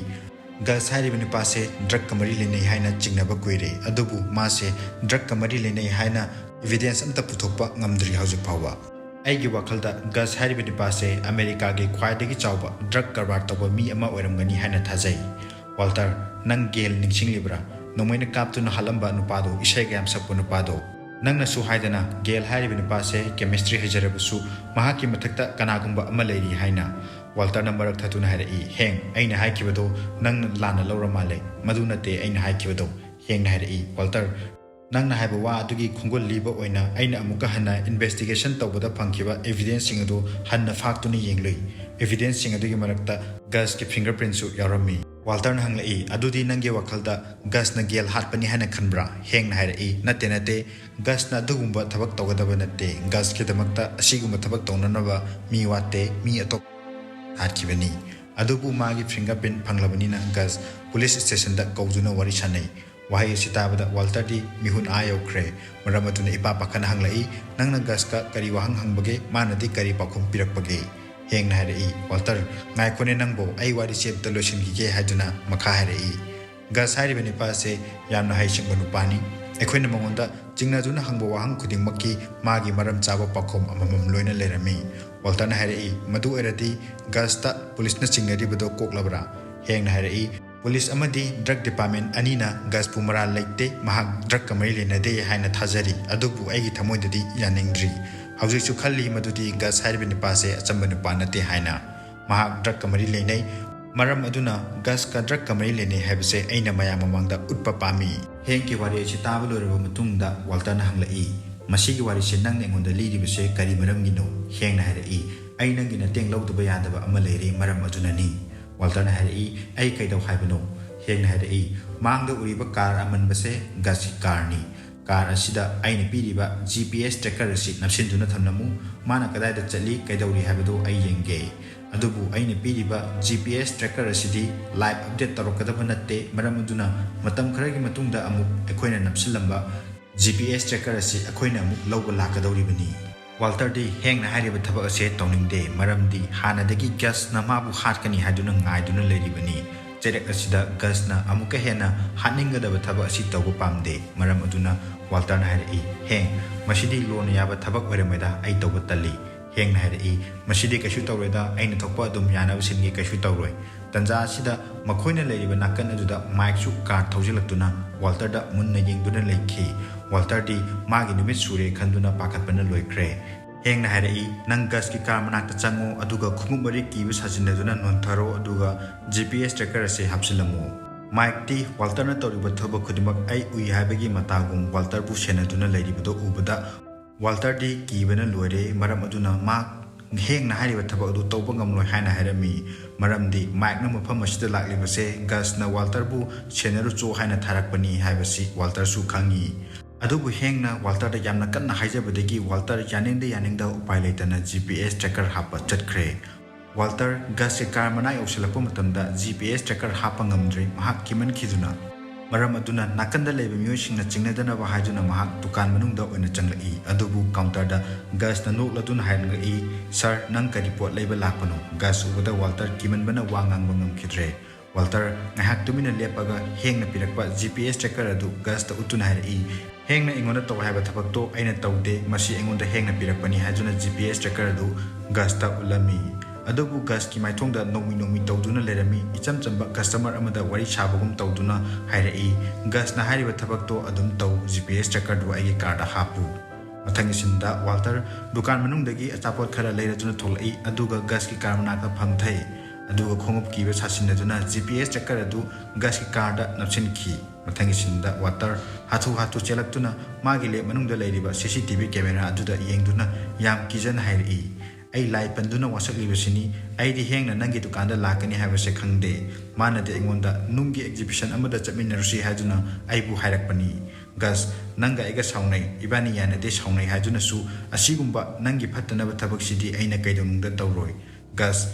"ꯒꯁ ꯍꯥꯏꯔꯤꯕ ꯅꯨꯄꯥꯁꯦ ꯗ꯭ꯔꯒꯀ ꯃꯔꯤ ꯂꯩꯅꯩ ꯍꯥꯏꯅ ꯆꯤꯡꯅꯕ ꯀꯨꯏꯔꯦ, ꯑꯗꯨꯕꯨ ꯃꯥꯁꯦ ꯗ꯭ꯔꯒꯀ ꯃꯔꯤ ꯂꯩꯅꯩ ꯍꯥꯏꯅ ꯏꯚꯤꯗꯦꯟꯁ ꯑꯝꯇ ꯄꯨꯊꯣꯛꯄ ꯉꯝꯗ꯭ꯔꯤ ꯍꯧꯖꯤꯛ ꯐꯥꯎꯕ꯫ ꯑꯩꯒꯤ ꯋꯥꯈꯜꯗ ꯒꯁ ꯍꯥꯏꯔꯤꯕ ꯅꯨꯄꯥꯁꯦ ꯑꯃꯦꯔꯤꯀꯥꯒꯤ ꯈ꯭ꯋꯥꯏꯗꯒꯤ ꯆꯥꯎꯕ ꯗ꯭ꯔꯒ ꯀꯔꯕꯥꯔ ꯇꯧꯕ ꯃꯤ ꯑꯃ ꯑꯣꯏꯔꯝꯒꯅꯤ ꯍꯥꯏꯅ ꯊꯥꯖꯩ꯫" "ꯋꯥꯜꯇꯔ, ꯅꯪ ꯒꯦꯜ ꯅꯤꯡꯁꯤꯡꯂꯤꯕ꯭ꯔꯥ? ꯅꯣꯡꯃꯩꯅ ꯀꯥꯞꯇꯨꯅ ꯍꯥꯠꯂꯝꯕ ꯅꯨꯄꯥꯗꯣ, ꯏꯁꯩꯒ ꯌꯥꯝ ꯁꯛꯄ ꯅꯨꯄꯥꯗꯣ꯫ ꯅꯪꯅꯁꯨ ꯍꯥꯏꯗꯅ, ꯒꯦꯜ ꯍꯥꯏꯔꯤꯕ ꯅꯨꯄꯥꯁꯦ chemistry ꯍꯩꯖꯔꯕꯁꯨ ꯃꯍꯥꯛꯀꯤ ꯃꯊꯛꯇ ꯀꯅꯥꯒꯨꯝꯕ ꯑꯃ ꯂꯩꯔꯤ ꯍꯥꯏꯅ꯫ ꯋꯥꯜꯇꯔꯅ ꯃꯔꯛ ꯊꯠꯇꯨꯅ ꯍꯥꯏꯔꯛꯏ, "ꯍꯦꯡ, ꯑꯩꯅ ꯍꯥꯏꯈꯤꯕꯗꯣ ꯅꯪꯅ ꯂꯥꯟꯅ ꯂꯧꯔ ꯃꯥꯜꯂꯦ꯫ ꯃꯗꯨ ꯅꯠꯇꯦ ꯑꯩꯅ ꯍꯥꯏꯈꯤꯕꯗꯣ", ꯍꯦꯡꯅ ꯍꯥꯏꯔꯛꯏ꯫ "ꯋꯥꯜꯇꯔ, ꯅꯪꯅ ꯍꯥꯏꯕ ꯋꯥ ꯑꯗꯨꯒꯤ ꯈꯣꯡꯒꯨꯜ ꯂꯤꯕ ꯑꯣꯏꯅ ꯑꯩꯅ ꯑꯃꯨꯛꯀ ꯍꯟꯅ investigation ꯇꯧꯕꯗ ꯐꯪꯈꯤꯕ evidenceꯁꯤꯡ ꯑꯗꯨ ꯍꯟꯅ ꯐꯥꯛꯇꯨꯅ ꯌꯦꯡꯂꯨꯏ꯫ Evidenceꯁꯤꯡ ꯑꯗꯨꯒꯤ ꯃꯔꯛꯇ ꯒꯁꯀꯤ fingerprintꯁꯨ ꯌꯥꯎꯔꯝꯃꯤ꯫" ꯋꯥꯜꯇꯔꯅ ꯍꯪꯂꯛꯏ, "ꯑꯗꯨꯗꯤ ꯅꯪꯒꯤ ꯋꯥꯈꯜꯗ ꯒꯁꯅ ꯒꯦꯜ ꯍꯥꯠꯄꯅꯤ ꯍꯥꯏꯅ ꯈꯟꯕ꯭ꯔꯥ?" ꯍꯦꯡꯅ ꯍꯥꯏꯔꯛꯏ, "ꯅꯠꯇꯦ, ꯅꯠꯇꯦ, ꯒꯁꯅ ꯑꯗꯨꯒꯨꯝꯕ ꯊꯕꯛ ꯇꯧꯒꯗꯕ ꯅꯠꯇꯦ꯫ ꯒꯁꯀꯤꯗꯃꯛꯇ ꯑꯁꯤꯒꯨꯝꯕ ꯊꯕꯛ ꯇꯧꯅꯅꯕ ꯃꯤ ꯋꯥꯠꯇꯦ, ꯃꯤ ꯑꯇꯣꯞꯄ ꯍꯥꯠꯈꯤꯕꯅꯤ꯫ ꯑꯗꯨꯕꯨ ꯃꯥꯒꯤ fingerprint ꯐꯪꯂꯕꯅꯤꯅ ꯒꯁ police stationꯗ ꯀꯧꯗꯨꯅ ꯋꯥꯔꯤ ꯁꯥꯟꯅꯩ꯫" ꯋꯥꯍꯩ ꯑꯁꯤ ꯇꯥꯕꯗ ꯋꯥꯜꯇꯔꯗꯤ ꯃꯤꯍꯨꯟ ꯑꯥ ꯌꯧꯈ꯭ꯔꯦ꯫ ꯃꯔꯝ ꯑꯗꯨꯅ ꯏꯄꯥ ꯄꯥꯈꯠꯅ ꯍꯪꯂꯛꯏ, "ꯅꯪꯅ ꯒꯁꯀ ꯀꯔꯤ ꯋꯥꯍꯪ ꯍꯪꯕꯒꯦ? ꯃꯥꯅꯗꯤ ꯀꯔꯤ ꯄꯥꯎꯈꯨꯝ ꯄꯤꯔꯛꯄꯒꯦ?" ꯍꯦꯡꯅ ꯍꯥꯏꯔꯛꯏ, "ꯋꯥꯜꯇꯔ, ꯉꯥꯏꯈꯣꯅꯦ ꯅꯪꯕꯣ, ꯑꯩ ꯋꯥꯔꯤꯁꯤ ꯑꯝꯇ ꯂꯣꯏꯁꯤꯟꯈꯤꯒꯦ", ꯍꯥꯏꯗꯨꯅ ꯃꯈꯥ ꯍꯥꯏꯔꯛꯏ꯫ ꯒꯁ ꯍꯥꯏꯔꯤꯕ ꯅꯨꯄꯥꯁꯦ ꯌꯥꯝꯅ ꯍꯩꯁꯤꯡꯕ ꯅꯨꯄꯥꯅꯤ꯫ ꯑꯩꯈꯣꯏꯅ ꯃꯉꯣꯟꯗ ꯆꯤꯡꯅꯗꯨꯅ ꯍꯪꯕ ꯋꯥꯍꯪ ꯈꯨꯗꯤꯡꯃꯛꯀꯤ ꯃꯥꯒꯤ ꯃꯔꯝ ꯆꯥꯕ ꯄꯥꯎꯈꯨꯝ ꯑꯃꯃꯝ ꯂꯣꯏꯅ ꯂꯩꯔꯝꯃꯤ꯫ ꯋꯥꯜꯇꯔꯅ ꯍꯥꯏꯔꯛꯏ, "ꯃꯗꯨ ꯑꯣꯏꯔꯗꯤ ꯒꯁꯇ policeꯅ ꯆꯤꯡꯅꯔꯤꯕꯗꯣ ꯀꯣꯛꯂꯕ꯭ꯔꯥ?" ꯍꯦꯡꯅ ꯍꯥꯏꯔꯛꯏ, "Police ꯑꯃꯗꯤ drug department ꯑꯅꯤꯅ ꯒꯁꯄꯨ ꯃꯔꯥꯜ ꯂꯩꯇꯦ, ꯃꯍꯥꯛ drugꯀ ꯃꯔꯤ ꯂꯩꯅꯗꯦ ꯍꯥꯏꯅ ꯊꯥꯖꯔꯤ, ꯑꯗꯨꯕꯨ ꯑꯩꯒꯤ ꯊꯃꯣꯏꯗꯗꯤ ꯌꯥꯅꯤꯡꯗ꯭ꯔꯤ꯫ ꯍꯧꯖꯤꯛꯁꯨ ꯈꯜꯂꯤ ꯃꯗꯨꯗꯤ ꯒꯁ ꯍꯥꯏꯔꯤꯕ ꯅꯨꯄꯥꯁꯦ ꯑꯆꯝꯕ ꯅꯨꯄꯥ ꯅꯠꯇꯦ ꯍꯥꯏꯅ꯫ ꯃꯍꯥꯛ drugꯀ ꯃꯔꯤ ꯂꯩꯅꯩ꯫ ꯃꯔꯝ ꯑꯗꯨꯅ ꯒꯁꯀ drugꯀ ꯃꯔꯤ ꯂꯩꯅꯩ ꯍꯥꯏꯕꯁꯦ ꯑꯩꯅ ꯃꯌꯥꯝ ꯃꯃꯥꯡꯗ ꯎꯠꯄ ꯄꯥꯝꯃꯤ꯫" ꯍꯦꯡꯒꯤ ꯋꯥꯔꯤ ꯑꯁꯤ ꯇꯥꯕ ꯂꯣꯏꯔꯕ ꯃꯇꯨꯡꯗ ꯋꯥꯜꯇꯔꯅ ꯍꯪꯂꯛꯏ, "ꯃꯁꯤꯒꯤ ꯋꯥꯔꯤꯁꯦ ꯅꯪꯅ ꯑꯩꯉꯣꯟꯗ ꯂꯤꯔꯤꯕꯁꯦ ꯀꯔꯤ ꯃꯔꯝꯒꯤꯅꯣ?" ꯍꯦꯡꯅ ꯍꯥꯏꯔꯛꯏ, "ꯑꯩ ꯅꯪꯒꯤ ꯃꯇꯦꯡ ꯂꯧꯗꯕ ꯌꯥꯗꯕ ꯑꯃ ꯂꯩꯔꯦ, ꯃꯔꯝ ꯑꯗꯨꯅꯅꯤ꯫" ꯋꯥꯜꯇꯔꯅ ꯍꯥꯏꯔꯛꯏ, "ꯑꯩ ꯀꯩꯗꯧ ꯍꯥꯏꯕꯅꯣ?" ꯍꯦꯡꯅ ꯍꯥꯏꯔꯛꯏ, "ꯃꯥꯡꯗ ꯎꯔꯤꯕ car ꯑꯃꯟꯕꯁꯦ ꯒꯁꯀꯤ carꯅꯤ꯫ Car ꯑꯁꯤꯗ ꯑꯩꯅ ꯄꯤꯔꯤꯕ GPS tracker ꯑꯁꯤ ꯅꯞꯁꯤꯟꯗꯨꯅ ꯊꯝꯂꯝꯃꯨ꯫ ꯃꯥꯅ ꯀꯗꯥꯏꯗ ꯆꯠꯂꯤ, ꯀꯩꯗꯧꯔꯤ ꯍꯥꯏꯕꯗꯨ ꯑꯩ ꯌꯦꯡꯒꯦ꯫ ꯑꯗꯨꯕꯨ ꯑꯩꯅ ꯄꯤꯔꯤꯕ GPS tracker ꯑꯁꯤꯗꯤ live update ꯇꯧꯔꯛꯀꯗꯕ ꯅꯠꯇꯦ, ꯃꯔꯝ ꯑꯗꯨꯅ ꯃꯇꯝ ꯈꯔꯒꯤ ꯃꯇꯨꯡꯗ ꯑꯃꯨꯛ ꯑꯩꯈꯣꯏꯅ ꯅꯞꯁꯤꯜꯂꯝꯕ GPS tracker ꯑꯁꯤ ꯑꯩꯈꯣꯏꯅ ꯑꯃꯨꯛ ꯂꯧꯕ ꯂꯥꯛꯀꯗꯧꯔꯤꯕꯅꯤ꯫" ꯋꯥꯜꯇꯔꯗꯤ ꯍꯦꯡꯅ ꯍꯥꯏꯔꯤꯕ ꯊꯕꯛ ꯑꯁꯦ ꯇꯧꯅꯤꯡꯗꯦ, ꯃꯔꯝꯗꯤ ꯍꯥꯟꯅꯗꯒꯤ ꯒꯁꯅ ꯃꯥꯕꯨ ꯍꯥꯠꯀꯅꯤ ꯍꯥꯏꯗꯨꯅ ꯉꯥꯏꯗꯨꯅ ꯂꯩꯔꯤꯕꯅꯤ꯫ ꯆꯩꯔꯛ ꯑꯁꯤꯗ ꯒꯁꯅ ꯑꯃꯨꯛꯀ ꯍꯦꯟꯅ ꯍꯥꯠꯅꯤꯡꯒꯗꯕ ꯊꯕꯛ ꯑꯁꯤ ꯇꯧꯕ ꯄꯥꯝꯗꯦ꯫ ꯃꯔꯝ ꯑꯗꯨꯅ ꯋꯥꯜꯇꯔꯅ ꯍꯥꯏꯔꯛꯏ, "ꯍꯦꯡ, ꯃꯁꯤꯗꯤ ꯂꯣꯅ ꯌꯥꯕ ꯊꯕꯛ ꯑꯣꯏꯔꯝꯃꯣꯏꯗ, ꯑꯩ ꯇꯧꯕ ꯇꯜꯂꯤ꯫" ꯍꯦꯡꯅ ꯍꯥꯏꯔꯛꯏ, "ꯃꯁꯤꯗꯤ ꯀꯩꯁꯨ ꯇꯧꯔꯣꯏꯗ, ꯑꯩꯅ ꯊꯣꯛꯄ ꯑꯗꯨꯝ ꯌꯥꯅꯕ ꯁꯤꯟꯒꯦ, ꯀꯩꯁꯨ ꯇꯧꯔꯣꯏ"꯫ ꯇꯟꯖꯥ ꯑꯁꯤꯗ ꯃꯈꯣꯏꯅ ꯂꯩꯔꯤꯕ ꯅꯥꯀꯟ ꯑꯗꯨꯗ ꯃꯥꯏꯛꯁꯨ ꯀꯥꯔ ꯊꯧꯖꯤꯜꯂꯛꯇꯨꯅ ꯋꯥꯜꯇꯔꯗ ꯃꯨꯟꯅ ꯌꯦꯡꯗꯨꯅ ꯂꯩꯈꯤ꯫ ꯋꯥꯜꯇꯔꯗꯤ ꯃꯥꯒꯤ ꯅꯨꯃꯤꯠ ꯁꯨꯔꯦ ꯈꯟꯗꯨꯅ ꯄꯥꯈꯠꯄꯅ ꯂꯣꯏꯈ꯭ꯔꯦ꯫ ꯍꯦꯡꯅ ꯍꯥꯏꯔꯛꯏ, "ꯅꯪ ꯒꯁꯀꯤ ꯀꯥꯔ ꯃꯅꯥꯛꯇ ꯆꯪꯉꯣ, ꯑꯗꯨꯒ ꯈꯣꯡꯎꯞ ꯃꯔꯤ ꯀꯤꯕ ꯁꯥꯖꯤꯟꯅꯗꯨꯅ ꯅꯣꯟꯊꯔꯣ, ꯑꯗꯨꯒ ꯖꯤ ꯄꯤ ꯑꯦꯁ ꯇ꯭ꯔꯦꯀꯔ ꯑꯁꯤ ꯍꯥꯞꯆꯤꯜꯂꯝꯃꯨ"꯫ ꯃꯥꯏꯛꯇꯤ ꯋꯥꯜꯇꯔꯅ ꯇꯧꯔꯤꯕ ꯊꯕꯛ ꯈꯨꯗꯤꯡꯃꯛ ꯑꯩ ꯎꯏ ꯍꯥꯏꯕꯒꯤ ꯃꯇꯥꯒꯨꯝ ꯋꯥꯜꯇꯔꯕꯨ ꯁꯦꯟꯅꯗꯨꯅ ꯂꯩꯔꯤꯕꯗꯨ ꯎꯕꯗ ꯋꯥꯜꯇꯔꯗꯤ ꯀꯤꯕꯅ ꯂꯣꯏꯔꯦ꯫ ꯃꯔꯝ ꯑꯗꯨꯅ ꯃꯥ ꯍꯦꯡꯅ ꯍꯥꯏꯔꯤꯕ ꯊꯕꯛ ꯑꯗꯨ ꯇꯧꯕ ꯉꯝꯂꯣꯏ ꯍꯥꯏꯅ ꯍꯥꯏꯔꯝꯃꯤ꯫ ꯃꯔꯝꯗꯤ ꯃꯥꯏꯛꯅ ꯃꯐꯝ ꯑꯁꯤꯗ ꯂꯥꯛꯂꯤꯕꯁꯦ ꯒꯁꯅ ꯋꯥꯜꯇꯔꯕꯨ ꯁꯦꯟꯅꯔꯨꯆꯣ ꯍꯥꯏꯅ ꯊꯥꯔꯛꯄꯅꯤ ꯍꯥꯏꯕꯁꯤ ꯋꯥꯜꯇꯔꯁꯨ ꯈꯪꯉꯤ꯫ ꯑꯗꯨꯕꯨ ꯍꯦꯡꯅ ꯋꯥꯜꯇꯔꯗ ꯌꯥꯝꯅ ꯀꯟꯅ ꯍꯥꯏꯖꯕꯗꯒꯤ ꯋꯥꯜꯇꯔ ꯌꯥꯅꯤꯡꯗ ꯌꯥꯅꯤꯡꯗ ꯎꯄꯥꯏ ꯂꯩꯇꯅ ꯖꯤ ꯄꯤ ꯑꯦꯁ ꯇ꯭ꯔꯦꯀꯔ ꯍꯥꯞꯄ ꯆꯠꯈ꯭ꯔꯦ꯫ ꯋꯥꯜꯇꯔ ꯒꯁꯀꯤ ꯀꯥꯔ ꯃꯅꯥꯛ ꯌꯧꯁꯤꯜꯂꯛꯄ ꯃꯇꯝꯗ ꯖꯤ ꯄꯤ ꯑꯦꯁ ꯇ꯭ꯔꯦꯀꯔ ꯍꯥꯞꯄ ꯉꯝꯗ꯭ꯔꯦ, ꯃꯍꯥꯛ ꯀꯤꯃꯟꯈꯤꯗꯨꯅ꯫ ꯃꯔꯝ ꯑꯗꯨꯅ ꯅꯥꯀꯟꯗ ꯂꯩꯕ ꯃꯤꯑꯣꯏꯁꯤꯡꯅ ꯆꯤꯡꯅꯗꯅꯕ ꯍꯥꯏꯗꯨꯅ ꯃꯍꯥꯛ ꯗꯨꯀꯥꯟ ꯃꯅꯨꯡꯗ ꯑꯣꯏꯅ ꯆꯪꯂꯛꯏ꯫ ꯑꯗꯨꯕꯨ ꯀꯥꯎꯟꯇꯔꯗ ꯒꯁꯅ ꯅꯣꯛꯂꯗꯨꯅ ꯍꯥꯏꯔꯛꯏ, "ꯁꯥꯔ, ꯅꯪ ꯀꯔꯤ ꯄꯣꯠ ꯂꯩꯕ ꯂꯥꯛꯄꯅꯣ?" ꯒꯁ ꯎꯕꯗ ꯋꯥꯜꯇꯔ ꯀꯤꯃꯟꯕꯅ ꯋꯥ ꯉꯥꯡꯕ ꯉꯝꯈꯤꯗ꯭ꯔꯦ꯫ ꯋꯥꯜꯇꯔ ꯉꯥꯏꯍꯥꯛ ꯇꯨꯃꯤꯟꯅ ꯂꯦꯞꯄꯒ ꯍꯦꯡꯅ ꯄꯤꯔꯛꯄ ꯖꯤ ꯄꯤ ꯑꯦꯁ ꯇ꯭ꯔꯦꯀꯔ ꯑꯗꯨ ꯒꯁꯇ ꯎꯠꯇꯨꯅ ꯍꯥꯏꯔꯛꯏ, "ꯍꯦꯡꯅ ꯑꯩꯉꯣꯟꯗ ꯇꯧ ꯍꯥꯏꯕ ꯊꯕꯛꯇꯣ ꯑꯩꯅ ꯇꯧꯗꯦ, ꯃꯁꯤ ꯑꯩꯉꯣꯟꯗ ꯍꯦꯡꯅ ꯄꯤꯔꯛꯄꯅꯤ" ꯍꯥꯏꯗꯨꯅ ꯖꯤ ꯄꯤ ꯑꯦꯁ ꯇ꯭ꯔꯦꯀꯔ ꯑꯗꯨ ꯒꯁꯇ ꯎꯠꯂꯝꯃꯤ꯫ ꯑꯗꯨꯕꯨ ꯒꯁꯀꯤ ꯃꯥꯏꯊꯣꯡꯗ ꯅꯣꯡꯃꯤ ꯅꯣꯡꯃꯤ ꯇꯧꯗꯨꯅ ꯂꯩꯔꯝꯃꯤ꯫ ꯏꯆꯝ ꯆꯝꯕ ꯀꯁꯇꯃꯔ ꯑꯃꯗ ꯋꯥꯔꯤ ꯁꯥꯕꯒꯨꯝ ꯇꯧꯗꯨꯅ ꯍꯥꯏꯔꯛꯏ, "ꯒꯁꯅ ꯍꯥꯏꯔꯤꯕ ꯊꯕꯛꯇꯣ ꯑꯗꯨꯝ ꯇꯧ, ꯖꯤ ꯄꯤ ꯑꯦꯁ ꯇ꯭ꯔꯦꯀꯔꯗꯨ ꯑꯩꯒꯤ ꯀꯥꯔꯗ ꯍꯥꯞꯄꯨ"꯫ ꯃꯊꯪꯒꯤ ꯁꯤꯟꯗ ꯋꯥꯜꯇꯔ ꯗꯨꯀꯥꯟ ꯃꯅꯨꯡꯗꯒꯤ ꯑꯆꯥꯄꯣꯠ ꯈꯔ ꯂꯩꯔꯗꯨꯅ ꯊꯣꯛꯂꯛꯏ, ꯑꯗꯨꯒ ꯒꯁꯀꯤ ꯀꯥꯔ ꯃꯅꯥꯛꯇ ꯐꯝꯊꯩ, ꯑꯗꯨꯒ ꯈꯣꯡꯎꯞ ꯀꯤꯕ ꯁꯥꯁꯤꯟꯅꯗꯨꯅ ꯖꯤ ꯄꯤ ꯑꯦꯁ ꯇ꯭ꯔꯦꯀꯔ ꯑꯗꯨ ꯒꯁꯀꯤ ꯀꯥꯔꯗ ꯅꯞꯁꯤꯟꯈꯤ꯫ ꯃꯊꯪꯒꯤ ꯁꯤꯟꯗ ꯋꯥꯜꯇꯔ ꯍꯥꯊꯨ ꯍꯥꯊꯨ ꯆꯦꯜꯂꯛꯇꯨꯅ ꯃꯥꯒꯤ ꯂꯦꯞ ꯃꯅꯨꯡꯗ ꯂꯩꯔꯤꯕ ꯁꯤ ꯁꯤ ꯇꯤ ꯚꯤ ꯀꯦꯃꯦꯔꯥ ꯑꯗꯨꯗ ꯌꯦꯡꯗꯨꯅ ꯌꯥꯝ ꯀꯤꯖꯅ ꯍꯥꯏꯔꯛꯏ, "ꯑꯩ ꯂꯥꯏ ꯄꯟꯗꯨꯅ ꯋꯥꯁꯛꯂꯤꯕꯁꯤꯅꯤ, ꯑꯩꯗꯤ ꯍꯦꯡꯅ ꯅꯪꯒꯤ ꯗꯨꯀꯥꯟꯗ ꯂꯥꯛꯀꯅꯤ ꯍꯥꯏꯕꯁꯦ ꯈꯪꯗꯦ꯫ ꯃꯥꯅꯗꯤ ꯑꯩꯉꯣꯟꯗ ꯅꯨꯡꯒꯤ ꯑꯦꯛꯖꯤꯕꯤꯁꯟ ꯑꯃꯗ ꯆꯠꯃꯤꯟꯅꯔꯨꯁꯤ ꯍꯥꯏꯗꯨꯅ ꯑꯩꯕꯨ ꯍꯥꯏꯔꯛꯄꯅꯤ꯫ ꯒꯁ, ꯅꯪꯒ ꯑꯩꯒ ꯁꯥꯎꯅꯩ, ꯏꯕꯥꯅꯤ ꯌꯥꯅꯗꯦ, ꯁꯥꯎꯅꯩ ꯍꯥꯏꯗꯨꯅꯁꯨ ꯑꯁꯤꯒꯨꯝꯕ ꯅꯪꯒꯤ ꯐꯠꯇꯅꯕ ꯊꯕꯛꯁꯤꯗꯤ ꯑꯩꯅ ꯀꯩꯗꯧꯅꯨꯡꯗ ꯇꯧꯔꯣꯏ꯫ ꯒꯁ,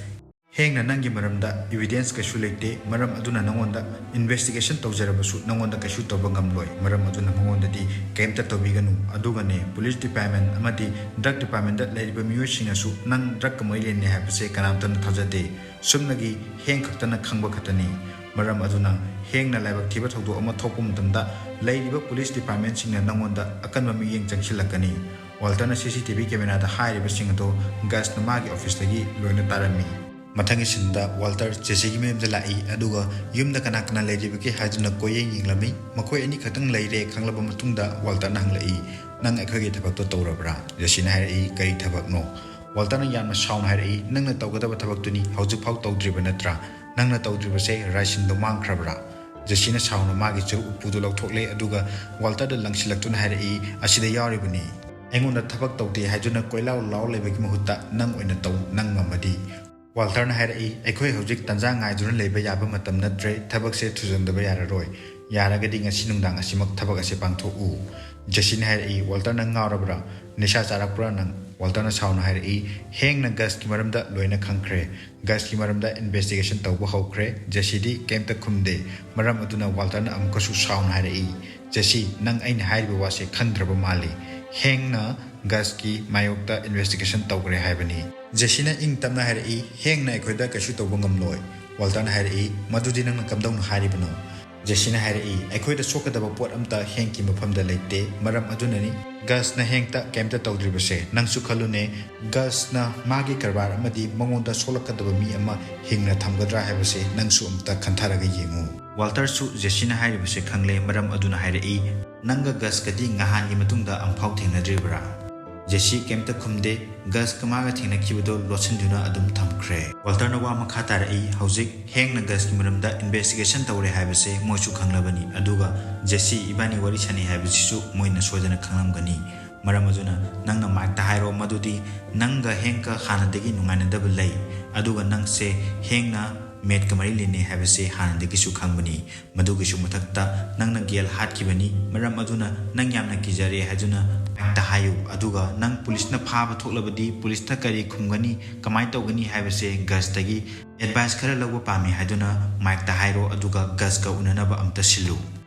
ꯍꯦꯡꯅ ꯅꯪꯒꯤ ꯃꯔꯝꯗ ꯏꯕꯤꯗꯦꯟꯁ ꯀꯩꯁꯨ ꯂꯩꯇꯦ, ꯃꯔꯝ ꯑꯗꯨꯅ ꯅꯉꯣꯟꯗ ꯏꯟꯚꯦꯁꯇꯤꯒꯦꯁꯟ ꯇꯧꯖꯔꯕꯁꯨ ꯅꯉꯣꯟꯗ ꯀꯩꯁꯨ ꯇꯧꯕ ꯉꯝꯂꯣꯏ꯫ ꯃꯔꯝ ꯑꯗꯨꯅ ꯃꯉꯣꯟꯗꯗꯤ ꯀꯩꯝꯇ ꯇꯧꯕꯤꯒꯅꯨ꯫ ꯑꯗꯨꯒꯅꯦ, ꯄꯨꯂꯤꯁ ꯗꯤꯄꯥꯔꯠꯃꯦꯟ ꯑꯃꯗꯤ ꯗ꯭ꯔꯒ ꯗꯤꯄꯥꯔꯠꯃꯦꯟꯗ ꯂꯩꯔꯤꯕ ꯃꯤꯑꯣꯏꯁꯤꯡꯅꯁꯨ ꯅꯪ ꯗ꯭ꯔꯒꯀ ꯃꯔꯤ ꯂꯩꯅꯩ ꯍꯥꯏꯕꯁꯦ ꯀꯅꯥꯝꯇꯅ ꯊꯥꯖꯗꯦ꯫ ꯁꯨꯞꯅꯒꯤ ꯍꯦꯡ ꯈꯛꯇꯅ ꯈꯪꯕ ꯈꯛꯇꯅꯤ꯫ ꯃꯔꯝ ꯑꯗꯨꯅ ꯍꯦꯡꯅ ꯂꯥꯏꯕꯛ ꯊꯤꯕ ꯊꯧꯗꯣꯛ ꯑꯃ ꯊꯣꯛꯄ ꯃꯇꯝꯗ ꯂꯩꯔꯤꯕ ꯄꯨꯂꯤꯁ ꯗꯤꯄꯥꯔꯠꯃꯦꯟꯁꯤꯡꯅ ꯅꯉꯣꯟꯗ ꯑꯀꯟꯕ ꯃꯤꯠꯌꯦꯡ ꯆꯪꯁꯤꯜꯂꯛꯀꯅꯤ꯫ ꯋꯥꯜꯇꯔꯅ ꯁꯤ ꯁꯤ ꯇꯤ ꯚꯤ ꯀꯦꯃꯦꯔꯥꯗ ꯍꯥꯏꯔꯤꯕꯁꯤꯡ ꯑꯗꯣ ꯒꯁꯅ ꯃꯥꯒꯤ ꯑꯣꯐꯤꯁꯇꯒꯤ ꯂꯣꯏꯅ ꯇꯥꯔꯝꯃꯤ꯫ ꯃꯊꯪꯒꯤ ꯁꯤꯟꯗ ꯋꯥꯜꯇꯔ ꯖꯦꯁꯤꯒꯤ ꯃꯌꯨꯝꯗ ꯂꯥꯛꯏ, ꯑꯗꯨꯒ ꯌꯨꯝꯗ ꯀꯅꯥ ꯀꯅꯥ ꯂꯩꯔꯤꯕꯒꯦ ꯍꯥꯏꯗꯨꯅ ꯀꯣꯏꯌꯦꯡ ꯌꯦꯡꯂꯝꯃꯤ꯫ ꯃꯈꯣꯏ ꯑꯅꯤ ꯈꯛꯇꯪ ꯂꯩꯔꯦ ꯈꯪꯂꯕ ꯃꯇꯨꯡꯗ ꯋꯥꯜꯇꯔꯅ ꯍꯪꯂꯛꯏ, "ꯅꯪ ꯑꯩꯈꯣꯏꯒꯤ ꯊꯕꯛꯇꯣ ꯇꯧꯔꯕ꯭ꯔꯥ?" ꯖꯦꯁꯤꯅ ꯍꯥꯏꯔꯛꯏ, "ꯀꯔꯤ ꯊꯕꯛꯅꯣ?" ꯋꯥꯜꯇꯔꯅ ꯌꯥꯝꯅ ꯁꯥꯎꯅ ꯍꯥꯏꯔꯛꯏ, "ꯅꯪꯅ ꯇꯧꯒꯗꯕ ꯊꯕꯛꯇꯨꯅꯤ ꯍꯧꯖꯤꯛꯐꯥꯎ ꯇꯧꯗ꯭ꯔꯤꯕ ꯅꯠꯇ꯭ꯔꯥ? ꯅꯪꯅ ꯇꯧꯗ꯭ꯔꯤꯕꯁꯦ ꯔꯥꯏꯁꯤꯟꯗꯣ ꯃꯥꯡꯈ꯭ꯔꯕ꯭ꯔꯥ?" ꯖꯦꯁꯤꯅ ꯁꯥꯎꯅ ꯃꯥꯒꯤ ꯆꯨꯔꯨꯞ ꯎꯄꯨꯗꯨ ꯂꯧꯊꯣꯛꯂꯦ, ꯑꯗꯨꯒ ꯋꯥꯜꯇꯔꯗ ꯂꯪꯁꯤꯜꯂꯛꯇꯨꯅ ꯍꯥꯏꯔꯛꯏ, "ꯑꯁꯤꯗ ꯌꯥꯎꯔꯤꯕꯅꯤ꯫ ꯑꯩꯉꯣꯟꯗ ꯊꯕꯛ ꯇꯧꯗꯦ ꯍꯥꯏꯗꯨꯅ ꯀꯣꯏꯂꯥꯎ ꯂꯥꯎ ꯂꯩꯕꯒꯤ ꯃꯍꯨꯠꯇ ꯅꯪ ꯑꯣꯏꯅ ꯇꯧ, ꯅꯪ ꯉꯝꯃꯗꯤ꯫" ꯋꯥꯜꯇꯔꯅ ꯍꯥꯏꯔꯛꯏ, "ꯑꯩꯈꯣꯏ ꯍꯧꯖꯤꯛ ꯇꯟꯖꯥ ꯉꯥꯏꯗꯨꯅ ꯂꯩꯕ ꯌꯥꯕ ꯃꯇꯝ ꯅꯠꯇ꯭ꯔꯦ, ꯊꯕꯛꯁꯦ ꯊꯨꯖꯟꯗꯕ ꯌꯥꯔꯔꯣꯏ꯫ ꯌꯥꯔꯒꯗꯤ ꯉꯁꯤ ꯅꯨꯡꯗꯥꯡ ꯑꯁꯤꯃꯛ ꯊꯕꯛ ꯑꯁꯦ ꯄꯥꯡꯊꯣꯛꯎ꯫" ꯖꯦꯁꯤꯅ ꯍꯥꯏꯔꯛꯏ, "ꯋꯥꯜꯇꯔ, ꯅꯪ ꯉꯥꯎꯔꯕ꯭ꯔꯥ? ꯅꯤꯁꯥ ꯆꯥꯔꯛꯄ꯭ꯔꯥ ꯅꯪ?" ꯋꯥꯜꯇꯔꯅ ꯁꯥꯎꯅ ꯍꯥꯏꯔꯛꯏ, "ꯍꯦꯡꯅ ꯒꯁꯀꯤ ꯃꯔꯝꯗ ꯂꯣꯏꯅ ꯈꯪꯈ꯭ꯔꯦ꯫ ꯒꯁꯀꯤ ꯃꯔꯝꯗ ꯏꯟꯚꯦꯁꯇꯤꯒꯦꯁꯟ ꯇꯧꯕ ꯍꯧꯈ꯭ꯔꯦ꯫" ꯖꯦꯁꯤꯗꯤ ꯀꯩꯝꯇ ꯈꯨꯝꯗꯦ꯫ ꯃꯔꯝ ꯑꯗꯨꯅ ꯋꯥꯜꯇꯔꯅ ꯑꯃꯨꯛꯀꯁꯨ ꯁꯥꯎꯅ ꯍꯥꯏꯔꯛꯏ, "ꯖꯦꯁꯤ, ꯅꯪ ꯑꯩꯅ ꯍꯥꯏꯔꯤꯕ ꯋꯥꯁꯦ ꯈꯪꯗ꯭ꯔꯕ ꯃꯥꯜꯂꯤ꯫ ꯍꯦꯡꯅ ꯒꯁꯀꯤ ꯃꯥꯌꯣꯛꯇ ꯏꯟꯚꯦꯁꯇꯤꯒꯦꯁꯟ ꯇꯧꯈ꯭ꯔꯦ ꯍꯥꯏꯕꯅꯤ꯫" ꯖꯦꯁꯤꯅ ꯏꯪ ꯇꯞꯅ ꯍꯥꯏꯔꯛꯏ, "ꯍꯦꯡꯅ ꯑꯩꯈꯣꯏꯗ ꯀꯩꯁꯨ ꯇꯧꯕ ꯉꯝꯂꯣꯏ꯫" ꯋꯥꯜꯇꯔꯅ ꯍꯥꯏꯔꯛꯏ, "ꯃꯗꯨꯗꯤ ꯅꯪꯅ ꯀꯝꯗꯧꯅ ꯍꯥꯏꯔꯤꯕꯅꯣ?" ꯖꯦꯁꯤꯅ ꯍꯥꯏꯔꯛꯏ, "ꯑꯩꯈꯣꯏꯗ ꯁꯣꯛꯀꯗꯕ ꯄꯣꯠ ꯑꯝꯇ ꯍꯦꯡꯀꯤ ꯃꯐꯝꯗ ꯂꯩꯇꯦ꯫ ꯃꯔꯝ ꯑꯗꯨꯅꯅꯤ ꯒꯁꯅ ꯍꯦꯡꯇ ꯀꯩꯝꯇ ꯇꯧꯗ꯭ꯔꯤꯕꯁꯦ꯫ ꯅꯪꯁꯨ ꯈꯜꯂꯨꯅꯦ, ꯒꯁꯅ ꯃꯥꯒꯤ ꯀꯔꯕꯥꯔ ꯑꯃꯗꯤ ꯃꯉꯣꯟꯗ ꯁꯣꯛꯂꯛꯀꯗꯕ ꯃꯤ ꯑꯃ ꯍꯤꯡꯅ ꯊꯝꯒꯗ꯭ꯔꯥ ꯍꯥꯏꯕꯁꯦ ꯅꯪꯁꯨ ꯑꯝꯇ ꯈꯟꯊꯔꯒ ꯌꯦꯡꯉꯨ꯫" ꯋꯥꯜꯇꯔꯁꯨ ꯖꯦꯁꯤꯅ ꯍꯥꯏꯔꯤꯕꯁꯦ ꯈꯪꯂꯦ, ꯃꯔꯝ ꯑꯗꯨꯅ ꯍꯥꯏꯔꯛꯏ, "ꯅꯪꯒ ꯒꯁꯀꯗꯤ ꯉꯍꯥꯟꯒꯤ ꯃꯇꯨꯡꯗ ꯑꯃꯨꯛꯐꯥꯎ ꯊꯦꯡꯅꯗ꯭ꯔꯤꯕ꯭ꯔꯥ?" ꯖꯦꯁꯤ ꯀꯩꯝꯇ ꯈꯨꯝꯗꯦ꯫ ꯒꯁꯀ ꯃꯥꯒ ꯊꯦꯡꯅꯈꯤꯕꯗꯣ ꯂꯣꯠꯁꯤꯟꯗꯨꯅ ꯑꯗꯨꯝ ꯊꯝꯈ꯭ꯔꯦ꯫ ꯋꯥꯜꯇꯔꯅ ꯋꯥ ꯃꯈꯥ ꯇꯥꯔꯛꯏ, "ꯍꯧꯖꯤꯛ ꯍꯦꯡꯅ ꯒꯁꯀꯤ ꯃꯔꯝꯗ ꯏꯟꯚꯦꯁꯇꯤꯒꯦꯁꯟ ꯇꯧꯔꯦ ꯍꯥꯏꯕꯁꯦ ꯃꯣꯏꯁꯨ ꯈꯪꯂꯕꯅꯤ, ꯑꯗꯨꯒ ꯖꯦꯁꯤ ꯏꯕꯥꯅꯤ ꯋꯥꯔꯤ ꯁꯥꯟꯅꯩ ꯍꯥꯏꯕꯁꯤꯁꯨ ꯃꯣꯏꯅ ꯁꯣꯏꯗꯅ ꯈꯪꯂꯝꯒꯅꯤ꯫ ꯃꯔꯝ ꯑꯗꯨꯅ ꯅꯪꯅ ꯃꯥꯏꯛꯇ ꯍꯥꯏꯔꯣ ꯃꯗꯨꯗꯤ ꯅꯪꯒ ꯍꯦꯡꯀ ꯍꯥꯟꯅꯗꯒꯤ ꯅꯨꯡꯉꯥꯏꯅꯗꯕ ꯂꯩ, ꯑꯗꯨꯒ ꯅꯪꯁꯦ ꯍꯦꯡꯅ ꯃꯦꯠꯀ ꯃꯔꯤ ꯂꯩꯅꯩ ꯍꯥꯏꯕꯁꯦ ꯍꯥꯟꯅꯗꯒꯤꯁꯨ ꯈꯪꯕꯅꯤ꯫ ꯃꯗꯨꯒꯤꯁꯨ ꯃꯊꯛꯇ ꯅꯪꯅ ꯒꯦꯜ ꯍꯥꯠꯈꯤꯕꯅꯤ, ꯃꯔꯝ ꯑꯗꯨꯅ ꯅꯪ ꯌꯥꯝꯅ ꯀꯤꯖꯔꯦ ꯍꯥꯏꯗꯨꯅ ꯃꯥꯏꯛꯇ ꯍꯥꯏꯌꯨ, ꯑꯗꯨꯒ ꯅꯪ ꯄꯨꯂꯤꯁꯅ ꯐꯥꯕ ꯊꯣꯛꯂꯕꯗꯤ ꯄꯨꯂꯤꯁꯅ ꯀꯔꯤ ꯈꯨꯝꯒꯅꯤ, ꯀꯃꯥꯏꯅ ꯇꯧꯒꯅꯤ ꯍꯥꯏꯕꯁꯦ ꯒꯁꯇꯒꯤ ꯑꯦꯗꯚꯥꯏꯁ ꯈꯔ ꯂꯧꯕ ꯄꯥꯝꯃꯤ ꯍꯥꯏꯗꯨꯅ ꯃꯥꯏꯛꯇ ꯍꯥꯏꯔꯣ, ꯑꯗꯨꯒ ꯒꯁꯀ ꯎꯅꯅꯕ ꯑꯝꯇ ꯁꯤꯜꯂꯨ꯫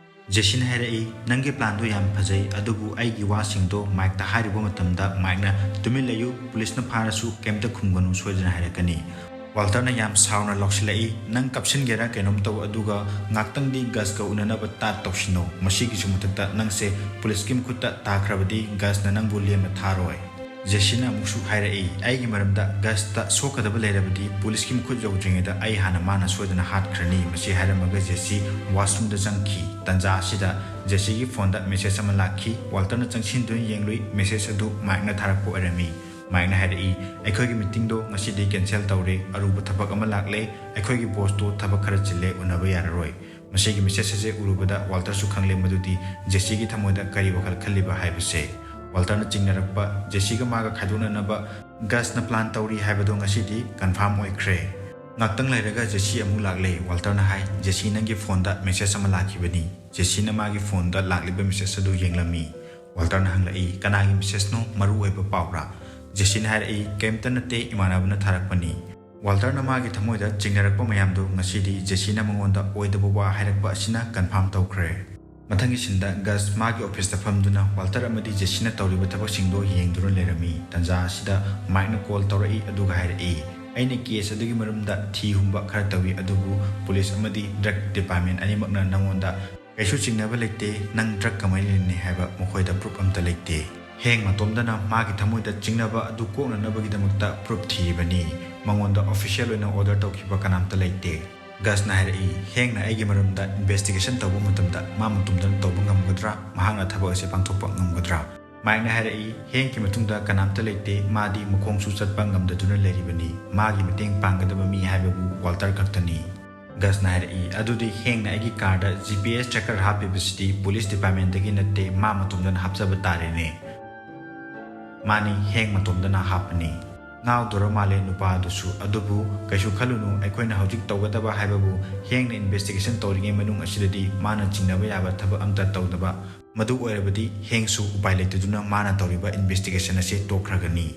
ꯖꯦꯁꯤꯅ ꯍꯥꯏꯔꯛꯏ, "ꯅꯪꯒꯤ ꯄ꯭ꯂꯥꯟꯗꯣ ꯌꯥꯝ ꯐꯖꯩ, ꯑꯗꯨꯕꯨ ꯑꯩꯒꯤ ꯋꯥꯁꯤꯡꯗꯣ ꯃꯥꯏꯛꯇ ꯍꯥꯏꯔꯨꯕ ꯃꯇꯝꯗ ꯃꯥꯏꯛꯅ 'ꯇꯨꯃꯤꯟ ꯂꯩꯌꯨ, ꯄꯨꯂꯤꯁꯅ ꯐꯥꯔꯁꯨ ꯀꯩꯝꯇ ꯈꯨꯝꯒꯅꯨ' ꯁꯣꯏꯗꯅ ꯍꯥꯏꯔꯛꯀꯅꯤ꯫" ꯋꯥꯜꯇꯔꯅ ꯌꯥꯝ ꯁꯥꯎꯅ ꯂꯥꯎꯁꯤꯜꯂꯛꯏ, "ꯅꯪ ꯀꯞꯁꯤꯟꯒꯦꯔꯥ ꯀꯩꯅꯣꯝ ꯇꯧ, ꯑꯗꯨꯒ ꯉꯥꯛꯇꯪꯗꯤ ꯒꯁꯀ ꯎꯅꯅꯕ ꯇꯥꯠ ꯇꯧꯁꯤꯟꯅꯧ꯫ ꯃꯁꯤꯒꯤꯁꯨ ꯃꯊꯛꯇ ꯅꯪꯁꯦ ꯄꯨꯂꯤꯁꯀꯤ ꯃꯈꯨꯠꯇ ꯇꯥꯈ꯭ꯔꯕꯗꯤ ꯒꯁꯅ ꯅꯪꯕꯨ ꯂꯦꯝꯅ ꯊꯥꯔꯣꯏ꯫" ꯖꯦꯁꯤꯅ ꯑꯃꯨꯛꯁꯨ ꯍꯥꯏꯔꯛꯏ, "ꯑꯩꯒꯤ ꯃꯔꯝꯗ ꯒꯁꯇ ꯁꯣꯛꯀꯗꯕ ꯂꯩꯔꯕꯗꯤ ꯄꯨꯂꯤꯁꯀꯤ ꯃꯈꯨꯠ ꯌꯧꯗ꯭ꯔꯤꯉꯩꯗ ꯑꯩ ꯍꯥꯟꯅ ꯃꯥꯅ ꯁꯣꯏꯗꯅ ꯍꯥꯠꯈ꯭ꯔꯅꯤ꯫" ꯃꯁꯤ ꯍꯥꯏꯔꯝꯃꯒ ꯖꯦꯁꯤ ꯋꯥꯁꯔꯨꯝꯗ ꯆꯪꯈꯤ꯫ ꯇꯟꯖꯥ ꯑꯁꯤꯗ ꯖꯦꯁꯤꯒꯤ ꯐꯣꯟꯗ ꯃꯦꯁꯦꯖ ꯑꯃ ꯂꯥꯛꯈꯤ꯫ ꯋꯥꯜꯇꯔꯅ ꯆꯪꯁꯤꯟꯗꯨꯅ ꯌꯦꯡꯂꯨꯏ, ꯃꯦꯁꯦꯖ ꯑꯗꯨ ꯃꯥꯏꯛꯅ ꯊꯥꯔꯛꯄ ꯑꯣꯏꯔꯝꯃꯤ꯫ ꯃꯥꯏꯛꯅ ꯍꯥꯏꯔꯛꯏ, "ꯑꯩꯈꯣꯏꯒꯤ ꯃꯤꯇꯤꯡꯗꯣ ꯉꯁꯤꯗꯤ ꯀꯦꯟꯁꯦꯜ ꯇꯧꯔꯦ, ꯑꯔꯨꯕ ꯊꯕꯛ ꯑꯃ ꯂꯥꯛꯂꯦ, ꯑꯩꯈꯣꯏꯒꯤ ꯕꯣꯁꯇꯣ ꯊꯕꯛ ꯈꯔ ꯆꯤꯜꯂꯦ, ꯎꯅꯕ ꯌꯥꯔꯔꯣꯏ꯫" ꯃꯁꯤꯒꯤ ꯃꯦꯁꯦꯖ ꯑꯁꯦ ꯎꯔꯨꯕꯗ ꯋꯥꯜꯇꯔꯁꯨ ꯈꯪꯂꯦ ꯃꯗꯨꯗꯤ ꯖꯦꯁꯤꯒꯤ ꯊꯃꯣꯏꯗ ꯀꯔꯤ ꯋꯥꯈꯜ ꯈꯜꯂꯤꯕ ꯍꯥꯏꯕꯁꯦ꯫ ꯋꯥꯜꯇꯔꯅ ꯆꯤꯡꯅꯔꯛꯄ, ꯖꯦꯁꯤꯒ ꯃꯥꯒ ꯈꯥꯏꯗꯣꯛꯅꯅꯕ ꯒꯁꯅ ꯄ꯭ꯂꯥꯟ ꯇꯧꯔꯤ ꯍꯥꯏꯕꯗꯣ ꯉꯁꯤꯗꯤ ꯀꯟꯐꯥꯔꯝ ꯑꯣꯏꯈ꯭ꯔꯦ꯫ ꯉꯥꯛꯇꯪ ꯂꯩꯔꯒ ꯖꯦꯁꯤ ꯑꯃꯨꯛ ꯂꯥꯛꯂꯦ꯫ ꯋꯥꯜꯇꯔꯅ ꯍꯥꯏ, "ꯖꯦꯁꯤ, ꯅꯪꯒꯤ ꯐꯣꯟꯗ ꯃꯦꯁꯦꯖ ꯑꯃ ꯂꯥꯛꯈꯤꯕꯅꯤ꯫" ꯖꯦꯁꯤꯅ ꯃꯥꯒꯤ ꯐꯣꯟꯗ ꯂꯥꯛꯂꯤꯕ ꯃꯦꯁꯦꯖ ꯑꯗꯨ ꯌꯦꯡꯂꯝꯃꯤ꯫ ꯋꯥꯜꯇꯔꯅ ꯍꯪꯂꯛꯏ, "ꯀꯅꯥꯒꯤ ꯃꯦꯁꯦꯖꯅꯣ? ꯃꯔꯨ ꯑꯣꯏꯕ ꯄꯥꯎꯔꯥ?" ꯖꯦꯁꯤꯅ ꯍꯥꯏꯔꯛꯏ, "ꯀꯩꯝꯇ ꯅꯠꯇꯦ, ꯏꯃꯥꯟꯅꯕꯅ ꯊꯥꯔꯛꯄꯅꯤ꯫" ꯋꯥꯜꯇꯔꯅ ꯃꯥꯒꯤ ꯊꯃꯣꯏꯗ ꯆꯤꯡꯅꯔꯛꯄ ꯃꯌꯥꯝꯗꯨ ꯉꯁꯤꯗꯤ ꯖꯦꯁꯤꯅ ꯃꯉꯣꯟꯗ ꯑꯣꯏꯗꯕ ꯋꯥ ꯍꯥꯏꯔꯛꯄ ꯑꯁꯤꯅ ꯀꯟꯐꯥꯔꯝ ꯇꯧꯈ꯭ꯔꯦ꯫ ꯃꯊꯪꯒꯤ ꯁꯤꯟꯗ ꯒꯁ ꯃꯥꯒꯤ ꯑꯣꯐꯤꯁꯇ ꯐꯝꯗꯨꯅ ꯋꯥꯜꯇꯔ ꯑꯃꯗꯤ ꯖꯦꯁꯤꯅ ꯇꯧꯔꯤꯕ ꯊꯕꯛꯁꯤꯡꯗꯨ ꯌꯦꯡꯗꯨꯅ ꯂꯩꯔꯝꯃꯤ꯫ ꯇꯟꯖꯥ ꯑꯁꯤꯗ ꯃꯥꯏꯛꯅ ꯀꯣꯜ ꯇꯧꯔꯛꯏ ꯑꯗꯨꯒ ꯍꯥꯏꯔꯛꯏ, "ꯑꯩꯅ ꯀꯦꯁ ꯑꯗꯨꯒꯤ ꯃꯔꯝꯗ ꯊꯤ ꯍꯨꯝꯕ ꯈꯔ ꯇꯧꯏ, ꯑꯗꯨꯕꯨ ꯄꯨꯂꯤꯁ ꯑꯃꯗꯤ ꯗ꯭ꯔꯒ ꯗꯤꯄꯥꯔꯠꯃꯦꯟ ꯑꯅꯤꯃꯛꯅ ꯅꯉꯣꯟꯗ ꯀꯩꯁꯨ ꯆꯤꯡꯅꯕ ꯂꯩꯇꯦ, ꯅꯪ ꯗ꯭ꯔꯒꯀ ꯃꯔꯤ ꯂꯩꯅꯩ ꯍꯥꯏꯕ ꯃꯈꯣꯏꯗ ꯄ꯭ꯔꯨꯐ ꯑꯝꯇ ꯂꯩꯇꯦ꯫ ꯍꯦꯡ ꯃꯇꯣꯝꯗꯅ ꯃꯥꯒꯤ ꯊꯃꯣꯏꯗ ꯆꯤꯡꯅꯕ ꯑꯗꯨ ꯀꯣꯛꯅꯅꯕꯒꯤꯗꯃꯛꯇ ꯄ꯭ꯔꯨꯐ ꯊꯤꯔꯤꯕꯅꯤ꯫ ꯃꯉꯣꯟꯗ ꯑꯣꯐꯤꯁꯤꯌꯦꯜ ꯑꯣꯏꯅ ꯑꯣꯔꯗꯔ ꯇꯧꯈꯤꯕ ꯀꯅꯥꯝꯇ ꯂꯩꯇꯦ꯫" ꯒꯁꯅ ꯍꯥꯏꯔꯛꯏ, "ꯍꯦꯡꯅ ꯑꯩꯒꯤ ꯃꯔꯝꯗ ꯏꯟꯚꯦꯁꯇꯤꯒꯦꯁꯟ ꯇꯧꯕ ꯃꯇꯝꯗ ꯃꯥ ꯃꯇꯣꯝꯗꯅ ꯇꯧꯕ ꯉꯝꯒꯗ꯭ꯔꯥ? ꯃꯍꯥꯛꯅ ꯊꯕꯛ ꯑꯁꯤ ꯄꯥꯡꯊꯣꯛꯄ ꯉꯝꯒꯗ꯭ꯔꯥ?" ꯃꯥꯏꯛꯅ ꯍꯥꯏꯔꯛꯏ, "ꯍꯦꯡꯒꯤ ꯃꯇꯨꯡꯗ ꯀꯅꯥꯝꯇ ꯂꯩꯇꯦ, ꯃꯥꯗꯤ ꯃꯈꯣꯡꯁꯨ ꯆꯠꯄ ꯉꯝꯗꯗꯨꯅ ꯂꯩꯔꯤꯕꯅꯤ꯫ ꯃꯥꯒꯤ ꯃꯇꯦꯡ ꯄꯥꯡꯒꯗꯕ ꯃꯤ ꯍꯥꯏꯕꯕꯨ ꯋꯥꯜꯇꯔ ꯈꯛꯇꯅꯤ꯫" ꯒꯁꯅ ꯍꯥꯏꯔꯛꯏ, "ꯑꯗꯨꯗꯤ ꯍꯦꯡꯅ ꯑꯩꯒꯤ card G P S tracker ꯍꯥꯞꯄꯤꯕꯁꯤꯗꯤ ꯄꯨꯂꯤꯁ ꯗꯤꯄꯥꯔꯠꯃꯦꯟꯗꯒꯤ ꯅꯠꯇꯦ, ꯃꯥ ꯃꯇꯣꯝꯗꯅ ꯍꯥꯞꯆꯕ ꯇꯥꯔꯦꯅꯦ꯫" "ꯃꯥꯅꯤ, ꯍꯦꯡ ꯃꯇꯣꯝꯗꯅ ꯍꯥꯞꯄꯅꯤ꯫" ꯉꯥꯎꯗꯣꯔ ꯃꯥꯜꯂꯦ ꯅꯨꯄꯥ ꯑꯗꯨꯁꯨ꯫ "ꯑꯗꯨꯕꯨ ꯀꯩꯁꯨ ꯈꯜꯂꯨꯅꯨ, ꯑꯩꯈꯣꯏꯅ ꯍꯧꯖꯤꯛ ꯇꯧꯒꯗꯕ ꯍꯥꯏꯕꯕꯨ ꯍꯦꯡꯅ ꯏꯟꯚꯦꯁꯇꯤꯒꯦꯁꯟ ꯇꯧꯔꯤꯉꯩ ꯃꯅꯨꯡ ꯑꯁꯤꯗꯗꯤ ꯃꯥꯅ ꯆꯤꯡꯅꯕ ꯌꯥꯕ ꯊꯕꯛ ꯑꯝꯇ ꯇꯧꯗꯕ꯫ ꯃꯗꯨ ꯑꯣꯏꯔꯕꯗꯤ ꯍꯦꯡꯁꯨ ꯎꯄꯥꯏ ꯂꯩꯇꯗꯨꯅ ꯃꯥꯅ ꯇꯧꯔꯤꯕ ꯏꯟꯚꯦꯁꯇꯤꯒꯦꯁꯟ ꯑꯁꯤ ꯇꯣꯛꯈ꯭ꯔꯒꯅꯤ꯫"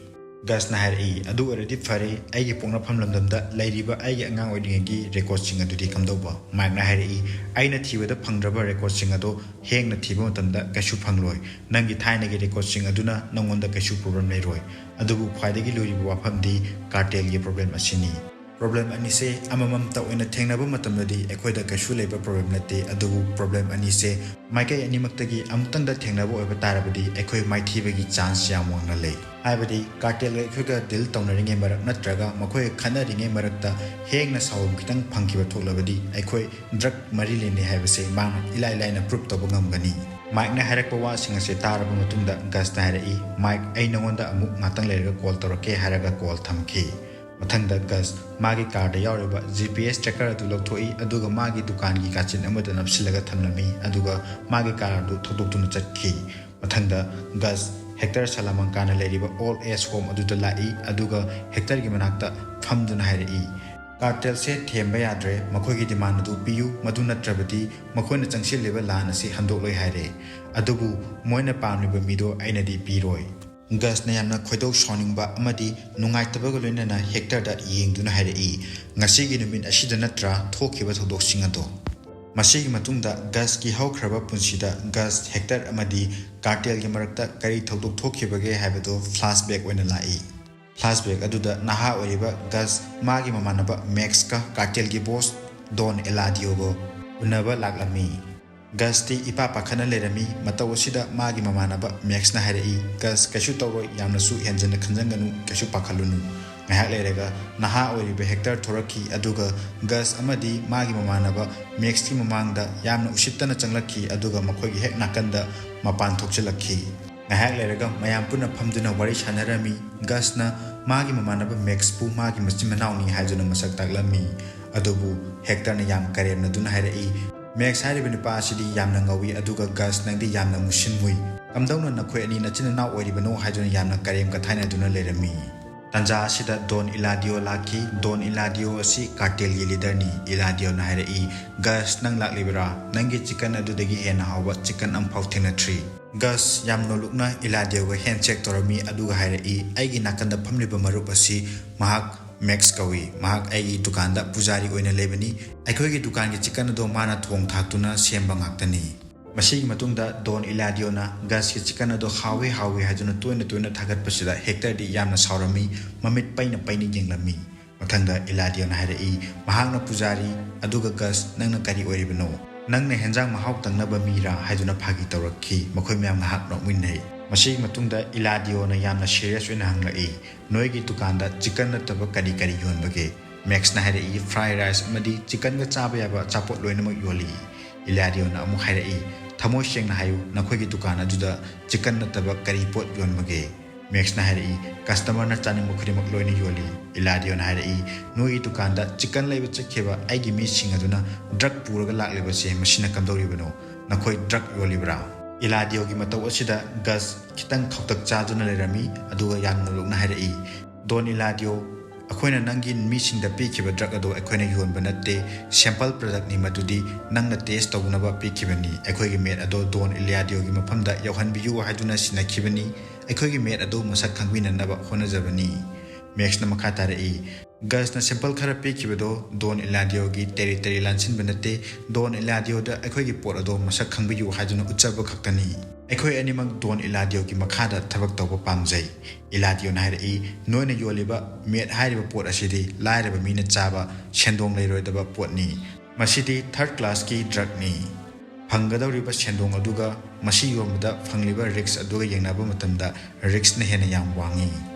ꯒꯁꯅ ꯍꯥꯏꯔꯛꯏ, "ꯑꯗꯨ ꯑꯣꯏꯔꯗꯤ ꯐꯔꯦ, ꯑꯩꯒꯤ ꯄꯣꯛꯅꯐꯝ ꯂꯝꯗꯝꯗ ꯂꯩꯔꯤꯕ ꯑꯩꯒꯤ ꯑꯉꯥꯡ ꯑꯣꯏꯔꯤꯉꯩꯒꯤ ꯔꯦꯀꯣꯔꯗꯁꯤꯡ ꯑꯗꯨꯗꯤ ꯀꯝꯗꯧꯕ?" ꯃꯥꯏꯛꯅ ꯍꯥꯏꯔꯛꯏ, "ꯑꯩꯅ ꯊꯤꯕꯗ ꯐꯪꯗ꯭ꯔꯕ ꯔꯦꯀꯣꯔꯗꯁꯤꯡ ꯑꯗꯣ ꯍꯦꯡꯅ ꯊꯤꯕ ꯃꯇꯝꯗ ꯀꯩꯁꯨ ꯐꯪꯂꯣꯏ꯫ ꯅꯪꯒꯤ ꯊꯥꯏꯅꯒꯤ ꯔꯦꯀꯣꯔꯗꯁꯤꯡ ꯑꯗꯨꯅ ꯅꯪꯉꯣꯟꯗ ꯀꯩꯁꯨ ꯄ꯭ꯔꯣꯕ꯭ꯂꯦꯝ ꯂꯩꯔꯣꯏ꯫ ꯑꯗꯨꯕꯨ ꯈ꯭ꯋꯥꯏꯗꯒꯤ ꯂꯨꯔꯤꯕ ꯋꯥꯐꯝꯗꯤ ꯀꯥꯔꯇꯦꯜꯒꯤ ꯄ꯭ꯔꯣꯕ꯭ꯂꯦꯝ ꯑꯁꯤꯅꯤ꯫" ꯄ꯭ꯔꯣꯕ꯭ꯂꯦꯝ ꯑꯅꯤꯁꯦ ꯑꯃꯃꯝꯇ ꯑꯣꯏꯅ ꯊꯦꯡꯅꯕ ꯃꯇꯝꯗꯗꯤ ꯑꯩꯈꯣꯏꯗ ꯀꯩꯁꯨ ꯂꯩꯕ ꯄ꯭ꯔꯣꯕ꯭ꯂꯦꯝ ꯅꯠꯇꯦ, ꯑꯗꯨꯕꯨ ꯄ꯭ꯔꯣꯕ꯭ꯂꯦꯝ ꯑꯅꯤꯁꯦ ꯃꯥꯏꯀꯩ ꯑꯅꯤꯃꯛꯇꯒꯤ ꯑꯃꯨꯛꯇꯪꯗ ꯊꯦꯡꯅꯕ ꯑꯣꯏꯕ ꯇꯥꯔꯕꯗꯤ ꯑꯩꯈꯣꯏ ꯃꯥꯏꯊꯤꯕꯒꯤ ꯆꯥꯟꯁ ꯌꯥꯝ ꯋꯥꯡꯅ ꯂꯩ꯫ ꯍꯥꯏꯕꯗꯤ ꯀꯥꯔꯇꯦꯜꯒ ꯑꯩꯈꯣꯏꯒ ꯗꯤꯜ ꯇꯧꯅꯔꯤꯉꯩ ꯃꯔꯛ ꯅꯠꯇ꯭ꯔꯒ ꯃꯈꯣꯏꯒ ꯈꯠꯅꯔꯤꯉꯩ ꯃꯔꯛꯇ ꯍꯦꯡꯅ ꯁꯥꯎꯕ ꯈꯤꯇꯪ ꯐꯪꯈꯤꯕ ꯊꯣꯛꯂꯕꯗꯤ ꯑꯩꯈꯣꯏ ꯗ꯭ꯔꯒ ꯃꯔꯤ ꯂꯩꯅꯩ ꯍꯥꯏꯕꯁꯦ ꯃꯥꯅ ꯏꯂꯥꯏ ꯂꯥꯏꯅ ꯄ꯭ꯔꯨꯞ ꯇꯧꯕ ꯉꯝꯒꯅꯤ꯫ ꯃꯥꯏꯛꯅ ꯍꯥꯏꯔꯛꯄ ꯋꯥꯁꯤꯡ ꯑꯁꯦ ꯇꯥꯔꯕ ꯃꯇꯨꯡꯗ ꯒꯁꯅ ꯍꯥꯏꯔꯛꯏ, "ꯃꯥꯏꯛ, ꯑꯩ ꯅꯉꯣꯟꯗ ꯑꯃꯨꯛ ꯉꯥꯛꯇꯪ ꯂꯩꯔꯒ ꯀꯣꯜ ꯇꯧꯔꯛꯀꯦ" ꯍꯥꯏꯔꯒ ꯀꯣꯜ ꯊꯝꯈꯤ꯫ ꯃꯊꯪꯗ ꯒꯁ ꯃꯥꯒꯤ ꯀꯥꯔꯗ ꯌꯥꯎꯔꯤꯕ ꯖꯤ ꯄꯤ ꯑꯦꯁ ꯇ꯭ꯔꯦꯀꯔ ꯑꯗꯨ ꯂꯧꯊꯣꯛꯏ, ꯑꯗꯨꯒ ꯃꯥꯒꯤ ꯗꯨꯀꯥꯟꯒꯤ ꯀꯥꯆꯤꯟ ꯑꯃꯗ ꯅꯞꯁꯤꯜꯂꯒ ꯊꯝꯂꯝꯃꯤ, ꯑꯗꯨꯒ ꯃꯥꯒꯤ ꯀꯥꯔ ꯑꯗꯨ ꯊꯧꯗꯣꯛꯇꯨꯅ ꯆꯠꯈꯤ꯫ ꯃꯊꯪꯗ ꯒꯁ ꯍꯦꯛꯇꯔ ꯁꯂꯥꯃꯥꯡꯀꯥꯅ ꯂꯩꯔꯤꯕ ꯑꯣꯜ ꯑꯦꯖ ꯍꯣꯝ ꯑꯗꯨꯗ ꯂꯥꯛꯏ, ꯑꯗꯨꯒ ꯍꯦꯛꯇꯔꯒꯤ ꯃꯅꯥꯛꯇ ꯐꯝꯗꯨꯅ ꯍꯥꯏꯔꯛꯏ, "ꯀꯥꯔꯇꯦꯜꯁꯦ ꯊꯦꯝꯕ ꯌꯥꯗ꯭ꯔꯦ, ꯃꯈꯣꯏꯒꯤ ꯗꯤꯃꯥꯟ ꯑꯗꯨ ꯄꯤꯌꯨ, ꯃꯗꯨ ꯅꯠꯇ꯭ꯔꯕꯗꯤ ꯃꯈꯣꯏꯅ ꯆꯪꯁꯤꯜꯂꯤꯕ ꯂꯥꯟ ꯑꯁꯤ ꯍꯟꯗꯣꯛꯂꯣꯏ ꯍꯥꯏꯔꯦ, ꯑꯗꯨꯕꯨ ꯃꯣꯏꯅ ꯄꯥꯝꯂꯤꯕ ꯃꯤꯗꯣ ꯑꯩꯅꯗꯤ ꯄꯤꯔꯣꯏ"꯫ ꯒꯁꯅ ꯌꯥꯝꯅ ꯈꯣꯏꯗꯧ ꯁꯥꯎꯅꯤꯡꯕ ꯑꯃꯗꯤ ꯅꯨꯡꯉꯥꯏꯇꯕꯒ ꯂꯣꯏꯅꯅ ꯍꯦꯛꯇꯔꯗ ꯌꯦꯡꯗꯨꯅ ꯍꯥꯏꯔꯛꯏ, "ꯉꯁꯤꯒꯤ ꯅꯨꯃꯤꯠ ꯑꯁꯤꯗ ꯅꯠꯇ꯭ꯔꯥ ꯊꯣꯛꯈꯤꯕ ꯊꯧꯗꯣꯛꯁꯤꯡ ꯑꯗꯣ?" ꯃꯁꯤꯒꯤ ꯃꯇꯨꯡꯗ ꯒꯁꯀꯤ ꯍꯧꯈ꯭ꯔꯕ ꯄꯨꯟꯁꯤꯗ ꯒꯁ, ꯍꯦꯛꯇꯔ ꯑꯃꯗꯤ ꯀꯥꯔꯇꯦꯜꯒꯤ ꯃꯔꯛꯇ ꯀꯔꯤ ꯊꯧꯗꯣꯛ ꯊꯣꯛꯈꯤꯕꯒꯦ ꯍꯥꯏꯕꯗꯨ ꯐ꯭ꯂꯥꯁꯕꯦꯛ ꯑꯣꯏꯅ ꯂꯥꯛꯏ꯫ ꯐ꯭ꯂꯥꯁꯕꯦꯛ ꯑꯗꯨꯗ ꯅꯍꯥ ꯑꯣꯏꯔꯤꯕ ꯒꯁ ꯃꯥꯒꯤ ꯃꯃꯥꯟꯅꯕ ꯃꯦꯛꯁꯀ ꯀꯥꯔꯇꯦꯜꯒꯤ ꯕꯣꯁ ꯗꯣꯟ ꯑꯦꯂꯥꯗꯤꯑꯣꯒ ꯎꯅꯕ ꯂꯥꯛꯂꯝꯃꯤ꯫ ꯒꯁꯇꯤ ꯏꯄꯥ ꯄꯥꯈꯠꯅ ꯂꯩꯔꯝꯃꯤ꯫ ꯃꯇꯧ ꯑꯁꯤꯗ ꯃꯥꯒꯤ ꯃꯃꯥꯟꯅꯕ ꯃꯦꯛꯁꯅ ꯍꯥꯏꯔꯛꯏ, "ꯒꯁ, ꯀꯩꯁꯨ ꯇꯧꯔꯣꯏ, ꯌꯥꯝꯅꯁꯨ ꯍꯦꯟꯖꯟꯅ ꯈꯟꯖꯟꯒꯅꯨ, ꯀꯩꯁꯨ ꯄꯥꯈꯠꯂꯨꯅꯨ"꯫ ꯉꯥꯏꯍꯥꯛ ꯂꯩꯔꯒ ꯅꯍꯥ ꯑꯣꯏꯔꯤꯕ ꯍꯦꯛꯇꯔ ꯊꯣꯔꯛꯈꯤ, ꯑꯗꯨꯒ ꯒꯁ ꯑꯃꯗꯤ ꯃꯥꯒꯤ ꯃꯃꯥꯟꯅꯕ ꯃꯦꯛꯁꯀꯤ ꯃꯃꯥꯡꯗ ꯌꯥꯝꯅ ꯎꯁꯤꯠꯇꯅ ꯆꯪꯂꯛꯈꯤ, ꯑꯗꯨꯒ ꯃꯈꯣꯏꯒꯤ ꯍꯦꯛ ꯅꯥꯀꯟꯗ ꯃꯄꯥꯟ ꯊꯣꯛꯆꯤꯜꯂꯛꯈꯤ꯫ ꯉꯥꯏꯍꯥꯛ ꯂꯩꯔꯒ ꯃꯌꯥꯝ ꯄꯨꯟꯅ ꯐꯝꯗꯨꯅ ꯋꯥꯔꯤ ꯁꯥꯟꯅꯔꯝꯃꯤ꯫ ꯒꯁꯅ ꯃꯥꯒꯤ ꯃꯃꯥꯟꯅꯕ ꯃꯦꯛꯁꯄꯨ ꯃꯥꯒꯤ ꯃꯆꯤꯟ ꯃꯅꯥꯎꯅꯤ ꯍꯥꯏꯗꯨꯅ ꯃꯁꯛ ꯇꯥꯛꯂꯝꯃꯤ꯫ ꯑꯗꯨꯕꯨ ꯍꯦꯛꯇꯔꯅ ꯌꯥꯝ ꯀꯔꯦꯝꯅꯗꯨꯅ ꯍꯥꯏꯔꯛꯏ, "ꯃꯦꯛꯁ ꯍꯥꯏꯔꯤꯕ ꯅꯨꯄꯥ ꯑꯁꯤꯗꯤ ꯌꯥꯝꯅ ꯉꯧꯏ, ꯑꯗꯨꯒ ꯒꯁ, ꯅꯪꯗꯤ ꯌꯥꯝꯅ ꯃꯨꯁꯤꯟ ꯃꯨꯏ꯫ ꯀꯝꯗꯧꯅ ꯅꯈꯣꯏ ꯑꯅꯤ ꯅꯆꯤꯟ ꯅꯅꯥꯎ ꯑꯣꯏꯔꯤꯕꯅꯣ?" ꯍꯥꯏꯗꯨꯅ ꯌꯥꯝꯅ ꯀꯔꯦꯝ ꯀꯊꯥꯏꯅꯗꯨꯅ ꯂꯩꯔꯝꯃꯤ꯫ ꯇꯥꯟꯖꯥ ꯑꯁꯤꯗ ꯗꯣꯟ ꯏꯂꯥꯗꯤꯑꯣ ꯂꯥꯛꯈꯤ꯫ ꯗꯣꯟ ꯏꯂꯥꯗꯤꯑꯣ ꯑꯁꯤ ꯀꯥꯔꯇꯦꯜꯒꯤ ꯂꯤꯗꯔꯅꯤ꯫ ꯏꯂꯥꯗꯤꯑꯣꯅ ꯍꯥꯏꯔꯛꯏ, "ꯒꯁ, ꯅꯪ ꯂꯥꯛꯂꯤꯕꯔꯥ? ꯅꯪꯒꯤ ꯆꯤꯀꯟ ꯑꯗꯨꯗꯒꯤ ꯍꯦꯟꯅ ꯍꯥꯎꯕ ꯆꯤꯀꯟ ꯑꯃꯐꯥꯎ ꯊꯦꯡꯅꯗ꯭ꯔꯤ"꯫ ꯒꯁ ꯌꯥꯝ ꯅꯣꯜꯂꯨꯛꯅ ꯏꯂꯥꯗꯤꯑꯣꯒ ꯍꯦꯟꯁꯦꯛ ꯇꯧꯔꯝꯃꯤ, ꯑꯗꯨꯒ ꯍꯥꯏꯔꯛꯏ, "ꯑꯩꯒꯤ ꯅꯥꯀꯟꯗ ꯐꯝꯂꯤꯕ ꯃꯔꯨꯞ ꯑꯁꯤ ꯃꯍꯥꯛ ꯃꯦꯛꯁ ꯀꯧꯏ꯫ ꯃꯍꯥꯛ ꯑꯩꯒꯤ ꯗꯨꯀꯥꯟꯗ ꯄꯨꯖꯥꯔꯤ ꯑꯣꯏꯅ ꯂꯩꯕꯅꯤ꯫ ꯑꯩꯈꯣꯏꯒꯤ ꯗꯨꯀꯥꯟꯒꯤ ꯆꯤꯀꯟ ꯑꯗꯣ ꯃꯥꯅ ꯊꯣꯡ ꯊꯥꯛꯇꯨꯅ ꯁꯦꯝꯕ ꯉꯥꯛꯇꯅꯤ"꯫ ꯃꯁꯤꯒꯤ ꯃꯇꯨꯡꯗ ꯗꯣꯟ ꯏꯂꯥꯗꯤꯑꯣꯅ ꯒꯁꯀꯤ ꯆꯤꯀꯟ ꯑꯗꯣ ꯍꯥꯎꯋꯤ ꯍꯥꯎꯋꯤ ꯍꯥꯏꯗꯨꯅ ꯇꯣꯏꯅ ꯇꯣꯏꯅ ꯊꯥꯒꯠꯄꯁꯤꯗ ꯍꯦꯛꯇꯔꯗꯤ ꯌꯥꯝꯅ ꯁꯥꯎꯔꯝꯃꯤ, ꯃꯃꯤꯠ ꯄꯩꯅ ꯄꯩꯅ ꯌꯦꯡꯂꯝꯃꯤ꯫ ꯃꯊꯪꯗ ꯏꯂꯥꯗꯤꯑꯣꯅ ꯍꯥꯏꯔꯛꯏ, ꯃꯍꯥꯛꯅ ꯄꯨꯖꯥꯔꯤ, ꯑꯗꯨꯒ ꯒꯁ, ꯅꯪꯅ ꯀꯔꯤ ꯑꯣꯏꯔꯤꯕꯅꯣ? ꯅꯪꯅ ꯍꯦꯟꯖꯥꯡ ꯃꯍꯥꯎ ꯇꯪꯅꯕ ꯃꯤꯔꯥ? ꯍꯥꯏꯗꯨꯅ ꯐꯥꯒꯤ ꯇꯧꯔꯛꯈꯤ꯫ ꯃꯈꯣꯏ ꯃꯌꯥꯝ ꯉꯥꯏꯍꯥꯛ ꯅꯣꯛꯃꯤꯟꯅꯩ꯫ ꯃꯁꯤꯒꯤ ꯃꯇꯨꯡꯗ ꯏꯂꯥꯗꯤꯑꯣꯅ ꯌꯥꯝꯅ ꯁꯤꯔꯤꯌꯁ ꯑꯣꯏꯅ ꯍꯪꯂꯛꯏ, ꯅꯣꯏꯒꯤ ꯗꯨꯀꯥꯟꯗ ꯆꯤꯀꯟ ꯅꯠꯇꯕ ꯀꯔꯤ ꯀꯔꯤ ꯌꯣꯟꯕꯒꯦ? ꯃꯦꯛꯁꯅ ꯍꯥꯏꯔꯛꯏ, ꯐ꯭ꯔꯥꯏ ꯔꯥꯏꯁ ꯑꯃꯗꯤ ꯆꯤꯀꯟꯒ ꯆꯥꯕ ꯌꯥꯕ ꯑꯆꯥꯄꯣꯠ ꯂꯣꯏꯅꯃꯛ ꯌꯣꯜꯂꯤ꯫ ꯏꯂꯥꯗꯤꯑꯣꯅ ꯑꯃꯨꯛ ꯍꯥꯏꯔꯛꯏ, ꯊꯃꯣꯏ ꯁꯦꯡꯅ ꯍꯥꯏꯌꯨ, ꯅꯈꯣꯏꯒꯤ ꯗꯨꯀꯥꯟ ꯑꯗꯨꯗ ꯆꯤꯀꯟ ꯅꯠꯇꯕ ꯀꯔꯤ ꯄꯣꯠ ꯌꯣꯟꯕꯒꯦ? ꯃꯦꯛꯁꯅ ꯍꯥꯏꯔꯛꯏ, ꯀꯁꯇꯃꯔꯅ ꯆꯥꯅꯤꯡꯕ ꯈꯨꯗꯤꯡꯃꯛ ꯂꯣꯏꯅ ꯌꯣꯜꯂꯤ꯫ ꯏꯂꯥꯗꯤꯑꯣꯅ ꯍꯥꯏꯔꯛꯏ, ꯅꯣꯏꯒꯤ ꯗꯨꯀꯥꯟꯗ ꯆꯤꯀꯟ ꯂꯩꯕ ꯆꯠꯈꯤꯕ ꯑꯩꯒꯤ ꯃꯤꯁꯤꯡ ꯑꯗꯨꯅ ꯗ꯭ꯔꯒ ꯄꯨꯔꯒ ꯂꯥꯛꯂꯤꯕꯁꯦ ꯃꯁꯤꯅ ꯀꯝꯗꯧꯔꯤꯕꯅꯣ? ꯅꯈꯣꯏ ꯗ꯭ꯔꯒ ꯌꯣꯜꯂꯤꯕ꯭ꯔꯥ? ꯏꯂꯥꯗꯤꯑꯣꯒꯤ ꯃꯇꯧ ꯑꯁꯤꯗ ꯒꯁ ꯈꯤꯇꯪ ꯈꯧꯇꯛ ꯆꯥꯗꯨꯅ ꯂꯩꯔꯝꯃꯤ, ꯑꯗꯨꯒ ꯌꯥꯝꯅ ꯅꯣꯛꯅ ꯍꯥꯏꯔꯛꯏ, ꯗꯣꯟ ꯏꯂꯥꯗꯤꯑꯣ, ꯑꯩꯈꯣꯏꯅ ꯅꯪꯒꯤ ꯃꯤꯁꯤꯡꯗ ꯄꯤꯈꯤꯕ ꯗ꯭ꯔꯒ ꯑꯗꯨ ꯑꯩꯈꯣꯏꯅ ꯌꯣꯟꯕ ꯅꯠꯇꯦ, ꯁꯦꯝꯄꯜ ꯄ꯭ꯔꯗꯛꯅꯤ ꯃꯗꯨꯗꯤ, ꯅꯪꯅ ꯇꯦꯁ ꯇꯧꯅꯕ ꯄꯤꯈꯤꯕꯅꯤ꯫ ꯑꯩꯈꯣꯏꯒꯤ ꯃꯦꯠ ꯑꯗꯣ ꯗꯣꯟ ꯏꯂꯤꯌꯥꯗꯤꯑꯣꯒꯤ ꯃꯐꯝꯗ ꯌꯧꯍꯟꯕꯤꯌꯨ ꯍꯥꯏꯗꯨꯅ ꯁꯤꯟꯅꯈꯤꯕꯅꯤ꯫ ꯑꯩꯈꯣꯏꯒꯤ ꯃꯦꯠ ꯑꯗꯨ ꯃꯁꯛ ꯈꯪꯕꯤꯅꯅꯕ ꯍꯣꯠꯅꯖꯕꯅꯤ꯫ ꯃꯦꯛꯁꯅ ꯃꯈꯥ ꯇꯥꯔꯛꯏ, ꯒꯁꯅ ꯁꯦꯝꯄꯜ ꯈꯔ ꯄꯤꯈꯤꯕꯗꯣ ꯗꯣꯟ ꯏꯂꯥꯗꯤꯑꯣꯒꯤ ꯇꯦꯔꯤꯇꯔꯤ ꯂꯥꯟꯁꯤꯟꯕ ꯅꯠꯇꯦ, ꯗꯣꯟ ꯏꯂꯥꯗꯤꯑꯣꯗ ꯑꯩꯈꯣꯏꯒꯤ ꯄꯣꯠ ꯑꯗꯣ ꯃꯁꯛ ꯈꯪꯕꯤꯌꯨ ꯍꯥꯏꯗꯨꯅ ꯎꯠꯆꯕ ꯈꯛꯇꯅꯤ꯫ ꯑꯩꯈꯣꯏ ꯑꯅꯤꯃꯛ ꯗꯣꯟ ꯏꯂꯥꯗꯤꯑꯣꯒꯤ ꯃꯈꯥꯗ ꯊꯕꯛ ꯇꯧꯕ ꯄꯥꯝꯖꯩ꯫ ꯏꯂꯥꯗꯤꯑꯣꯅ ꯍꯥꯏꯔꯛꯏ, ꯅꯣꯏꯅ ꯌꯣꯜꯂꯤꯕ ꯃꯦꯠ ꯍꯥꯏꯔꯤꯕ ꯄꯣꯠ ꯑꯁꯤꯗꯤ ꯂꯥꯏꯔꯕ ꯃꯤꯅ ꯆꯥꯕ ꯁꯦꯟꯗꯣꯡ ꯂꯩꯔꯣꯏꯗꯕ ꯄꯣꯠꯅꯤ꯫ ꯃꯁꯤꯗꯤ ꯊꯥꯔꯗ ꯀ꯭ꯂꯥꯁꯀꯤ ꯗ꯭ꯔꯒꯅꯤ꯫ ꯐꯪꯒꯗꯧꯔꯤꯕ ꯁꯦꯟꯗꯣꯡ ꯑꯗꯨꯒ ꯃꯁꯤ ꯌꯣꯟꯕꯗ ꯐꯪꯂꯤꯕ ꯔꯤꯛꯁ ꯑꯗꯨꯒ ꯌꯦꯡꯅꯕ ꯃꯇꯝꯗ ꯔꯤꯛꯁꯅ ꯍꯦꯟꯅ ꯌꯥꯝ ꯋꯥꯡꯉꯤ꯫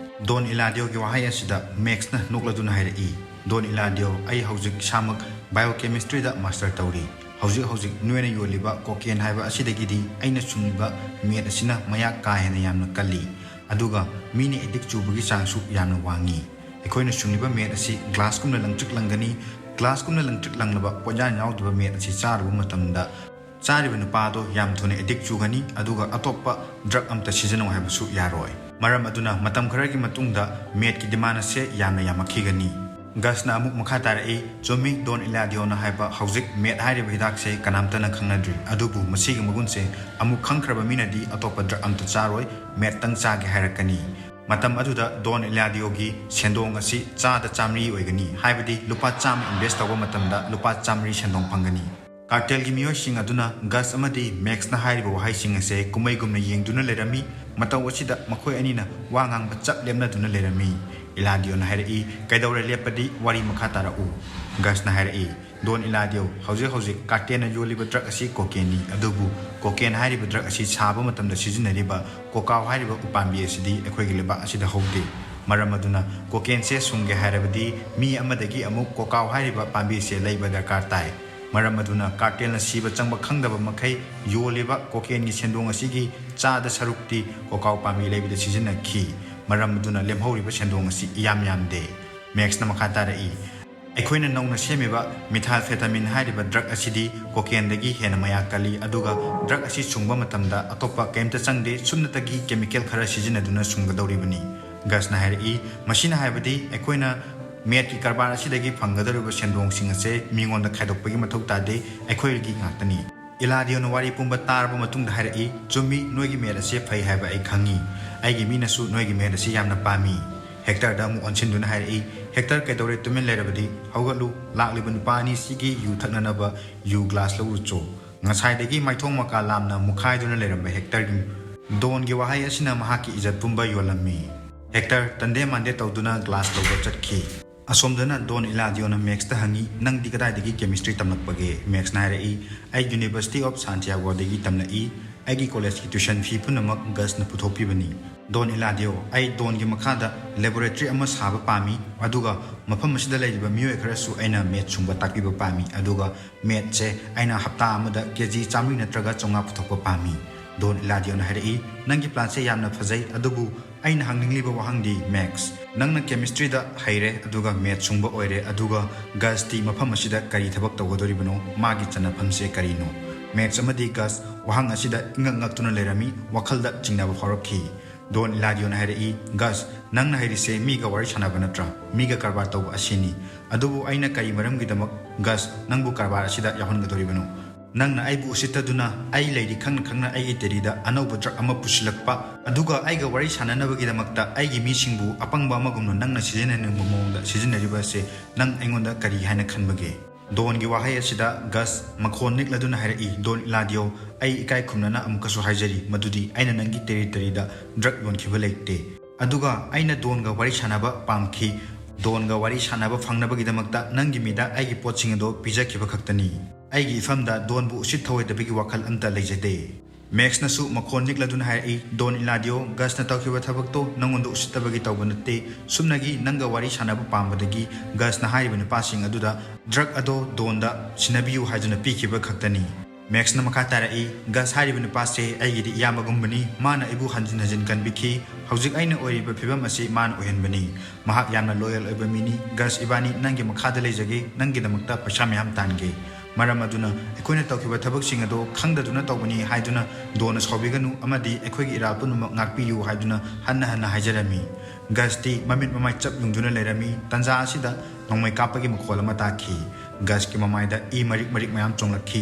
ꯗꯣꯟ ꯏꯂꯥꯗꯤꯑꯣꯒꯤ ꯋꯥꯍꯩ ꯑꯁꯤꯗ ꯃꯦꯛꯁꯅ ꯅꯣꯛꯂꯗꯨꯅ ꯍꯥꯏꯔꯛꯏ, ꯗꯣꯟ ꯏꯂꯥꯗꯤꯑꯣ, ꯑꯩ ꯍꯧꯖꯤꯛ ꯏꯁꯥꯃꯛ ꯕꯥꯏꯑꯣꯀꯦꯃꯤꯁꯇ꯭ꯔꯤꯗ ꯃꯥꯁꯇꯔ ꯇꯧꯔꯤ꯫ ꯍꯧꯖꯤꯛ ꯍꯧꯖꯤꯛ ꯅꯣꯏꯅ ꯌꯣꯜꯂꯤꯕ ꯀꯣꯀꯦꯟ ꯍꯥꯏꯕ ꯑꯁꯤꯗꯒꯤꯗꯤ ꯑꯩꯅ ꯁꯨꯡꯂꯤꯕ ꯃꯦꯠ ꯑꯁꯤꯅ ꯃꯌꯥꯛ ꯀꯥ ꯍꯦꯟꯅ ꯌꯥꯝꯅ ꯀꯜꯂꯤ, ꯑꯗꯨꯒ ꯃꯤꯅ ꯑꯦꯗꯤꯛ ꯆꯨꯕꯒꯤ ꯆꯥꯡꯁꯨ ꯌꯥꯝꯅ ꯋꯥꯡꯉꯤ꯫ ꯑꯩꯈꯣꯏꯅ ꯁꯨꯡꯂꯤꯕ ꯃꯦꯠ ꯑꯁꯤ ꯒ꯭ꯂꯥꯁꯀꯨꯝꯅ ꯂꯪꯇ꯭ꯔꯤꯛ ꯂꯪꯒꯅꯤ꯫ ꯒ꯭ꯂꯥꯁꯀꯨꯝꯅ ꯂꯪꯇ꯭ꯔꯤꯛ ꯂꯪꯂꯕ ꯄꯣꯠꯌꯥꯟ ꯌꯥꯎꯗꯕ ꯃꯦꯠ ꯑꯁꯤ ꯆꯥꯔꯨꯕ ꯃꯇꯝꯗ ꯆꯥꯔꯤꯕ ꯅꯨꯄꯥ ꯑꯗꯣ ꯌꯥꯝ ꯊꯨꯅ ꯑꯦꯗꯤꯛ ꯆꯨꯒꯅꯤ, ꯑꯗꯨꯒ ꯑꯇꯣꯞꯄ ꯗ꯭ꯔꯒ ꯑꯝꯇ ꯁꯤꯖꯤꯟꯅꯧ ꯍꯥꯏꯕꯁꯨ ꯌꯥꯔꯣꯏ꯫ ꯃꯔꯝ ꯑꯗꯨꯅ ꯃꯇꯝ ꯈꯔꯒꯤ ꯃꯇꯨꯡꯗ ꯃꯦꯠꯀꯤ ꯗꯤꯃꯥꯟ ꯑꯁꯦ ꯌꯥꯝꯅ ꯌꯥꯝꯃꯛꯈꯤꯒꯅꯤ꯫ ꯒꯁꯅ ꯑꯃꯨꯛ ꯃꯈꯥ ꯇꯥꯔꯛꯏ, ꯆꯨꯝꯃꯤ, ꯗꯣꯟ ꯏꯂꯥꯗꯤꯑꯣꯅ ꯍꯥꯏꯕ, ꯍꯧꯖꯤꯛ ꯃꯦꯠ ꯍꯥꯏꯔꯤꯕ ꯍꯤꯗꯥꯛꯁꯦ ꯀꯅꯥꯝꯇꯅ ꯈꯪꯅꯗ꯭ꯔꯤ, ꯑꯗꯨꯕꯨ ꯃꯁꯤꯒꯤ ꯃꯒꯨꯟꯁꯦ ꯑꯃꯨꯛ ꯈꯪꯈ꯭ꯔꯕ ꯃꯤꯅꯗꯤ ꯑꯇꯣꯞꯄ ꯗ꯭ꯔꯒ ꯑꯝꯇ ꯆꯥꯔꯣꯏ, ꯃꯦꯠꯇꯪ ꯆꯥꯒꯦ ꯍꯥꯏꯔꯛꯀꯅꯤ꯫ ꯃꯇꯝ ꯑꯗꯨꯗ ꯗꯣꯟ ꯏꯂꯥꯗꯤꯑꯣꯒꯤ ꯁꯦꯟꯗꯣꯡ ꯑꯁꯤ ꯆꯥꯗ ꯆꯥꯃꯔꯤ ꯑꯣꯏꯒꯅꯤ, ꯍꯥꯏꯕꯗꯤ ꯂꯨꯄꯥ ꯆꯥꯝꯃ ꯏꯟꯚꯦꯁ ꯇꯧꯕ ꯃꯇꯝꯗ ꯂꯨꯄꯥ ꯆꯥꯃꯔꯤ ꯁꯦꯟꯗꯣꯡ ꯐꯪꯒꯅꯤ꯫ ꯀꯥꯔꯇꯦꯜꯒꯤ ꯃꯤꯑꯣꯏꯁꯤꯡ ꯑꯗꯨꯅ ꯒꯁ ꯑꯃꯗꯤ ꯃꯦꯛꯁꯅ ꯍꯥꯏꯔꯤꯕ ꯋꯥꯍꯩꯁꯤꯡ ꯑꯁꯦ ꯀꯨꯝꯃꯩꯒꯨꯝꯅ ꯌꯦꯡꯗꯨꯅ ꯂꯩꯔꯝꯃꯤ꯫ ꯃꯇꯧ ꯑꯁꯤꯗ ꯃꯈꯣꯏ ꯑꯅꯤꯅ ꯋꯥ ꯉꯥꯡꯕ ꯆꯞ ꯂꯦꯞꯅꯗꯨꯅ ꯂꯩꯔꯝꯃꯤ꯫ ꯏꯂꯥꯗꯤꯑꯣꯅ ꯍꯥꯏꯔꯛꯏ, "ꯀꯩꯗꯧꯔꯦ ꯂꯦꯞꯄꯗꯤ? ꯋꯥꯔꯤ ꯃꯈꯥ ꯇꯥꯔꯛꯎ꯫" ꯒꯁꯅ ꯍꯥꯏꯔꯛꯏ, "ꯗꯣꯟ ꯏꯂꯥꯗꯤꯑꯣ, ꯍꯧꯖꯤꯛ ꯍꯧꯖꯤꯛ ꯀꯥꯔꯇꯦꯜꯅ ꯌꯣꯜꯂꯤꯕ ꯗ꯭ꯔꯒ ꯑꯁꯤ ꯀꯣꯀꯦꯟꯅꯤ, ꯑꯗꯨꯕꯨ ꯀꯣꯀꯦꯟ ꯍꯥꯏꯔꯤꯕ ꯗ꯭ꯔꯒ ꯑꯁꯤ ꯁꯥꯕ ꯃꯇꯝꯗ ꯁꯤꯖꯤꯟꯅꯔꯤꯕ ꯀꯣꯀꯥꯎ ꯍꯥꯏꯔꯤꯕ ꯎꯄꯥꯝꯕꯤ ꯑꯁꯤꯗꯤ ꯑꯩꯈꯣꯏꯒꯤ ꯂꯩꯕꯥꯛ ꯑꯁꯤꯗ ꯍꯧꯗꯦ꯫ ꯃꯔꯝ ꯑꯗꯨꯅ ꯀꯣꯀꯦꯟꯁꯦ ꯁꯨꯡꯒꯦ ꯍꯥꯏꯔꯕꯗꯤ ꯃꯤ ꯑꯃꯗꯒꯤ ꯑꯃꯨꯛ ꯀꯣꯀꯥꯎ ꯍꯥꯏꯔꯤꯕ ꯄꯥꯝꯕꯤꯁꯦ ꯂꯩꯕ ꯗꯔꯀꯥꯔ ꯇꯥꯏ꯫ ꯃꯔꯝ ꯑꯗꯨꯅ ꯀꯥꯔꯇꯦꯜꯅ ꯁꯤꯕ ꯆꯪꯕ ꯈꯪꯗꯕ ꯃꯈꯩ ꯌꯣꯜꯂꯤꯕ ꯀꯣꯀꯦꯟꯒꯤ ꯁꯦꯟꯗꯣꯡ ꯑꯁꯤꯒꯤ ꯆꯥꯗ ꯁꯔꯨꯛꯇꯤ ꯀꯣꯀꯥꯎ ꯄꯥꯝꯕꯤ ꯂꯩꯕꯗ ꯁꯤꯖꯤꯟꯅꯈꯤ꯫ ꯃꯔꯝ ꯑꯗꯨꯅ ꯂꯦꯝꯍꯧꯔꯤꯕ ꯁꯦꯟꯗꯣꯡ ꯑꯁꯤ ꯏꯌꯥꯝ ꯌꯥꯝꯗꯦ꯫" ꯃꯦꯛꯁꯅ ꯃꯈꯥ ꯇꯥꯔꯛꯏ, "ꯑꯩꯈꯣꯏꯅ ꯅꯧꯅ ꯁꯦꯝꯃꯤꯕ ꯃꯤꯊꯥꯏꯜꯐꯦꯇꯥꯃꯤꯟ ꯍꯥꯏꯔꯤꯕ ꯗ꯭ꯔꯒ ꯑꯁꯤꯗꯤ ꯀꯣꯀꯦꯟꯗꯒꯤ ꯍꯦꯟꯅ ꯃꯌꯥꯛ ꯀꯜꯂꯤ, ꯑꯗꯨꯒ ꯗ꯭ꯔꯒ ꯑꯁꯤ ꯁꯨꯡꯕ ꯃꯇꯝꯗ ꯑꯇꯣꯞꯄ ꯀꯔꯤꯝꯇ ꯆꯪꯗꯦ, ꯁꯨꯞꯅꯇꯒꯤ ꯀꯦꯃꯤꯀꯦꯜ ꯈꯔ ꯁꯤꯖꯤꯟꯅꯗꯨꯅ ꯁꯨꯡꯒꯗꯧꯔꯤꯕꯅꯤ꯫" ꯒꯁꯅ ꯍꯥꯏꯔꯛꯏ, "ꯃꯁꯤꯅ ꯍꯥꯏꯕꯗꯤ ꯑꯩꯈꯣꯏꯅ ꯃꯦꯠꯀꯤ ꯀꯔꯕꯥꯔ ꯑꯁꯤꯗꯒꯤ ꯐꯪꯒꯗꯧꯔꯤꯕ ꯁꯦꯟꯗꯣꯡꯁꯤꯡ ꯑꯁꯦ ꯃꯤꯉꯣꯟꯗ ꯈꯥꯏꯗꯣꯛꯄꯒꯤ ꯃꯊꯧ ꯇꯥꯗꯦ, ꯑꯩꯈꯣꯏꯒꯤ ꯉꯥꯛꯇꯅꯤ꯫" ꯏꯂꯥꯗꯤꯑꯣꯅ ꯋꯥꯔꯤ ꯄꯨꯝꯕ ꯇꯥꯔꯕ ꯃꯇꯨꯡꯗ ꯍꯥꯏꯔꯛꯏ, "ꯆꯨꯝꯃꯤ, ꯅꯣꯏꯒꯤ ꯃꯦꯠ ꯑꯁꯦ ꯐꯩ ꯍꯥꯏꯕ ꯑꯩ ꯈꯪꯉꯤ꯫ ꯑꯩꯒꯤ ꯃꯤꯅꯁꯨ ꯅꯣꯏꯒꯤ ꯃꯦꯠ ꯑꯁꯤ ꯌꯥꯝꯅ ꯄꯥꯝꯃꯤ꯫" ꯍꯦꯛꯇꯔꯗ ꯑꯃꯨꯛ ꯑꯣꯟꯁꯤꯟꯗꯨꯅ ꯍꯥꯏꯔꯛꯏ, "ꯍꯦꯛꯇꯔ, ꯀꯩꯗꯧꯔꯦ ꯇꯨꯃꯤꯟ ꯂꯩꯔꯕꯗꯤ? ꯍꯧꯒꯠꯂꯨ, ꯂꯥꯛꯂꯤꯕ ꯅꯨꯄꯥ ꯑꯅꯤꯁꯤꯒꯤ ꯌꯨ ꯊꯛꯅꯅꯕ ꯌꯨ ꯒ꯭ꯂꯥꯁ ꯂꯧꯔꯨꯆꯣ꯫" ꯉꯁꯥꯏꯗꯒꯤ ꯃꯥꯏꯊꯣꯡ ꯃꯀꯥ ꯂꯥꯝꯅ ꯃꯨꯛꯈꯥꯏꯗꯨꯅ ꯂꯩꯔꯝꯕ ꯍꯦꯛꯇꯔꯒꯤ ꯗꯣꯟꯒꯤ ꯋꯥꯍꯩ ꯑꯁꯤꯅ ꯃꯍꯥꯛꯀꯤ ꯏꯖꯠ ꯄꯨꯝꯕ ꯌꯣꯜꯂꯝꯃꯤ꯫ ꯍꯦꯛꯇꯔ ꯇꯟꯗꯦ ꯃꯥꯟꯗꯦ ꯇꯧꯗꯨꯅ ꯒ꯭ꯂꯥꯁ ꯂꯧꯕ ꯆꯠꯈꯤ꯫ ꯑꯁꯣꯝꯗꯅ ꯗꯣꯟ ꯏꯂꯥꯗꯤꯑꯣꯅ ꯃꯦꯛꯁꯇ ꯍꯪꯉꯤ, "ꯅꯪꯗꯤ ꯀꯗꯥꯏꯗꯒꯤ ꯀꯦꯃꯤꯁꯇ꯭ꯔꯤ ꯇꯝꯂꯛꯄꯒꯦ?" ꯃꯦꯛꯁꯅ ꯍꯥꯏꯔꯛꯏ, "ꯑꯩ ꯌꯨꯅꯤꯚꯔꯁꯤꯇꯤ ꯑꯣꯐ ꯁꯥꯟꯇꯤꯌꯥꯒꯣꯗꯒꯤ ꯇꯝꯂꯛꯏ꯫ ꯑꯩꯒꯤ ꯀꯣꯂꯦꯖꯀꯤ ꯇ꯭ꯌꯨꯁꯟ ꯐꯤ ꯄꯨꯝꯅꯃꯛ ꯒꯁꯅ ꯄꯨꯊꯣꯛꯄꯤꯕꯅꯤ꯫" ꯗꯣꯟ ꯏꯂꯥꯗꯤꯑꯣ, ꯑꯩ ꯗꯣꯟꯒꯤ ꯃꯈꯥꯗ ꯂꯦꯕꯣꯔꯦꯇꯔꯤ ꯑꯃ ꯁꯥꯕ ꯄꯥꯝꯃꯤ, ꯑꯗꯨꯒ ꯃꯐꯝ ꯑꯁꯤꯗ ꯂꯩꯔꯤꯕ ꯃꯤꯑꯣꯏ ꯈꯔꯁꯨ ꯑꯩꯅ ꯃꯦꯠ ꯁꯨꯡꯕ ꯇꯥꯛꯄꯤꯕ ꯄꯥꯝꯃꯤ, ꯑꯗꯨꯒ ꯃꯦꯠꯁꯦ ꯑꯩꯅ ꯍꯞꯇꯥ ꯑꯃꯗ ꯀꯦ ꯖꯤ ꯆꯥꯝꯃꯔꯤ ꯅꯠꯇ꯭ꯔꯒ ꯆꯥꯝꯃꯉꯥ ꯄꯨꯊꯣꯛꯄ ꯄꯥꯝꯃꯤ꯫ ꯗꯣꯟ ꯏꯂꯥꯗꯤꯑꯣꯅ ꯍꯥꯏꯔꯛꯏ, "ꯅꯪꯒꯤ ꯄ꯭ꯂꯥꯟꯁꯦ ꯌꯥꯝꯅ ꯐꯖꯩ, ꯑꯗꯨꯕꯨ ꯑꯩꯅ ꯍꯪꯅꯤꯡꯂꯤꯕ ꯋꯥꯍꯪꯗꯤ, ꯃꯦꯛꯁ, ꯅꯪꯅ ꯀꯦꯃꯤꯁꯇ꯭ꯔꯤꯗ ꯍꯩꯔꯦ, ꯑꯗꯨꯒ ꯃꯦꯠ ꯁꯨꯡꯕ ꯑꯣꯏꯔꯦ, ꯑꯗꯨꯒ ꯒꯁꯇꯤ ꯃꯐꯝ ꯑꯁꯤꯗ ꯀꯔꯤ ꯊꯕꯛ ꯇꯧꯒꯗꯧꯔꯤꯕꯅꯣ? ꯃꯥꯒꯤ ꯆꯟꯅꯐꯝꯁꯦ ꯀꯔꯤꯅꯣ?" ꯃꯦꯛꯁ ꯑꯃꯗꯤ ꯒꯁ ꯋꯥꯍꯪ ꯑꯁꯤꯗ ꯏꯉꯛ ꯉꯛꯇꯨꯅ ꯂꯩꯔꯝꯃꯤ, ꯋꯥꯈꯜꯗ ꯆꯤꯡꯅꯕ ꯐꯥꯎꯔꯛꯈꯤ꯫ ꯗꯣꯟ ꯏꯂꯥꯗꯤꯑꯣꯅ ꯍꯥꯏꯔꯛꯏ, "ꯒꯁ, ꯅꯪꯅ ꯍꯩꯔꯤꯁꯦ ꯃꯤꯒ ꯋꯥꯔꯤ ꯁꯥꯟꯅꯕ ꯅꯠꯇ꯭ꯔꯥ? ꯃꯤꯒ ꯀꯔꯕꯥꯔ ꯇꯧꯕ ꯑꯁꯤꯅꯤ꯫ ꯑꯗꯨꯕꯨ ꯑꯩꯅ ꯀꯔꯤ ꯃꯔꯝꯒꯤꯗꯃꯛ, ꯒꯁ, ꯅꯪꯕꯨ ꯀꯔꯕꯥꯔ ꯑꯁꯤꯗ ꯌꯥꯎꯍꯟꯒꯗꯧꯔꯤꯕꯅꯣ? ꯅꯪꯅ ꯑꯩꯕꯨ ꯎꯁꯤꯠꯇꯗꯨꯅ ꯑꯩ ꯂꯩꯔꯤ ꯈꯪꯅ ꯈꯪꯅ ꯑꯩꯒꯤ ꯗꯦꯜꯂꯤꯗ ꯑꯅꯧꯕ ꯗ꯭ꯔꯒ ꯑꯃ ꯄꯨꯁꯤꯜꯂꯛꯄ, ꯑꯗꯨꯒ ꯑꯩꯒ ꯋꯥꯔꯤ ꯁꯥꯟꯅꯅꯕꯒꯤꯗꯃꯛꯇ ꯑꯩꯒꯤ ꯃꯤꯁꯤꯡꯕꯨ ꯑꯄꯪꯕ ꯑꯃꯒꯨꯝꯅ ꯅꯪꯅ ꯁꯤꯖꯤꯟꯅꯅꯤꯡꯕ ꯃꯑꯣꯡꯗ ꯁꯤꯖꯤꯟꯅꯔꯤꯕ ꯑꯁꯦ ꯅꯪ ꯑꯩꯉꯣꯟꯗ ꯀꯔꯤ ꯍꯥꯏꯅ ꯈꯟꯕꯒꯦ?" ꯗꯣꯟꯒꯤ ꯋꯥꯍꯩ ꯑꯁꯤꯗ ꯒꯁ ꯃꯈꯣꯟ ꯅꯤꯛꯂꯗꯨꯅ ꯍꯥꯏꯔꯛꯏ, "ꯗꯣꯟ ꯏꯂꯥꯗꯤꯑꯣ, ꯑꯩ ꯏꯀꯥꯏ ꯈꯨꯝꯅꯅ ꯑꯃꯨꯛꯀꯁꯨ ꯍꯥꯏꯖꯔꯤ ꯃꯗꯨꯗꯤ ꯑꯩꯅ ꯅꯪꯒꯤ ꯇꯦꯔꯤꯇꯔꯤꯗ ꯗ꯭ꯔꯒ ꯌꯣꯟꯈꯤꯕ ꯂꯩꯇꯦ꯫ ꯑꯗꯨꯒ ꯑꯩꯅ ꯗꯣꯟꯒ ꯋꯥꯔꯤ ꯁꯥꯟꯅꯕ ꯄꯥꯝꯈꯤ꯫ ꯗꯣꯟꯒ ꯋꯥꯔꯤ ꯁꯥꯟꯅꯕ ꯐꯪꯅꯕꯒꯤꯗꯃꯛꯇ ꯅꯪꯒꯤ ꯃꯤꯗ ꯑꯩꯒꯤ ꯄꯣꯠꯁꯤꯡ ꯑꯗꯣ ꯄꯤꯖꯈꯤꯕ ꯈꯛꯇꯅꯤ꯫ ꯑꯩꯒꯤ ꯏꯐꯝꯗ ꯗꯣꯟꯕꯨ ꯎꯁꯤꯠ ꯊꯑꯣꯏꯗꯕꯒꯤ ꯋꯥꯈꯜ ꯑꯝꯇ ꯂꯩꯖꯗꯦ꯫" ꯃꯦꯛꯁꯅꯁꯨ ꯃꯈꯣꯟ ꯅꯤꯛꯂꯗꯨꯅ ꯍꯥꯏꯔꯛꯏ, "ꯗꯣꯟ ꯏꯂꯥꯗꯤꯑꯣ, ꯒꯁꯅ ꯇꯧꯈꯤꯕ ꯊꯕꯛꯇꯣ ꯅꯪꯉꯣꯟꯗ ꯎꯁꯤꯠꯇꯕꯒꯤ ꯇꯧꯕ ꯅꯠꯇꯦ꯫ ꯁꯨꯞꯅꯒꯤ ꯅꯪꯒ ꯋꯥꯔꯤ ꯁꯥꯟꯅꯕ ꯄꯥꯝꯕꯗꯒꯤ ꯒꯁꯅ ꯍꯥꯏꯔꯤꯕ ꯅꯨꯄꯥꯁꯤꯡ ꯑꯗꯨꯗ ꯗ꯭ꯔꯒ ꯑꯗꯣ ꯗꯣꯟꯗ ꯁꯤꯟꯅꯕꯤꯌꯨ ꯍꯥꯏꯗꯨꯅ ꯄꯤꯈꯤꯕ ꯈꯛꯇꯅꯤ꯫" ꯃꯦꯛꯁꯅ ꯃꯈꯥ ꯇꯥꯔꯛꯏ, "ꯒꯁ ꯍꯥꯏꯔꯤꯕ ꯅꯨꯄꯥꯁꯦ ꯑꯩꯒꯤꯗꯤ ꯏꯌꯥꯝꯕꯒꯨꯝꯕꯅꯤ꯫ ꯃꯥꯅ ꯑꯩꯕꯨ ꯍꯟꯖꯤꯟ ꯍꯟꯖꯤꯟ ꯀꯟꯕꯤꯈꯤ꯫ ꯍꯧꯖꯤꯛ ꯑꯩꯅ ꯑꯣꯏꯔꯤꯕ ꯐꯤꯕꯝ ꯑꯁꯤ ꯃꯥꯅ ꯑꯣꯏꯍꯟꯕꯅꯤ꯫ ꯃꯍꯥꯛ ꯌꯥꯝꯅ ꯂꯣꯌꯦꯜ ꯑꯣꯏꯕ ꯃꯤꯅꯤ꯫ ꯒꯁ, ꯏꯕꯥꯅꯤ ꯅꯪꯒꯤ ꯃꯈꯥꯗ ꯂꯩꯖꯒꯦ, ꯅꯪꯒꯤꯗꯃꯛꯇ ꯄꯩꯁꯥ ꯃꯌꯥꯝ ꯇꯥꯟꯒꯦ꯫ ꯃꯔꯝ ꯑꯗꯨꯅ ꯑꯩꯈꯣꯏꯅ ꯇꯧꯈꯤꯕ ꯊꯕꯛꯁꯤꯡ ꯑꯗꯣ ꯈꯪꯗꯗꯨꯅ ꯇꯧꯕꯅꯤ ꯍꯥꯏꯗꯨꯅ ꯗꯣꯟꯅ ꯁꯥꯎꯕꯤꯒꯅꯨ ꯑꯃꯗꯤ ꯑꯩꯈꯣꯏꯒꯤ ꯏꯔꯥꯜ ꯄꯨꯝꯅꯃꯛ ꯉꯥꯛꯄꯤꯌꯨ" ꯍꯥꯏꯗꯨꯅ ꯍꯟꯅ ꯍꯟꯅ ꯍꯥꯏꯖꯔꯝꯃꯤ꯫ ꯒꯁꯇꯤ ꯃꯃꯤꯠ ꯃꯃꯥꯏ ꯆꯞ ꯌꯨꯡꯗꯨꯅ ꯂꯩꯔꯝꯃꯤ꯫ ꯇꯟꯖꯥ ꯑꯁꯤꯗ ꯅꯣꯡꯃꯩ ꯀꯥꯞꯄꯒꯤ ꯃꯈꯣꯜ ꯑꯃ ꯇꯥꯈꯤ꯫ ꯒꯁꯀꯤ ꯃꯃꯥꯏꯗ ꯏ ꯃꯔꯤꯛ ꯃꯔꯤꯛ ꯃꯌꯥꯝ ꯆꯣꯡꯂꯛꯈꯤ꯫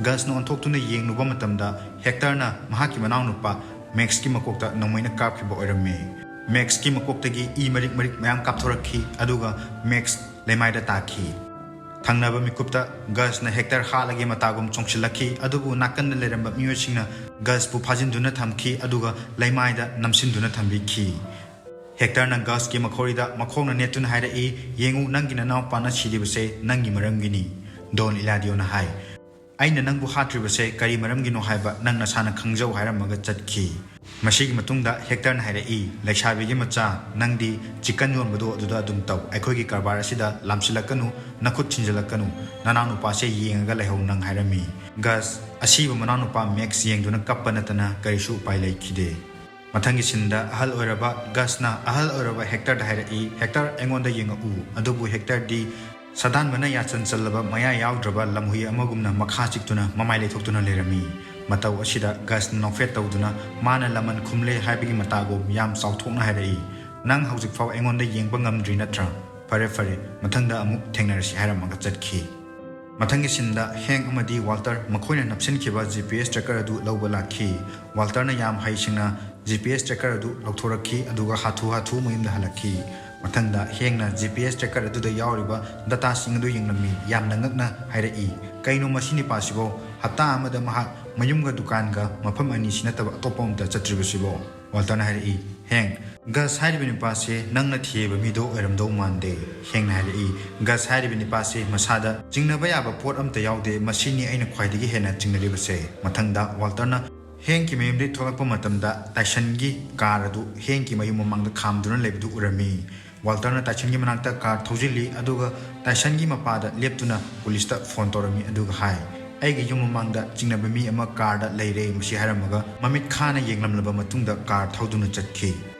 ꯒꯁꯅ ꯑꯣꯟꯊꯣꯛꯇꯨꯅ ꯌꯦꯡꯂꯨꯕ ꯃꯇꯝꯗ ꯍꯦꯛꯇꯔꯅ ꯃꯍꯥꯛꯀꯤ ꯃꯅꯥꯎꯅꯨꯄꯥ ꯃꯦꯛꯁꯀꯤ ꯃꯀꯣꯛꯇ ꯅꯣꯡꯃꯩꯅ ꯀꯥꯞꯈꯤꯕ ꯑꯣꯏꯔꯝꯃꯤ꯫ ꯃꯦꯛꯁꯀꯤ ꯃꯀꯣꯛꯇꯒꯤ ꯏ ꯃꯔꯤꯛ ꯃꯔꯤꯛ ꯃꯌꯥꯝ ꯀꯥꯞꯊꯣꯔꯛꯈꯤ, ꯑꯗꯨꯒ ꯃꯦꯛꯁ ꯂꯩꯃꯥꯏꯗ ꯇꯥꯈꯤ꯫ ꯊꯪꯅꯕ ꯃꯤꯀꯨꯞꯇ ꯒꯁꯅ ꯍꯦꯛꯇꯔ ꯍꯥꯠꯂꯒꯦ ꯃꯇꯥꯒꯨꯝ ꯆꯣꯡꯁꯤꯜꯂꯛꯈꯤ, ꯑꯗꯨꯕꯨ ꯅꯥꯀꯟꯗ ꯂꯩꯔꯝꯕ ꯃꯤꯑꯣꯏꯁꯤꯡꯅ ꯒꯁꯄꯨ ꯐꯥꯖꯤꯟꯗꯨꯅ ꯊꯝꯈꯤ, ꯑꯗꯨꯒ ꯂꯩꯃꯥꯏꯗ ꯅꯝꯁꯤꯟꯗꯨꯅ ꯊꯝꯕꯤꯈꯤ꯫ ꯍꯦꯛꯇꯔꯅ ꯒꯁꯀꯤ ꯃꯈꯧꯔꯤꯗ ꯃꯈꯣꯡꯅ ꯅꯦꯠꯇꯨꯅ ꯍꯥꯏꯔꯛꯏ, "ꯌꯦꯡꯉꯨ, ꯅꯪꯒꯤ ꯅꯅꯥꯎꯄꯥꯅ ꯁꯤꯔꯤꯕꯁꯦ ꯅꯪꯒꯤ ꯃꯔꯝꯒꯤꯅꯤ꯫" ꯗꯣꯟ ꯏꯂꯥꯗꯤꯑꯣꯅ ꯍꯥꯏ, "ꯑꯩꯅ ꯅꯪꯕꯨ ꯍꯥꯠꯇ꯭ꯔꯤꯕꯁꯦ ꯀꯔꯤ ꯃꯔꯝꯒꯤꯅꯣ ꯍꯥꯏꯕ ꯅꯪ ꯅꯁꯥꯅ ꯈꯪꯖꯧ" ꯍꯥꯏꯔꯝꯃꯒ ꯆꯠꯈꯤ꯫ ꯃꯁꯤꯒꯤ ꯃꯇꯨꯡꯗ ꯍꯦꯛꯇꯔꯅ ꯍꯥꯏꯔꯛꯏ, "ꯂꯩꯁꯥꯕꯤꯒꯤ ꯃꯆꯥ, ꯅꯪꯗꯤ ꯆꯤꯛꯀꯟ ꯌꯣꯟꯕꯗꯣ ꯑꯗꯨꯗ ꯑꯗꯨꯝ ꯇꯧ꯫ ꯑꯩꯈꯣꯏꯒꯤ ꯀꯔꯕꯥꯔ ꯑꯁꯤꯗ ꯂꯥꯝꯁꯤꯜꯂꯛꯀꯅꯨ, ꯅꯈꯨꯠ ꯊꯤꯟꯖꯤꯜꯂꯛꯀꯅꯨ꯫ ꯅꯅꯥꯎꯅꯨꯄꯥꯁꯦ ꯌꯦꯡꯉꯒ ꯂꯩꯍꯧ ꯅꯪ" ꯍꯥꯏꯔꯝꯃꯤ꯫ ꯒꯁ ꯑꯁꯤꯕ ꯃꯅꯥꯎꯅꯨꯄꯥ ꯃꯦꯛꯁ ꯌꯦꯡꯗꯨꯅ ꯀꯞꯄ ꯅꯠꯇꯅ ꯀꯔꯤꯁꯨ ꯎꯄꯥꯏ ꯂꯩꯈꯤꯗꯦ꯫ ꯃꯊꯪꯒꯤ ꯁꯤꯟꯗ ꯑꯍꯜ ꯑꯣꯏꯔꯕ ꯒꯁꯅ ꯑꯍꯜ ꯑꯣꯏꯔꯕ ꯍꯦꯛꯇꯔꯗ ꯍꯥꯏꯔꯛꯏ, "ꯍꯦꯛꯇꯔ, ꯑꯩꯉꯣꯟꯗ ꯌꯦꯡꯉꯛꯎ꯫" ꯑꯗꯨꯕꯨ ꯍꯦꯛꯇꯔꯗꯤ ꯁꯥꯗꯥꯟꯕꯅ ꯌꯥꯆꯟ ꯆꯜꯂꯕ ꯃꯌꯥ ꯌꯥꯎꯗ꯭ꯔꯕ ꯂꯝꯍꯨꯏ ꯑꯃꯒꯨꯝꯅ ꯃꯈꯥ ꯆꯤꯛꯇꯨꯅ ꯃꯃꯥꯏ ꯂꯩꯊꯣꯛꯇꯨꯅ ꯂꯩꯔꯝꯃꯤ꯫ ꯃꯇꯧ ꯑꯁꯤꯗ ꯒꯁꯅ ꯅꯣꯛꯐꯦꯠ ꯇꯧꯗꯨꯅ ꯃꯥꯅ ꯂꯃꯟ ꯈꯨꯝꯂꯦ ꯍꯥꯏꯕꯒꯤ ꯃꯇꯥꯒꯨꯝ ꯌꯥꯝ ꯆꯥꯎꯊꯣꯛꯅ ꯍꯥꯏꯔꯛꯏ, "ꯅꯪ ꯍꯧꯖꯤꯛꯐꯥꯎ ꯑꯩꯉꯣꯟꯗ ꯌꯦꯡꯕ ꯉꯝꯗ꯭ꯔꯤ ꯅꯠꯇ꯭ꯔꯥ? ꯐꯔꯦ ꯐꯔꯦ, ꯃꯊꯪꯗ ꯑꯃꯨꯛ ꯊꯦꯡꯅꯔꯁꯤ" ꯍꯥꯏꯔꯝꯃꯒ ꯆꯠꯈꯤ꯫ ꯃꯊꯪꯒꯤ ꯁꯤꯟꯗ ꯍꯦꯡ ꯑꯃꯗꯤ ꯋꯥꯜꯇꯔ ꯃꯈꯣꯏꯅ ꯅꯞꯁꯤꯟꯈꯤꯕ ꯖꯤ ꯄꯤ ꯑꯦꯁ ꯇ꯭ꯔꯦꯀꯔ ꯑꯗꯨ ꯂꯧꯕ ꯂꯥꯛꯈꯤ꯫ ꯋꯥꯜꯇꯔꯅ ꯌꯥꯝ ꯍꯩꯁꯤꯡꯅ ꯖꯤ ꯄꯤ ꯑꯦꯁ ꯇ꯭ꯔꯦꯀꯔ ꯑꯗꯨ ꯂꯧꯊꯣꯔꯛꯈꯤ, ꯑꯗꯨꯒ ꯍꯥꯊꯨ ꯍꯥꯊꯨ ꯃꯌꯨꯝꯗ ꯍꯜꯂꯛꯈꯤ꯫ ꯃꯊꯪꯗ ꯍꯦꯡꯅ ꯖꯤ ꯄꯤ ꯑꯦꯁ ꯇ꯭ꯔꯦꯀꯔ ꯑꯗꯨꯗ ꯌꯥꯎꯔꯤꯕ ꯗꯇꯥꯁꯤꯡ ꯑꯗꯨ ꯌꯦꯡꯂꯝꯃꯤ꯫ ꯌꯥꯝꯅ ꯉꯛꯅ ꯍꯥꯏꯔꯛꯏ, "ꯀꯩꯅꯣ ꯃꯁꯤ ꯅꯤꯄꯥꯁꯤꯕꯣ? ꯍꯞꯇꯥ ꯑꯃꯗ ꯃꯍꯥꯛ ꯃꯌꯨꯝꯒ ꯗꯨꯀꯥꯟꯒ ꯃꯐꯝ ꯑꯅꯤꯁꯤ ꯅꯠꯇꯕ ꯑꯇꯣꯞꯄ ꯑꯃꯇ ꯆꯠꯇ꯭ꯔꯤꯕꯁꯤꯕꯣ?" ꯋꯥꯜꯇꯔꯅ ꯍꯥꯏꯔꯛꯏ, "ꯍꯦꯡ, ꯒꯁ ꯍꯥꯏꯔꯤꯕ ꯅꯤꯄꯥꯁꯦ ꯅꯪꯅ ꯊꯤꯔꯤꯕ ꯃꯤꯗꯣ ꯑꯣꯏꯔꯝꯗꯧ ꯃꯥꯟꯗꯦ꯫" ꯍꯦꯡꯅ ꯍꯥꯏꯔꯛꯏ, "ꯒꯁ ꯍꯥꯏꯔꯤꯕ ꯅꯤꯄꯥꯁꯦ ꯃꯁꯥꯗ ꯆꯤꯡꯅꯕ ꯌꯥꯕ ꯄꯣꯠ ꯑꯝꯇ ꯌꯥꯎꯗꯦ꯫ ꯃꯁꯤꯅꯤ ꯑꯩꯅ ꯈ꯭ꯋꯥꯏꯗꯒꯤ ꯍꯦꯟꯅ ꯆꯤꯡꯅꯔꯤꯕꯁꯦ꯫" ꯃꯊꯪꯗ ꯋꯥꯜꯇꯔꯅ ꯍꯦꯡꯀꯤ ꯃꯌꯨꯝꯗꯒꯤ ꯊꯣꯛꯂꯛꯄ ꯃꯇꯝꯗ ꯇꯥꯏꯁꯟꯒꯤ ꯀꯥꯔ ꯑꯗꯨ ꯍꯦꯡꯀꯤ ꯃꯌꯨꯝ ꯃꯃꯥꯡꯗ ꯈꯥꯝꯗꯨꯅ ꯂꯩꯕꯗꯨ ꯎꯔꯝꯃꯤ꯫ ꯋꯥꯜꯇꯔꯅ ꯇꯥꯏꯁꯟꯒꯤ ꯃꯅꯥꯛꯇ ꯀꯥꯔ ꯊꯧꯖꯤꯜꯂꯤ, ꯑꯗꯨꯒ ꯇꯥꯏꯁꯟꯒꯤ ꯃꯄꯥꯗ ꯂꯦꯞꯇꯨꯅ ꯄꯨꯂꯤꯁꯇ ꯐꯣꯟ ꯇꯧꯔꯝꯃꯤ, ꯑꯗꯨꯒ ꯍꯥꯏ, "ꯑꯩꯒꯤ ꯌꯨꯝ ꯃꯃꯥꯡꯗ ꯆꯤꯡꯅꯕ ꯃꯤ ꯑꯃ ꯀꯥꯔꯗ ꯂꯩꯔꯦ꯫" ꯃꯁꯤ ꯍꯥꯏꯔꯝꯃꯒ ꯃꯃꯤꯠ ꯈꯥꯅ ꯌꯦꯡꯂꯝꯂꯕ ꯃꯇꯨꯡꯗ ꯀꯥꯔ ꯊꯧꯗꯨꯅ ꯆꯠꯈꯤ꯫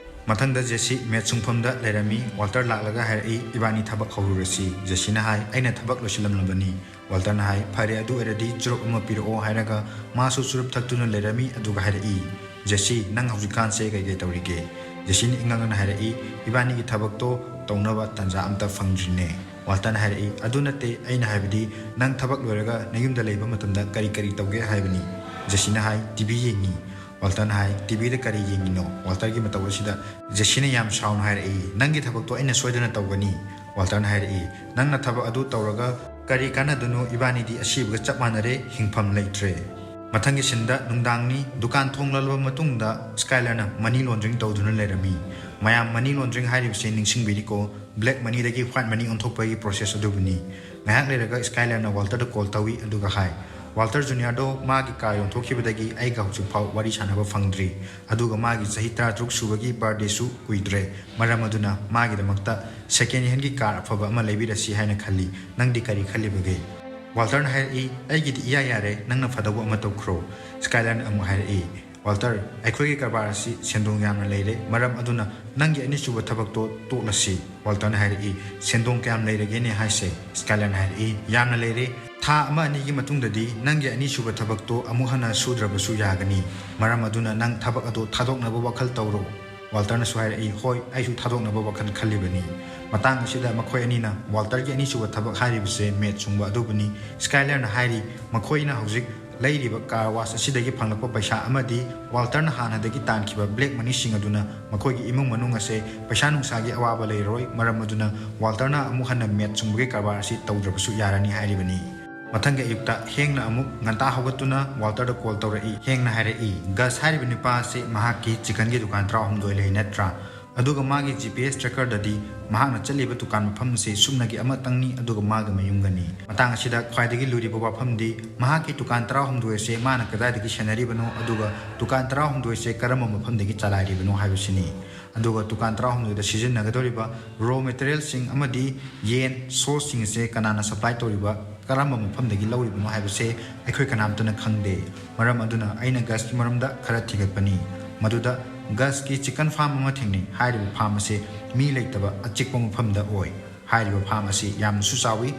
ꯃꯊꯪꯗ ꯖꯦꯁꯤ ꯃꯦꯠ ꯁꯨꯡꯐꯝꯗ ꯂꯩꯔꯝꯃꯤ꯫ ꯋꯥꯜꯇꯔ ꯂꯥꯛꯂꯒ ꯍꯥꯏꯔꯛꯏ, "ꯏꯕꯥꯅꯤ ꯊꯕꯛ ꯍꯧꯔꯨꯔꯁꯤ꯫" ꯖꯦꯁꯤꯅ ꯍꯥꯏ, "ꯑꯩꯅ ꯊꯕꯛ ꯂꯣꯏꯁꯤꯜꯂꯝꯂꯕꯅꯤ꯫" ꯋꯥꯜꯇꯔꯅ ꯍꯥꯏ, "ꯐꯔꯦ, ꯑꯗꯨ ꯑꯣꯏꯔꯗꯤ ꯆꯨꯔꯨꯞ ꯑꯃ ꯄꯤꯔꯛꯑꯣ" ꯍꯥꯏꯔꯒ ꯃꯥꯁꯨ ꯆꯨꯔꯨꯞ ꯊꯛꯇꯨꯅ ꯂꯩꯔꯝꯃꯤ, ꯑꯗꯨꯒ ꯍꯥꯏꯔꯛꯏ, "ꯖꯦꯁꯤ, ꯅꯪ ꯍꯧꯖꯤꯛꯀꯥꯟꯁꯦ ꯀꯩꯀꯩ ꯇꯧꯔꯤꯒꯦ?" ꯖꯦꯁꯤꯅ ꯏꯉꯛ ꯉꯛꯅ ꯍꯥꯏꯔꯛꯏ, "ꯏꯕꯥꯅꯤꯒꯤ ꯊꯕꯛꯇꯣ ꯇꯧꯅꯕ ꯇꯥꯟꯖꯥ ꯑꯝꯇ ꯐꯪꯗ꯭ꯔꯤꯅꯦ꯫" ꯋꯥꯜꯇꯔꯅ ꯍꯥꯏꯔꯛꯏ, "ꯑꯗꯨ ꯅꯠꯇꯦ, ꯑꯩꯅ ꯍꯥꯏꯕꯗꯤ ꯅꯪ ꯊꯕꯛ ꯂꯣꯏꯔꯒ ꯅꯌꯨꯝꯗ ꯂꯩꯕ ꯃꯇꯝꯗ ꯀꯔꯤ ꯀꯔꯤ ꯇꯧꯒꯦ ꯍꯥꯏꯕꯅꯤ꯫" ꯖꯦꯁꯤꯅ ꯍꯥꯏ, "ꯇꯤ ꯚꯤ ꯌꯦꯡꯉꯤ꯫" ꯋꯥꯜꯇꯔꯅ ꯍꯥꯏ, "ꯇꯤ ꯚꯤꯗ ꯀꯔꯤ ꯌꯦꯡꯉꯤꯅꯣ?" ꯋꯥꯜꯇꯔꯒꯤ ꯃꯇꯧ ꯑꯁꯤꯗ ꯖꯦꯁꯤꯅ ꯌꯥꯝ ꯁꯥꯎꯅ ꯍꯥꯏꯔꯛꯏ, "ꯅꯪꯒꯤ ꯊꯕꯛꯇꯣ ꯑꯩꯅ ꯁꯣꯏꯗꯅ ꯇꯧꯒꯅꯤ꯫" ꯋꯥꯜꯇꯔꯅ ꯍꯥꯏꯔꯛꯏ, "ꯅꯪꯅ ꯊꯕꯛ ꯑꯗꯨ ꯇꯧꯔꯒ ꯀꯔꯤ ꯀꯥꯟꯅꯗꯣꯏꯅꯣ? ꯏꯕꯥꯅꯤꯗꯤ ꯑꯁꯤꯕꯒ ꯆꯞ ꯃꯥꯟꯅꯔꯦ, ꯍꯤꯡꯐꯝ ꯂꯩꯇ꯭ꯔꯦ꯫" ꯃꯊꯪꯒꯤ ꯁꯤꯟꯗ ꯅꯨꯡꯗꯥꯡꯅꯤ꯫ ꯗꯨꯀꯥꯟ ꯊꯣꯡ ꯂꯣꯜꯂꯕ ꯃꯇꯨꯡꯗ ꯁ꯭ꯀꯥꯏꯂꯔꯅ ꯃꯅꯤ ꯂꯣꯟꯗ꯭ꯔꯤꯡ ꯇꯧꯗꯨꯅ ꯂꯩꯔꯝꯃꯤ꯫ ꯃꯌꯥꯝ ꯃꯅꯤ ꯂꯣꯟꯗ꯭ꯔꯤꯡ ꯍꯥꯏꯔꯤꯕꯁꯤ ꯅꯤꯡꯁꯤꯡꯕꯤꯔꯤꯀꯣ, ꯕ꯭ꯂꯦꯛ ꯃꯅꯤꯗꯒꯤ ꯋꯥꯏꯠ ꯃꯅꯤ ꯑꯣꯟꯊꯣꯛꯄꯒꯤ ꯄ꯭ꯔꯣꯁꯦꯁ ꯑꯗꯨꯕꯨꯅꯤ꯫ ꯉꯥꯏꯍꯥꯛ ꯂꯩꯔꯒ ꯁ꯭ꯀꯥꯏꯂꯔꯅ ꯋꯥꯜꯇꯔꯗ ꯀꯣꯜ ꯇꯧꯏ, ꯑꯗꯨꯒ ꯍꯥꯏ, "ꯋꯥꯜꯇꯔ ꯖꯨꯅꯤꯌꯔꯗꯣ ꯃꯥꯒꯤ ꯀꯥꯔ ꯌꯣꯟꯊꯣꯛꯈꯤꯕꯗꯒꯤ ꯑꯩꯒ ꯍꯧꯖꯤꯛꯐꯥꯎ ꯋꯥꯔꯤ ꯁꯥꯟꯅꯕ ꯐꯪꯗ꯭ꯔꯤ꯫ ꯑꯗꯨꯒ ꯃꯥꯒꯤ ꯆꯍꯤ ꯇꯔꯥꯇꯔꯨꯛ ꯁꯨꯕꯒꯤ ꯕꯥꯔꯗꯦꯁꯨ ꯀꯨꯏꯗ꯭ꯔꯦ꯫ ꯃꯔꯝ ꯑꯗꯨꯅ ꯃꯥꯒꯤꯗꯃꯛꯇ ꯁꯦꯀꯦꯟ ꯍꯦꯟꯒꯤ ꯀꯥꯔ ꯑꯐꯕ ꯑꯃ ꯂꯩꯕꯤꯔꯁꯤ ꯍꯥꯏꯅ ꯈꯜꯂꯤ꯫ ꯅꯪꯗꯤ ꯀꯔꯤ ꯈꯜꯂꯤꯕꯒꯦ?" ꯋꯥꯜꯇꯔꯅ ꯍꯥꯏꯔꯛꯏ, "ꯑꯩꯒꯤꯗꯤ ꯏꯌꯥ ꯌꯥꯔꯦ, ꯅꯪꯅ ꯐꯗꯧꯕ ꯑꯃ ꯇꯧꯈ꯭ꯔꯣ꯫" ꯁ꯭ꯀꯥꯏꯂꯔꯅ ꯑꯃꯨꯛ ꯍꯥꯏꯔꯛꯏ, "ꯋꯥꯜꯇꯔ, ꯑꯩꯈꯣꯏꯒꯤ ꯀꯔꯕꯥꯔ ꯑꯁꯤ ꯁꯦꯟꯗꯣꯡ ꯌꯥꯝꯅ ꯂꯩꯔꯦ, ꯃꯔꯝ ꯑꯗꯨꯅ ꯅꯪꯒꯤ ꯑꯅꯤꯁꯨꯕ ꯊꯕꯛꯇꯣ ꯇꯣꯛꯂꯁꯤ꯫" ꯋꯥꯜꯇꯔꯅ ꯍꯥꯏꯔꯛꯏ, "ꯁꯦꯟꯗꯣꯡ ꯀꯌꯥꯝ ꯂꯩꯔꯒꯦꯅꯦ ꯍꯥꯏꯁꯦ?" ꯁ꯭ꯀꯥꯏꯂꯔꯅ ꯍꯥꯏꯔꯛꯏ, "ꯌꯥꯝꯅ ꯂꯩꯔꯦ꯫ ꯊꯥ ꯑꯃ ꯑꯅꯤꯒꯤ ꯃꯇꯨꯡꯗꯗꯤ ꯅꯪꯒꯤ ꯑꯅꯤꯁꯨꯕ ꯊꯕꯛꯇꯣ ꯑꯃꯨꯛ ꯍꯟꯅ ꯁꯨꯗ꯭ꯔꯕꯁꯨ ꯌꯥꯒꯅꯤ꯫ ꯃꯔꯝ ꯑꯗꯨꯅ ꯅꯪ ꯊꯕꯛ ꯑꯗꯨ ꯊꯥꯗꯣꯛꯅꯕ ꯋꯥꯈꯜ ꯇꯧꯔꯣ꯫" ꯋꯥꯜꯇꯔꯅꯁꯨ ꯍꯥꯏꯔꯛꯏ, "ꯍꯣꯏ, ꯑꯩꯁꯨ ꯊꯥꯗꯣꯛꯅꯕ ꯋꯥꯈꯜ ꯈꯜꯂꯤꯕꯅꯤ꯫" ꯃꯇꯥꯡ ꯑꯁꯤꯗ ꯃꯈꯣꯏ ꯑꯅꯤꯅ ꯋꯥꯜꯇꯔꯒꯤ ꯑꯅꯤꯁꯨꯕ ꯊꯕꯛ ꯍꯥꯏꯔꯤꯕꯁꯦ ꯃꯦꯠ ꯁꯨꯡꯕ ꯑꯗꯨꯕꯨꯅꯤ꯫ ꯁ꯭ꯀꯥꯏꯂꯔꯅ ꯍꯥꯏꯔꯤ, ꯃꯈꯣꯏꯅ ꯍꯧꯖꯤꯛ ꯂꯩꯔꯤꯕ ꯀꯥꯔ ꯋꯥꯁ ꯑꯁꯤꯗꯒꯤ ꯐꯪꯂꯛꯄ ꯄꯩꯁꯥ ꯑꯃꯗꯤ ꯋꯥꯜꯇꯔꯅ ꯍꯥꯟꯅꯗꯒꯤ ꯇꯥꯟꯈꯤꯕ ꯕ꯭ꯂꯦꯛ ꯃꯅꯤꯁꯤꯡ ꯑꯗꯨꯅ ꯃꯈꯣꯏꯒꯤ ꯏꯃꯨꯡ ꯃꯅꯨꯡ ꯑꯁꯦ ꯄꯩꯁꯥ ꯅꯨꯡꯁꯥꯒꯤ ꯑꯋꯥꯕ ꯂꯩꯔꯔꯣꯏ꯫ ꯃꯔꯝ ꯑꯗꯨꯅ ꯋꯥꯜꯇꯔꯅ ꯑꯃꯨꯛ ꯍꯟꯅ ꯃꯦꯠ ꯁꯨꯡꯕꯒꯤ ꯀꯔꯕꯥꯔ ꯑꯁꯤ ꯇꯧꯗ꯭ꯔꯕꯁꯨ ꯌꯥꯔꯅꯤ ꯍꯥꯏꯔꯤꯕꯅꯤ꯫ ꯃꯊꯪꯒꯤ ꯑꯌꯨꯛꯇ ꯍꯦꯡꯅ ꯑꯃꯨꯛ ꯉꯟꯇꯥ ꯍꯧꯒꯠꯇꯨꯅ ꯋꯥꯜꯇꯔꯗ ꯀꯣꯜ ꯇꯧꯔꯛꯏ꯫ ꯍꯦꯡꯅ ꯍꯥꯏꯔꯛꯏ, ꯒꯁ ꯍꯥꯏꯔꯤꯕ ꯅꯨꯄꯥ ꯑꯁꯤ ꯃꯍꯥꯛꯀꯤ ꯆꯤꯀꯟꯒꯤ ꯗꯨꯀꯥꯟ ꯇꯔꯥꯍꯨꯝꯗꯣꯏ ꯂꯩ ꯅꯠꯇ꯭ꯔꯥ? ꯑꯗꯨꯒ ꯃꯥꯒꯤ ꯖꯤ ꯄꯤ ꯑꯦꯁ ꯇ꯭ꯔꯦꯀꯔꯗꯗꯤ ꯃꯍꯥꯛꯅ ꯆꯠꯂꯤꯕ ꯗꯨꯀꯥꯟ ꯃꯐꯝ ꯑꯁꯤ ꯁꯨꯞꯅꯒꯤ ꯑꯃꯇꯪꯅꯤ, ꯑꯗꯨꯒ ꯃꯥꯒ ꯃꯌꯨꯝꯒꯅꯤ꯫ ꯃꯇꯥꯡ ꯑꯁꯤꯗ ꯈ꯭ꯋꯥꯏꯗꯒꯤ ꯂꯨꯔꯤꯕ ꯋꯥꯐꯝꯗꯤ ꯃꯍꯥꯛꯀꯤ ꯗꯨꯀꯥꯟ ꯇꯔꯥꯍꯨꯝꯗꯣꯏ ꯑꯁꯦ ꯃꯥꯅ ꯀꯗꯥꯏꯗꯒꯤ ꯁꯦꯟꯅꯔꯤꯕꯅꯣ, ꯑꯗꯨꯒ ꯗꯨꯀꯥꯟ ꯇꯔꯥꯍꯨꯝꯗꯣꯏꯁꯦ ꯀꯔꯝꯕ ꯃꯐꯝꯗꯒꯤ ꯆꯂꯥꯏꯔꯤꯕꯅꯣ ꯍꯥꯏꯕꯁꯤꯅꯤ꯫ ꯑꯗꯨꯒ ꯗꯨꯀꯥꯟ ꯇꯔꯥꯍꯨꯝꯗꯣꯏꯗ ꯁꯤꯖꯤꯟꯅꯒꯗꯧꯔꯤꯕ ꯔꯣ ꯃꯦꯇꯔꯤꯌꯦꯜꯁꯤꯡ ꯑꯃꯗꯤ ꯌꯦꯟ, ꯁꯣꯁꯁꯤꯡ ꯑꯁꯦ ꯀꯅꯥꯅ ꯁꯄ꯭ꯂꯥꯏ ꯇꯧꯔꯤꯕ, ꯀꯔꯝꯕ ꯃꯐꯝꯗꯒꯤ ꯂꯧꯔꯤꯕꯅꯣ ꯍꯥꯏꯕꯁꯦ ꯑꯩꯈꯣꯏ ꯀꯅꯥꯝꯇꯅ ꯈꯪꯗꯦ꯫ ꯃꯔꯝ ꯑꯗꯨꯅ ꯑꯩꯅ ꯒꯁꯀꯤ ꯃꯔꯝꯗ ꯈꯔ ꯊꯤꯒꯠꯄꯅꯤ꯫ ꯃꯗꯨꯗ ꯒꯁꯀꯤ ꯆꯤꯀꯟ ꯐꯥꯔꯝ ꯑꯃ ꯊꯦꯡꯅꯩ꯫ ꯍꯥꯏꯔꯤꯕ ꯐꯥꯔꯝ ꯑꯁꯤ ꯃꯤ ꯂꯩꯇꯕ ꯑꯆꯤꯛꯄ ꯃꯐꯝꯗ ꯑꯣꯏ꯫ ꯍꯥꯏꯔꯤꯕ ꯐꯥꯔꯝ ꯑꯁꯤ ꯌꯥꯝꯅꯁꯨ ꯆꯥꯎꯏ꯫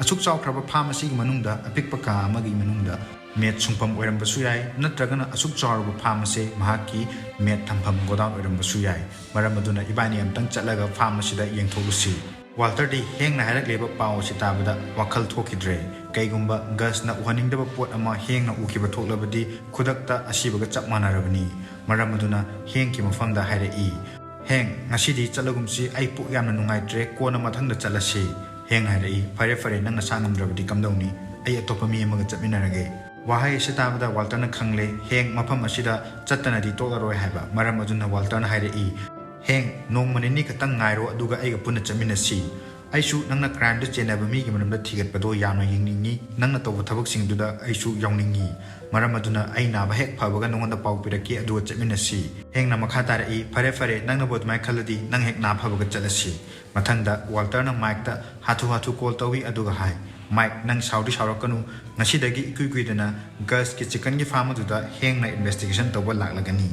ꯑꯁꯨꯛ ꯆꯥꯎꯈ꯭ꯔꯕ ꯐꯥꯔꯝ ꯑꯁꯤꯒꯤ ꯃꯅꯨꯡꯗ ꯑꯄꯤꯛꯄ ꯀꯥ ꯑꯃꯒꯤ ꯃꯅꯨꯡꯗ ꯃꯦꯠ ꯁꯨꯡꯐꯝ ꯑꯣꯏꯔꯝꯕꯁꯨ ꯌꯥꯏ, ꯅꯠꯇ꯭ꯔꯒꯅ ꯑꯁꯨꯛ ꯆꯥꯎꯔꯕ ꯐꯥꯔꯝ ꯑꯁꯤ ꯃꯍꯥꯛꯀꯤ ꯃꯦꯠ ꯊꯝꯐꯝ ꯒꯣꯗꯥꯎꯟ ꯑꯣꯏꯔꯝꯕꯁꯨ ꯌꯥꯏ꯫ ꯃꯔꯝ ꯑꯗꯨꯅ ꯏꯕꯥꯅꯤ ꯑꯃꯨꯛꯇꯪ ꯆꯠꯂꯒ ꯐꯥꯔꯝ ꯑꯁꯤꯗ ꯌꯦꯡꯊꯣꯛꯎꯁꯤ꯫ ꯋꯥꯜꯇꯔꯗꯤ ꯍꯦꯡꯅ ꯍꯥꯏꯔꯛꯂꯤꯕ ꯄꯥꯎ ꯑꯁꯤ ꯇꯥꯕꯗ ꯋꯥꯈꯜ ꯊꯣꯛꯈꯤꯗ꯭ꯔꯦ꯫ ꯀꯩꯒꯨꯝꯕ ꯒꯁꯅ ꯎꯍꯟꯅꯤꯡꯗꯕ ꯄꯣꯠ ꯑꯃ ꯍꯦꯡꯅ ꯎꯈꯤꯕ ꯊꯣꯛꯂꯕꯗꯤ ꯈꯨꯗꯛꯇ ꯑꯁꯤꯕꯒ ꯆꯞ ꯃꯥꯟꯅꯔꯕꯅꯤ꯫ ꯃꯔꯝ ꯑꯗꯨꯅ ꯍꯦꯡꯀꯤ ꯃꯐꯝꯗ ꯍꯥꯏꯔꯛꯏ, "ꯍꯦꯡ, ꯉꯁꯤꯗꯤ ꯆꯠꯂꯒꯨꯝꯁꯤ, ꯑꯩ ꯄꯨꯛ ꯌꯥꯝꯅ ꯅꯨꯡꯉꯥꯏꯇ꯭ꯔꯦ, ꯀꯣꯟꯅ ꯃꯊꯪꯗ ꯆꯠꯂꯁꯤ꯫" ꯍꯦꯡꯅ ꯍꯥꯏꯔꯛꯏ, "ꯐꯔꯦ ꯐꯔꯦ, ꯅꯪ ꯅꯁꯥ ꯉꯝꯗ꯭ꯔꯕꯗꯤ ꯀꯝꯗꯧꯅꯤ? ꯑꯩ ꯑꯇꯣꯞꯄ ꯃꯤ ꯑꯃꯒ ꯆꯠꯃꯤꯟꯅꯔꯒꯦ꯫" ꯋꯥꯍꯩ ꯑꯁꯤ ꯇꯥꯕꯗ ꯋꯥꯜꯇꯔꯅ ꯈꯪꯂꯦ, ꯍꯦꯡ ꯃꯐꯝ ꯑꯁꯤꯗ ꯆꯠꯇꯅꯗꯤ ꯇꯣꯛꯂꯔꯣꯏ ꯍꯥꯏꯕ꯫ ꯃꯔꯝ ꯑꯗꯨꯅ ꯋꯥꯜꯇꯔꯅ ꯍꯥꯏꯔꯛꯏ, "ꯍꯦꯡ, ꯅꯣꯡꯃ ꯅꯤꯅꯤ ꯈꯛꯇꯪ ꯉꯥꯏꯔꯣ, ꯑꯗꯨꯒ ꯑꯩꯒ ꯄꯨꯟꯅ ꯆꯠꯃꯤꯟꯅꯁꯤ꯫ ꯑꯩꯁꯨ ꯅꯪꯅ ꯀ꯭ꯔꯥꯏꯝꯗ ꯆꯦꯟꯅꯕ ꯃꯤꯒꯤ ꯃꯔꯝꯗ ꯊꯤꯒꯠꯄꯗꯣ ꯌꯥꯝꯅ ꯌꯦꯡꯅꯤꯡꯉꯤ꯫ ꯅꯪꯅ ꯇꯧꯕ ꯊꯕꯛꯁꯤꯡꯗꯨꯗ ꯑꯩꯁꯨ ꯌꯥꯎꯅꯤꯡꯉꯤ꯫ ꯃꯔꯝ ꯑꯗꯨꯅ ꯑꯩ ꯅꯥꯕ ꯍꯦꯛ ꯐꯕꯒ ꯅꯉꯣꯟꯗ ꯄꯥꯎ ꯄꯤꯔꯛꯀꯦ, ꯑꯗꯨꯒ ꯆꯠꯃꯤꯟꯅꯁꯤ꯫" ꯍꯦꯡꯅ ꯃꯈꯥ ꯇꯥꯔꯛꯏ, "ꯐꯔꯦ ꯐꯔꯦ, ꯅꯪꯅꯕꯨ ꯑꯗꯨꯃꯥꯏꯅ ꯈꯜꯂꯗꯤ ꯅꯪ ꯍꯦꯛ ꯅꯥ ꯐꯕꯒ ꯆꯠꯂꯁꯤ꯫" ꯃꯊꯪꯗ ꯋꯥꯜꯇꯔꯅ ꯃꯥꯏꯛꯇ ꯍꯥꯊꯨ ꯍꯥꯊꯨ ꯀꯣꯜ ꯇꯧꯏ, ꯑꯗꯨꯒ ꯍꯥꯏ, "ꯃꯥꯏꯛ, ꯅꯪ ꯁꯥꯎꯗꯤ ꯁꯥꯎꯔꯛꯀꯅꯨ, ꯉꯁꯤꯗꯒꯤ ꯏꯀꯨꯏ ꯀꯨꯏꯗꯅ ꯒꯁꯀꯤ ꯆꯤꯀꯟꯒꯤ ꯐꯥꯔꯝ ꯑꯗꯨꯗ ꯍꯦꯡꯅ ꯏꯟꯚꯦꯁꯇꯤꯒꯦꯁꯟ ꯇꯧꯕ ꯂꯥꯛꯂꯒꯅꯤ꯫"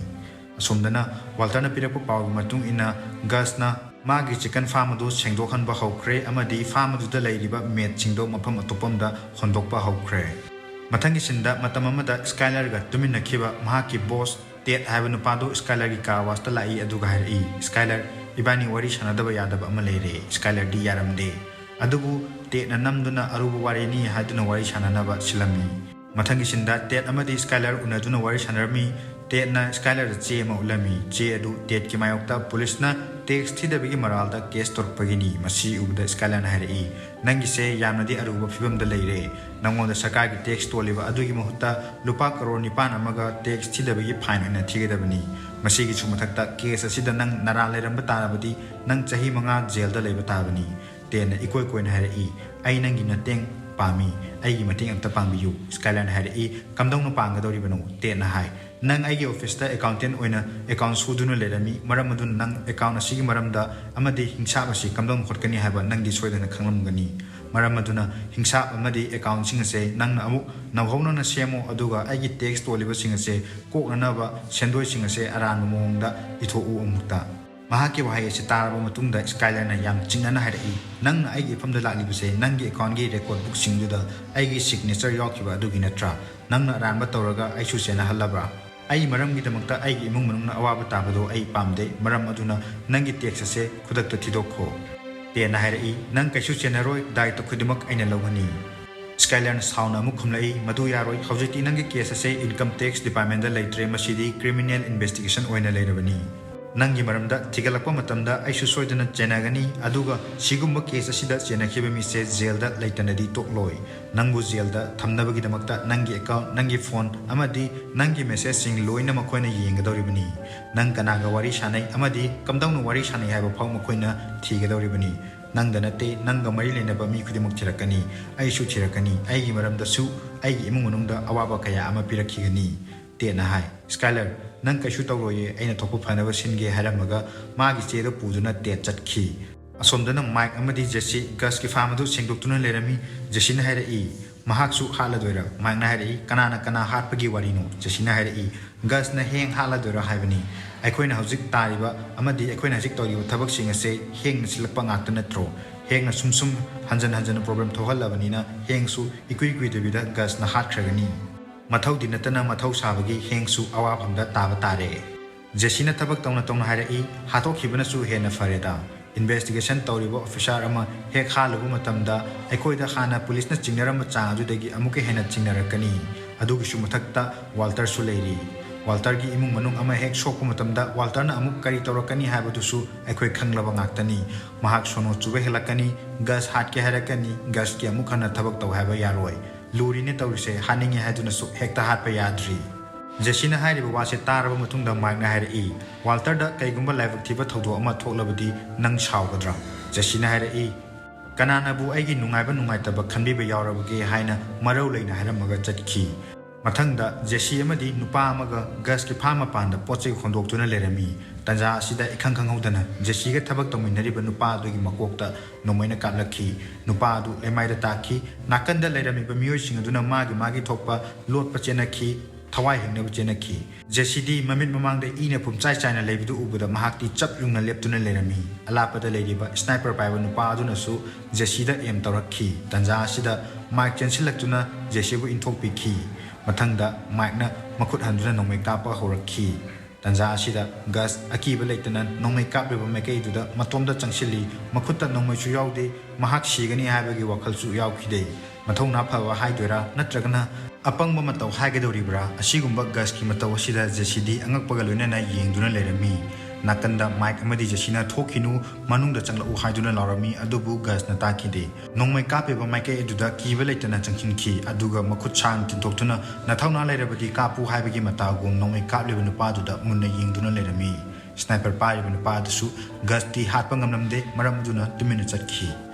ꯑꯁꯣꯝꯗꯅ ꯋꯥꯜꯇꯔꯅ ꯄꯤꯔꯛꯄ ꯄꯥꯎꯒꯤ ꯃꯇꯨꯡ ꯏꯟꯅ ꯒꯁꯅ ꯃꯥꯒꯤ ꯆꯤꯀꯟ ꯐꯥꯔꯝ ꯑꯗꯨ ꯁꯦꯡꯗꯣꯛꯍꯟꯕ ꯍꯧꯈ꯭ꯔꯦ ꯑꯃꯗꯤ ꯐꯥꯔꯝ ꯑꯗꯨꯗ ꯂꯩꯔꯤꯕ ꯃꯦꯠꯁꯤꯡꯗꯣ ꯃꯐꯝ ꯑꯇꯣꯞꯄ ꯑꯃꯗ ꯍꯣꯟꯗꯣꯛꯄ ꯍꯧꯈ꯭ꯔꯦ꯫ ꯃꯊꯪꯒꯤ ꯁꯤꯟꯗ ꯃꯇꯝ ꯑꯃꯗ ꯁ꯭ꯀꯥꯏꯂꯔꯒ ꯇꯨꯃꯤꯟꯅꯈꯤꯕ ꯃꯍꯥꯛꯀꯤ ꯕꯣꯁ ꯇꯦꯠ ꯍꯥꯏꯕ ꯅꯨꯄꯥꯗꯨ ꯁ꯭ꯀꯥꯏꯂꯔꯒꯤ ꯀꯥꯔ ꯋꯥꯁꯇ ꯂꯥꯛꯏ, ꯑꯗꯨꯒ ꯍꯥꯏꯔꯛꯏ, "ꯁ꯭ꯀꯥꯏꯂꯔ, ꯏꯕꯥꯅꯤ ꯋꯥꯔꯤ ꯁꯥꯟꯅꯗꯕ ꯌꯥꯗꯕ ꯑꯃ ꯂꯩꯔꯦ꯫" ꯁ꯭ꯀꯥꯏꯂꯔꯗꯤ ꯌꯥꯔꯝꯗꯦ꯫ ꯑꯗꯨꯕꯨ ꯇꯦꯠꯅ ꯅꯝꯗꯨꯅ ꯑꯔꯨꯕ ꯋꯥꯔꯤꯅꯤ ꯍꯥꯏꯗꯨꯅ ꯋꯥꯔꯤ ꯁꯥꯟꯅꯅꯕ ꯁꯤꯜꯂꯝꯃꯤ꯫ ꯃꯊꯪꯒꯤ ꯁꯤꯟꯗ ꯇꯦꯠ ꯑꯃꯗꯤ ꯁ꯭ꯀꯥꯏꯂꯔ ꯎꯅꯗꯨꯅ ꯋꯥꯔꯤ ꯁꯥꯟꯅꯔꯝꯃꯤ꯫ ꯇꯦꯠꯅ ꯁ꯭ꯀꯥꯏꯂꯔꯗ ꯆꯦ ꯑꯃ ꯎꯠꯂꯝꯃꯤ꯫ ꯆꯦ ꯑꯗꯨ ꯇꯦꯠꯀꯤ ꯃꯥꯌꯣꯛꯇ ꯄꯨꯂꯤꯁꯅ ꯇꯦꯛꯁ ꯊꯤꯗꯕꯒꯤ ꯃꯔꯥꯜꯗ ꯀꯦꯁ ꯇꯧꯔꯛꯄꯒꯤꯅꯤ꯫ ꯃꯁꯤ ꯎꯕꯗ ꯁ꯭ꯀꯥꯏꯂꯔꯅ ꯍꯥꯏꯔꯛꯏ, "ꯅꯪꯒꯤꯁꯦ ꯌꯥꯝꯅꯗꯤ ꯑꯔꯨꯕ ꯐꯤꯕꯝꯗ ꯂꯩꯔꯦ꯫ ꯅꯪꯉꯣꯟꯗ ꯁꯔꯀꯥꯔꯒꯤ ꯇꯦꯛꯁ ꯇꯣꯜꯂꯤꯕ ꯑꯗꯨꯒꯤ ꯃꯍꯨꯠꯇ ꯂꯨꯄꯥ ꯀꯔꯣꯔ ꯅꯤꯄꯥꯟ ꯑꯃꯒ ꯇꯦꯛꯁ ꯊꯤꯗꯕꯒꯤ ꯐꯥꯏꯟ ꯑꯣꯏꯅ ꯊꯤꯒꯗꯕꯅꯤ꯫ ꯃꯁꯤꯒꯤꯁꯨ ꯃꯊꯛꯇ ꯀꯦꯁ ꯑꯁꯤꯗ ꯅꯪ ꯅꯔꯥꯜ ꯂꯩꯔꯝꯕ ꯇꯥꯔꯕꯗꯤ ꯅꯪ ꯆꯍꯤ ꯃꯉꯥ ꯖꯦꯜꯗ ꯂꯩꯕ ꯇꯥꯕꯅꯤ"꯫ ꯇꯦꯠꯅ ꯏꯀꯣꯏ ꯀꯣꯏꯅ ꯍꯥꯏꯔꯛꯏ, "ꯑꯩ ꯅꯪꯒꯤ ꯃꯇꯦꯡ ꯄꯥꯝꯃꯤ꯫ ꯑꯩꯒꯤ ꯃꯇꯦꯡ ꯑꯝꯇ ꯄꯥꯡꯕꯤꯌꯨ"꯫ ꯁ꯭ꯀꯥꯏꯂꯔꯅ ꯍꯥꯏꯔꯛꯏ, "ꯀꯝꯗꯧꯅ ꯄꯥꯡꯒꯗꯧꯔꯤꯕꯅꯣ?" ꯇꯦꯠꯅ ꯍꯥꯏ, "ꯅꯪ ꯑꯩꯒꯤ ꯑꯣꯐꯤꯁꯇ ꯑꯦꯀꯥꯎꯟꯇꯦꯟ ꯑꯣꯏꯅ ꯑꯦꯀꯥꯎꯟ ꯁꯨꯗꯨꯅ ꯂꯩꯔꯝꯃꯤ, ꯃꯔꯝ ꯑꯗꯨꯅ ꯅꯪ ꯑꯦꯀꯥꯎꯟ ꯑꯁꯤꯒꯤ ꯃꯔꯝꯗ ꯑꯃꯗꯤ ꯍꯤꯡꯁꯥꯞ ꯑꯁꯤ ꯀꯝꯗꯧꯅ ꯍꯣꯠꯀꯅꯤ ꯍꯥꯏꯕ ꯅꯪꯗꯤ ꯁꯣꯏꯗꯅ ꯈꯪꯂꯝꯒꯅꯤ꯫ ꯃꯔꯝ ꯑꯗꯨꯅ ꯍꯤꯡꯁꯥꯞ ꯑꯃꯗꯤ ꯑꯦꯀꯥꯎꯟꯁꯤꯡ ꯑꯁꯦ ꯅꯪꯅ ꯑꯃꯨꯛ ꯅꯧꯍꯧꯅꯅ ꯁꯦꯝꯃꯨ, ꯑꯗꯨꯒ ꯑꯩꯒꯤ ꯇꯦꯛꯁ ꯇꯣꯜꯂꯤꯕꯁꯤꯡ ꯑꯁꯦ ꯀꯣꯛꯅꯅꯕ ꯁꯦꯟꯗꯣꯏꯁꯤꯡ ꯑꯁꯦ ꯑꯔꯥꯟꯕ ꯃꯑꯣꯡꯗ ꯏꯊꯣꯛꯎ ꯑꯃꯨꯛꯇ"꯫ ꯃꯍꯥꯛꯀꯤ ꯋꯥꯍꯩ ꯑꯁꯤ ꯇꯥꯔꯕ ꯃꯇꯨꯡꯗ ꯁ꯭ꯀꯥꯏꯂꯔꯅ ꯌꯥꯝ ꯆꯤꯡꯅꯅ ꯍꯥꯏꯔꯛꯏ, "ꯅꯪꯅ ꯑꯩꯒꯤ ꯏꯐꯝꯗ ꯂꯥꯛꯂꯤꯕꯁꯦ ꯅꯪꯒꯤ ꯑꯦꯀꯥꯎꯟꯒꯤ ꯔꯦꯀꯣꯔꯗ ꯕꯨꯛꯁꯤꯡꯗꯨꯗ ꯑꯩꯒꯤ ꯁꯤꯒꯅꯦꯆꯔ ꯌꯥꯎꯈꯤꯕ ꯑꯗꯨꯒꯤ ꯅꯠꯇ꯭ꯔꯥ? ꯅꯪꯅ ꯑꯔꯥꯟꯕ ꯇꯧꯔꯒ ꯑꯩꯁꯨ ꯆꯦꯟꯅꯍꯜꯂꯕ꯭ꯔꯥ? ꯑꯩꯒꯤ ꯃꯔꯝꯒꯤꯗꯃꯛꯇ ꯑꯩꯒꯤ ꯏꯃꯨꯡ ꯃꯅꯨꯡꯅ ꯑꯋꯥꯕ ꯇꯥꯕꯗꯣ ꯑꯩ ꯄꯥꯝꯗꯦ꯫ ꯃꯔꯝ ꯑꯗꯨꯅ ꯅꯪꯒꯤ ꯇꯦꯛꯁ ꯑꯁꯦ ꯈꯨꯗꯛꯇ ꯊꯤꯗꯣꯛꯈꯣ"꯫ ꯇꯦꯠꯅ ꯍꯥꯏꯔꯛꯏ, "ꯅꯪ ꯀꯩꯁꯨ ꯆꯦꯟꯅꯔꯣꯏ, ꯗꯥꯏꯇ ꯈꯨꯗꯤꯡꯃꯛ ꯑꯩꯅ ꯂꯧꯒꯅꯤ"꯫ ꯁ꯭ꯀꯥꯏꯂꯔꯅ ꯁꯥꯎꯅ ꯑꯃꯨꯛ ꯈꯨꯝꯂꯛꯏ, "ꯃꯗꯨ ꯌꯥꯔꯣꯏ, ꯍꯧꯖꯤꯛꯇꯤ ꯅꯪꯒꯤ ꯀꯦꯁ ꯑꯁꯦ ꯏꯟꯀꯝ ꯇꯦꯛꯁ ꯗꯤꯄꯥꯔꯠꯃꯦꯟꯗ ꯂꯩꯇ꯭ꯔꯦ, ꯃꯁꯤꯗꯤ ꯀ꯭ꯔꯤꯃꯤꯅꯦꯜ ꯏꯟꯚꯦꯁꯇꯤꯒꯦꯁꯟ ꯑꯣꯏꯅ ꯂꯩꯔꯕꯅꯤ꯫ ꯅꯪꯒꯤ ꯃꯔꯝꯗ ꯊꯤꯒꯠꯂꯛꯄ ꯃꯇꯝꯗ ꯑꯩꯁꯨ ꯁꯣꯏꯗꯅ ꯆꯦꯟꯅꯒꯅꯤ, ꯑꯗꯨꯒ ꯁꯤꯒꯨꯝꯕ ꯀꯦꯁ ꯑꯁꯤꯗ ꯆꯦꯟꯅꯈꯤꯕ ꯃꯤꯁꯦ ꯖꯦꯜꯗ ꯂꯩꯇꯅꯗꯤ ꯇꯣꯛꯂꯣꯏ꯫ ꯅꯪꯕꯨ ꯖꯦꯜꯗ ꯊꯝꯅꯕꯒꯤꯗꯃꯛꯇ ꯅꯪꯒꯤ ꯑꯦꯀꯥꯎꯟ, ꯅꯪꯒꯤ ꯐꯣꯟ ꯑꯃꯗꯤ ꯅꯪꯒꯤ ꯃꯦꯁꯦꯖꯁꯤꯡ ꯂꯣꯏꯅ ꯃꯈꯣꯏꯅ ꯌꯦꯡꯒꯗꯧꯔꯤꯕꯅꯤ꯫ ꯅꯪ ꯀꯅꯥꯒ ꯋꯥꯔꯤ ꯁꯥꯟꯅꯩ ꯑꯃꯗꯤ ꯀꯝꯗꯧꯅ ꯋꯥꯔꯤ ꯁꯥꯟꯅꯩ ꯍꯥꯏꯕ ꯐꯥꯎ ꯃꯈꯣꯏꯅ ꯊꯤꯒꯗꯧꯔꯤꯕꯅꯤ꯫ ꯅꯪꯗ ꯅꯠꯇꯦ, ꯅꯪꯒ ꯃꯔꯤ ꯂꯩꯅꯕ ꯃꯤ ꯈꯨꯗꯤꯡꯃꯛ ꯊꯤꯔꯛꯀꯅꯤ꯫ ꯑꯩꯁꯨ ꯊꯤꯔꯛꯀꯅꯤ꯫ ꯑꯩꯒꯤ ꯃꯔꯝꯗꯁꯨ ꯑꯩꯒꯤ ꯏꯃꯨꯡ ꯃꯅꯨꯡꯗ ꯑꯋꯥꯕ ꯀꯌꯥ ꯑꯃ ꯄꯤꯔꯛꯈꯤꯒꯅꯤ"꯫ ꯇꯦꯠꯅ ꯍꯥꯏ꯫ "ꯁ꯭ꯀꯥꯏꯂꯔ, ꯅꯪ ꯀꯩꯁꯨ ꯇꯧꯔꯣꯏꯌꯦ, ꯑꯩꯅ ꯊꯣꯛꯄ ꯐꯅꯕ ꯁꯤꯟꯒꯦ" ꯍꯥꯏꯔꯝꯃꯒ ꯃꯥꯒꯤ ꯆꯦꯗꯣ ꯄꯨꯗꯨꯅ ꯇꯦꯠ ꯆꯠꯈꯤ꯫ ꯑꯁꯣꯝꯗꯅ ꯃꯥꯏꯛ ꯑꯃꯗꯤ ꯖꯦꯁꯤ ꯒꯁꯀꯤ ꯐꯥꯔꯝ ꯑꯗꯨ ꯁꯦꯡꯗꯣꯛꯇꯨꯅ ꯂꯩꯔꯝꯃꯤ꯫ ꯖꯦꯁꯤꯅ ꯍꯥꯏꯔꯛꯏ, "ꯃꯍꯥꯛꯁꯨ ꯍꯥꯠꯂꯗꯣꯏꯔꯥ?" ꯃꯥꯏꯛꯅ ꯍꯥꯏꯔꯛꯏ, "ꯀꯅꯥꯅ ꯀꯅꯥ ꯍꯥꯠꯄꯒꯤ ꯋꯥꯔꯤꯅꯣ?" ꯖꯦꯁꯤꯅ ꯍꯥꯏꯔꯛꯏ, "ꯒꯁꯅ ꯍꯦꯡ ꯍꯥꯠꯂꯗꯣꯏꯔꯥ ꯍꯥꯏꯕꯅꯤ꯫ ꯑꯩꯈꯣꯏꯅ ꯍꯧꯖꯤꯛ ꯇꯥꯔꯤꯕ ꯑꯃꯗꯤ ꯑꯩꯈꯣꯏꯅ ꯍꯧꯖꯤꯛ ꯇꯧꯔꯤꯕ ꯊꯕꯛꯁꯤꯡ ꯑꯁꯦ ꯍꯦꯡꯅ ꯁꯤꯜꯂꯛꯄ ꯉꯥꯛꯇ ꯅꯠꯇ꯭ꯔꯣ? ꯍꯦꯡꯅ ꯁꯨꯝ ꯁꯨꯝ ꯍꯟꯖꯟ ꯍꯟꯖꯟꯅ ꯄ꯭ꯔꯣꯕ꯭ꯂꯦꯝ ꯊꯣꯛꯍꯜꯂꯕꯅꯤꯅ ꯍꯦꯡꯁꯨ ꯏꯀꯨꯏ ꯀꯨꯏꯗꯕꯤꯗ ꯒꯁꯅ ꯍꯥꯠꯈ꯭ꯔꯒꯅꯤ꯫ ꯃꯊꯧꯗꯤ ꯅꯠꯇꯅ ꯃꯊꯧ ꯁꯥꯕꯒꯤ ꯍꯦꯡꯁꯨ ꯑꯋꯥꯐꯝꯗ ꯇꯥꯕ ꯇꯥꯔꯦ"꯫ ꯖꯦꯁꯤꯅ ꯊꯕꯛ ꯇꯧꯅ ꯇꯧꯅ ꯍꯥꯏꯔꯛꯏ, "ꯍꯥꯠꯇꯣꯛꯈꯤꯕꯅꯁꯨ ꯍꯦꯟꯅ ꯐꯔꯦꯗ"꯫ ꯏꯟꯚꯦꯁꯇꯤꯒꯦꯁꯟ ꯇꯧꯔꯤꯕ ꯑꯣꯐꯤꯁꯥꯔ ꯑꯃ ꯍꯦꯛ ꯍꯥꯠꯂꯨꯕ ꯃꯇꯝꯗ ꯑꯩꯈꯣꯏꯗ ꯍꯥꯟꯅ ꯄꯨꯂꯤꯁꯅ ꯆꯤꯡꯅꯔꯝꯕ ꯆꯥꯡ ꯑꯗꯨꯗꯒꯤ ꯑꯃꯨꯛꯀ ꯍꯦꯟꯅ ꯆꯤꯡꯅꯔꯛꯀꯅꯤ꯫ ꯑꯗꯨꯒꯤꯁꯨ ꯃꯊꯛꯇ ꯋꯥꯜꯇꯔꯁꯨ ꯂꯩꯔꯤ꯫ ꯋꯥꯜꯇꯔꯒꯤ ꯏꯃꯨꯡ ꯃꯅꯨꯡ ꯑꯃ ꯍꯦꯛ ꯁꯣꯛꯄ ꯃꯇꯝꯗ ꯋꯥꯜꯇꯔꯅ ꯑꯃꯨꯛ ꯀꯔꯤ ꯇꯧꯔꯛꯀꯅꯤ ꯍꯥꯏꯕꯗꯨꯁꯨ ꯑꯩꯈꯣꯏ ꯈꯪꯂꯕ ꯉꯥꯛꯇꯅꯤ꯫ ꯃꯍꯥꯛ ꯁꯣꯅꯣ ꯆꯨꯕ ꯍꯦꯜꯂꯛꯀꯅꯤ, ꯒꯁ ꯍꯥꯠꯀꯦ ꯍꯥꯏꯔꯛꯀꯅꯤ, ꯒꯁꯀꯤ ꯑꯃꯨꯛ ꯍꯟꯅ ꯊꯕꯛ ꯇꯧ ꯍꯥꯏꯕ ꯌꯥꯔꯣꯏ꯫ ꯂꯨꯔꯤꯅꯦ ꯇꯧꯔꯤꯁꯦ, ꯍꯥꯠꯅꯤꯡꯉꯦ ꯍꯥꯏꯗꯨꯅꯁꯨ ꯍꯦꯛꯇ ꯍꯥꯠꯄ ꯌꯥꯗ꯭ꯔꯤ꯫ ꯖꯦꯁꯤꯅ ꯍꯥꯏꯔꯤꯕ ꯋꯥꯁꯦ ꯇꯥꯔꯕ ꯃꯇꯨꯡꯗ ꯃꯥꯏꯛꯅ ꯍꯥꯏꯔꯛꯏ, "ꯋꯥꯜꯇꯔꯗ ꯀꯩꯒꯨꯝꯕ ꯂꯥꯏꯕꯛ ꯊꯤꯕ ꯊꯧꯗꯣꯛ ꯑꯃ ꯊꯣꯛꯂꯕꯗꯤ ꯅꯪ ꯁꯥꯎꯒꯗ꯭ꯔꯥ?" ꯖꯦꯁꯤꯅ ꯍꯥꯏꯔꯛꯏ, "ꯀꯅꯥꯅꯕꯨ ꯑꯩꯒꯤ ꯅꯨꯡꯉꯥꯏꯕ ꯅꯨꯡꯉꯥꯏꯇꯕ ꯈꯟꯕꯤꯕ ꯌꯥꯎꯔꯕꯒꯦ?" ꯍꯥꯏꯅ ꯃꯔꯧ ꯂꯩꯅ ꯍꯥꯏꯔꯝꯃꯒ ꯆꯠꯈꯤ꯫ ꯃꯊꯪꯗ ꯖꯦꯁꯤ ꯑꯃꯗꯤ ꯅꯨꯄꯥ ꯑꯃꯒ ꯒꯁꯀꯤ ꯐꯥꯔꯝ ꯃꯄꯥꯟꯗ ꯄꯣꯠ ꯆꯩ ꯍꯣꯟꯗꯣꯛꯇꯨꯅ ꯂꯩꯔꯝꯃꯤ꯫ ꯇꯥꯟꯖꯥ ꯑꯁꯤꯗ ꯏꯈꯪ ꯈꯪꯍꯧꯗꯅ ꯖꯦꯁꯤꯒ ꯊꯕꯛ ꯇꯧꯃꯤꯟꯅꯔꯤꯕ ꯅꯨꯄꯥ ꯑꯗꯨꯒꯤ ꯃꯀꯣꯛꯇ ꯅꯣꯡꯃꯩꯅ ꯀꯥꯞꯂꯛꯈꯤ꯫ ꯅꯨꯄꯥ ꯑꯗꯨ ꯂꯩꯃꯥꯏꯗ ꯇꯥꯈꯤ꯫ ꯅꯥꯀꯟꯗ ꯂꯩꯔꯝꯃꯤꯕ ꯃꯤꯑꯣꯏꯁꯤꯡ ꯑꯗꯨꯅ ꯃꯥꯒꯤ ꯃꯥꯒꯤ ꯊꯣꯛꯄ ꯂꯣꯠꯄ ꯆꯦꯟꯅꯈꯤ, ꯊꯋꯥꯏ ꯍꯤꯡꯅꯕ ꯆꯦꯟꯅꯈꯤ꯫ ꯖꯦꯁꯤꯗꯤ ꯃꯃꯤꯠ ꯃꯃꯥꯡꯗ ꯏꯅ ꯄꯨꯝꯆꯥꯏ ꯆꯥꯏꯅ ꯂꯩꯕꯗꯨ ꯎꯕꯗ ꯃꯍꯥꯛꯇꯤ ꯆꯞ ꯌꯨꯡꯅ ꯂꯦꯞꯇꯨꯅ ꯂꯩꯔꯝꯃꯤ꯫ ꯑꯂꯥꯞꯄꯗ ꯂꯩꯔꯤꯕ ꯁ꯭ꯅꯥꯏꯄꯔ ꯄꯥꯏꯕ ꯅꯨꯄꯥ ꯑꯗꯨꯅꯁꯨ ꯖꯦꯁꯤꯗ ꯑꯦꯝ ꯇꯧꯔꯛꯈꯤ꯫ ꯇꯥꯟꯖꯥ ꯑꯁꯤꯗ ꯃꯥꯏꯛ ꯆꯦꯟꯁꯤꯜꯂꯛꯇꯨꯅ ꯖꯦꯁꯤꯕꯨ ꯏꯟꯊꯣꯛꯄꯤꯈꯤ꯫ ꯃꯊꯪꯗ ꯃꯥꯏꯛꯅ ꯃꯈꯨꯠ ꯍꯟꯗꯨꯅ ꯅꯣꯡꯃꯩ ꯀꯥꯞꯄ ꯍꯧꯔꯛꯈꯤ꯫ ꯇꯥꯟꯖꯥ ꯑꯁꯤꯗ ꯒꯁ ꯑꯀꯤꯕ ꯂꯩꯇꯅ ꯅꯣꯡꯃꯩ ꯀꯥꯞꯂꯤꯕ ꯃꯥꯏꯀꯩꯗꯨꯗ ꯃꯇꯣꯝꯇ ꯆꯪꯁꯤꯜꯂꯤ꯫ ꯃꯈꯨꯠꯇ ꯅꯣꯡꯃꯩꯁꯨ ꯌꯥꯎꯗꯦ꯫ ꯃꯍꯥꯛ ꯁꯤꯒꯅꯤ ꯍꯥꯏꯕꯒꯤ ꯋꯥꯈꯜꯁꯨ ꯌꯥꯎꯈꯤꯗꯦ꯫ ꯃꯊꯧꯅꯥ ꯐꯕ ꯍꯥꯏꯗꯣꯏꯔꯥ ꯅꯠꯇ꯭ꯔꯒꯅ ꯑꯄꯪꯕ ꯃꯇꯧ ꯍꯥꯏꯒꯗꯧꯔꯤꯕ꯭ꯔꯥ? ꯑꯁꯤꯒꯨꯝꯕ ꯒꯁꯀꯤ ꯃꯇꯧ ꯑꯁꯤꯗ ꯖꯦꯁꯤꯗꯤ ꯑꯉꯛꯄꯒ ꯂꯣꯏꯅꯅ ꯌꯦꯡꯗꯨꯅ ꯂꯩꯔꯝꯃꯤ꯫ ꯅꯥꯀꯟꯗ ꯃꯥꯏꯛ ꯑꯃꯗꯤ ꯖꯦꯁꯤꯅ, "ꯊꯣꯛꯈꯤꯅꯨ, ꯃꯅꯨꯡꯗ ꯆꯪꯂꯛꯎ" ꯍꯥꯏꯗꯨꯅ ꯂꯥꯎꯔꯝꯃꯤ, ꯑꯗꯨꯕꯨ ꯒꯁꯅ ꯇꯥꯈꯤꯗꯦ꯫ ꯅꯣꯡꯃꯩ ꯀꯥꯞꯄꯤꯕ ꯃꯥꯏꯀꯩ ꯑꯗꯨꯗ ꯀꯤꯕ ꯂꯩꯇꯅ ꯆꯪꯁꯤꯟꯈꯤ, ꯑꯗꯨꯒ ꯃꯈꯨꯠ ꯁꯥꯡꯅ ꯇꯤꯟꯊꯣꯛꯇꯨꯅ, "ꯅꯊꯧꯅꯥ ꯂꯩꯔꯕꯗꯤ ꯀꯥꯞꯄꯨ" ꯍꯥꯏꯕꯒꯤ ꯃꯇꯥꯒꯨꯝ ꯅꯣꯡꯃꯩ ꯀꯥꯞꯂꯤꯕ ꯅꯨꯄꯥꯗꯨꯗ ꯃꯨꯟꯅ ꯌꯦꯡꯗꯨꯅ ꯂꯩꯔꯝꯃꯤ꯫ ꯁ꯭ꯅꯥꯏꯄꯔ ꯄꯥꯏꯔꯤꯕ ꯅꯨꯄꯥ ꯑꯗꯨꯁꯨ ꯒꯁꯇꯤ ꯍꯥꯠꯄ ꯉꯝꯂꯝꯗꯦ, ꯃꯔꯝ ꯑꯗꯨꯅ ꯇꯨꯃꯤꯟꯅ ꯆꯠꯈꯤ꯫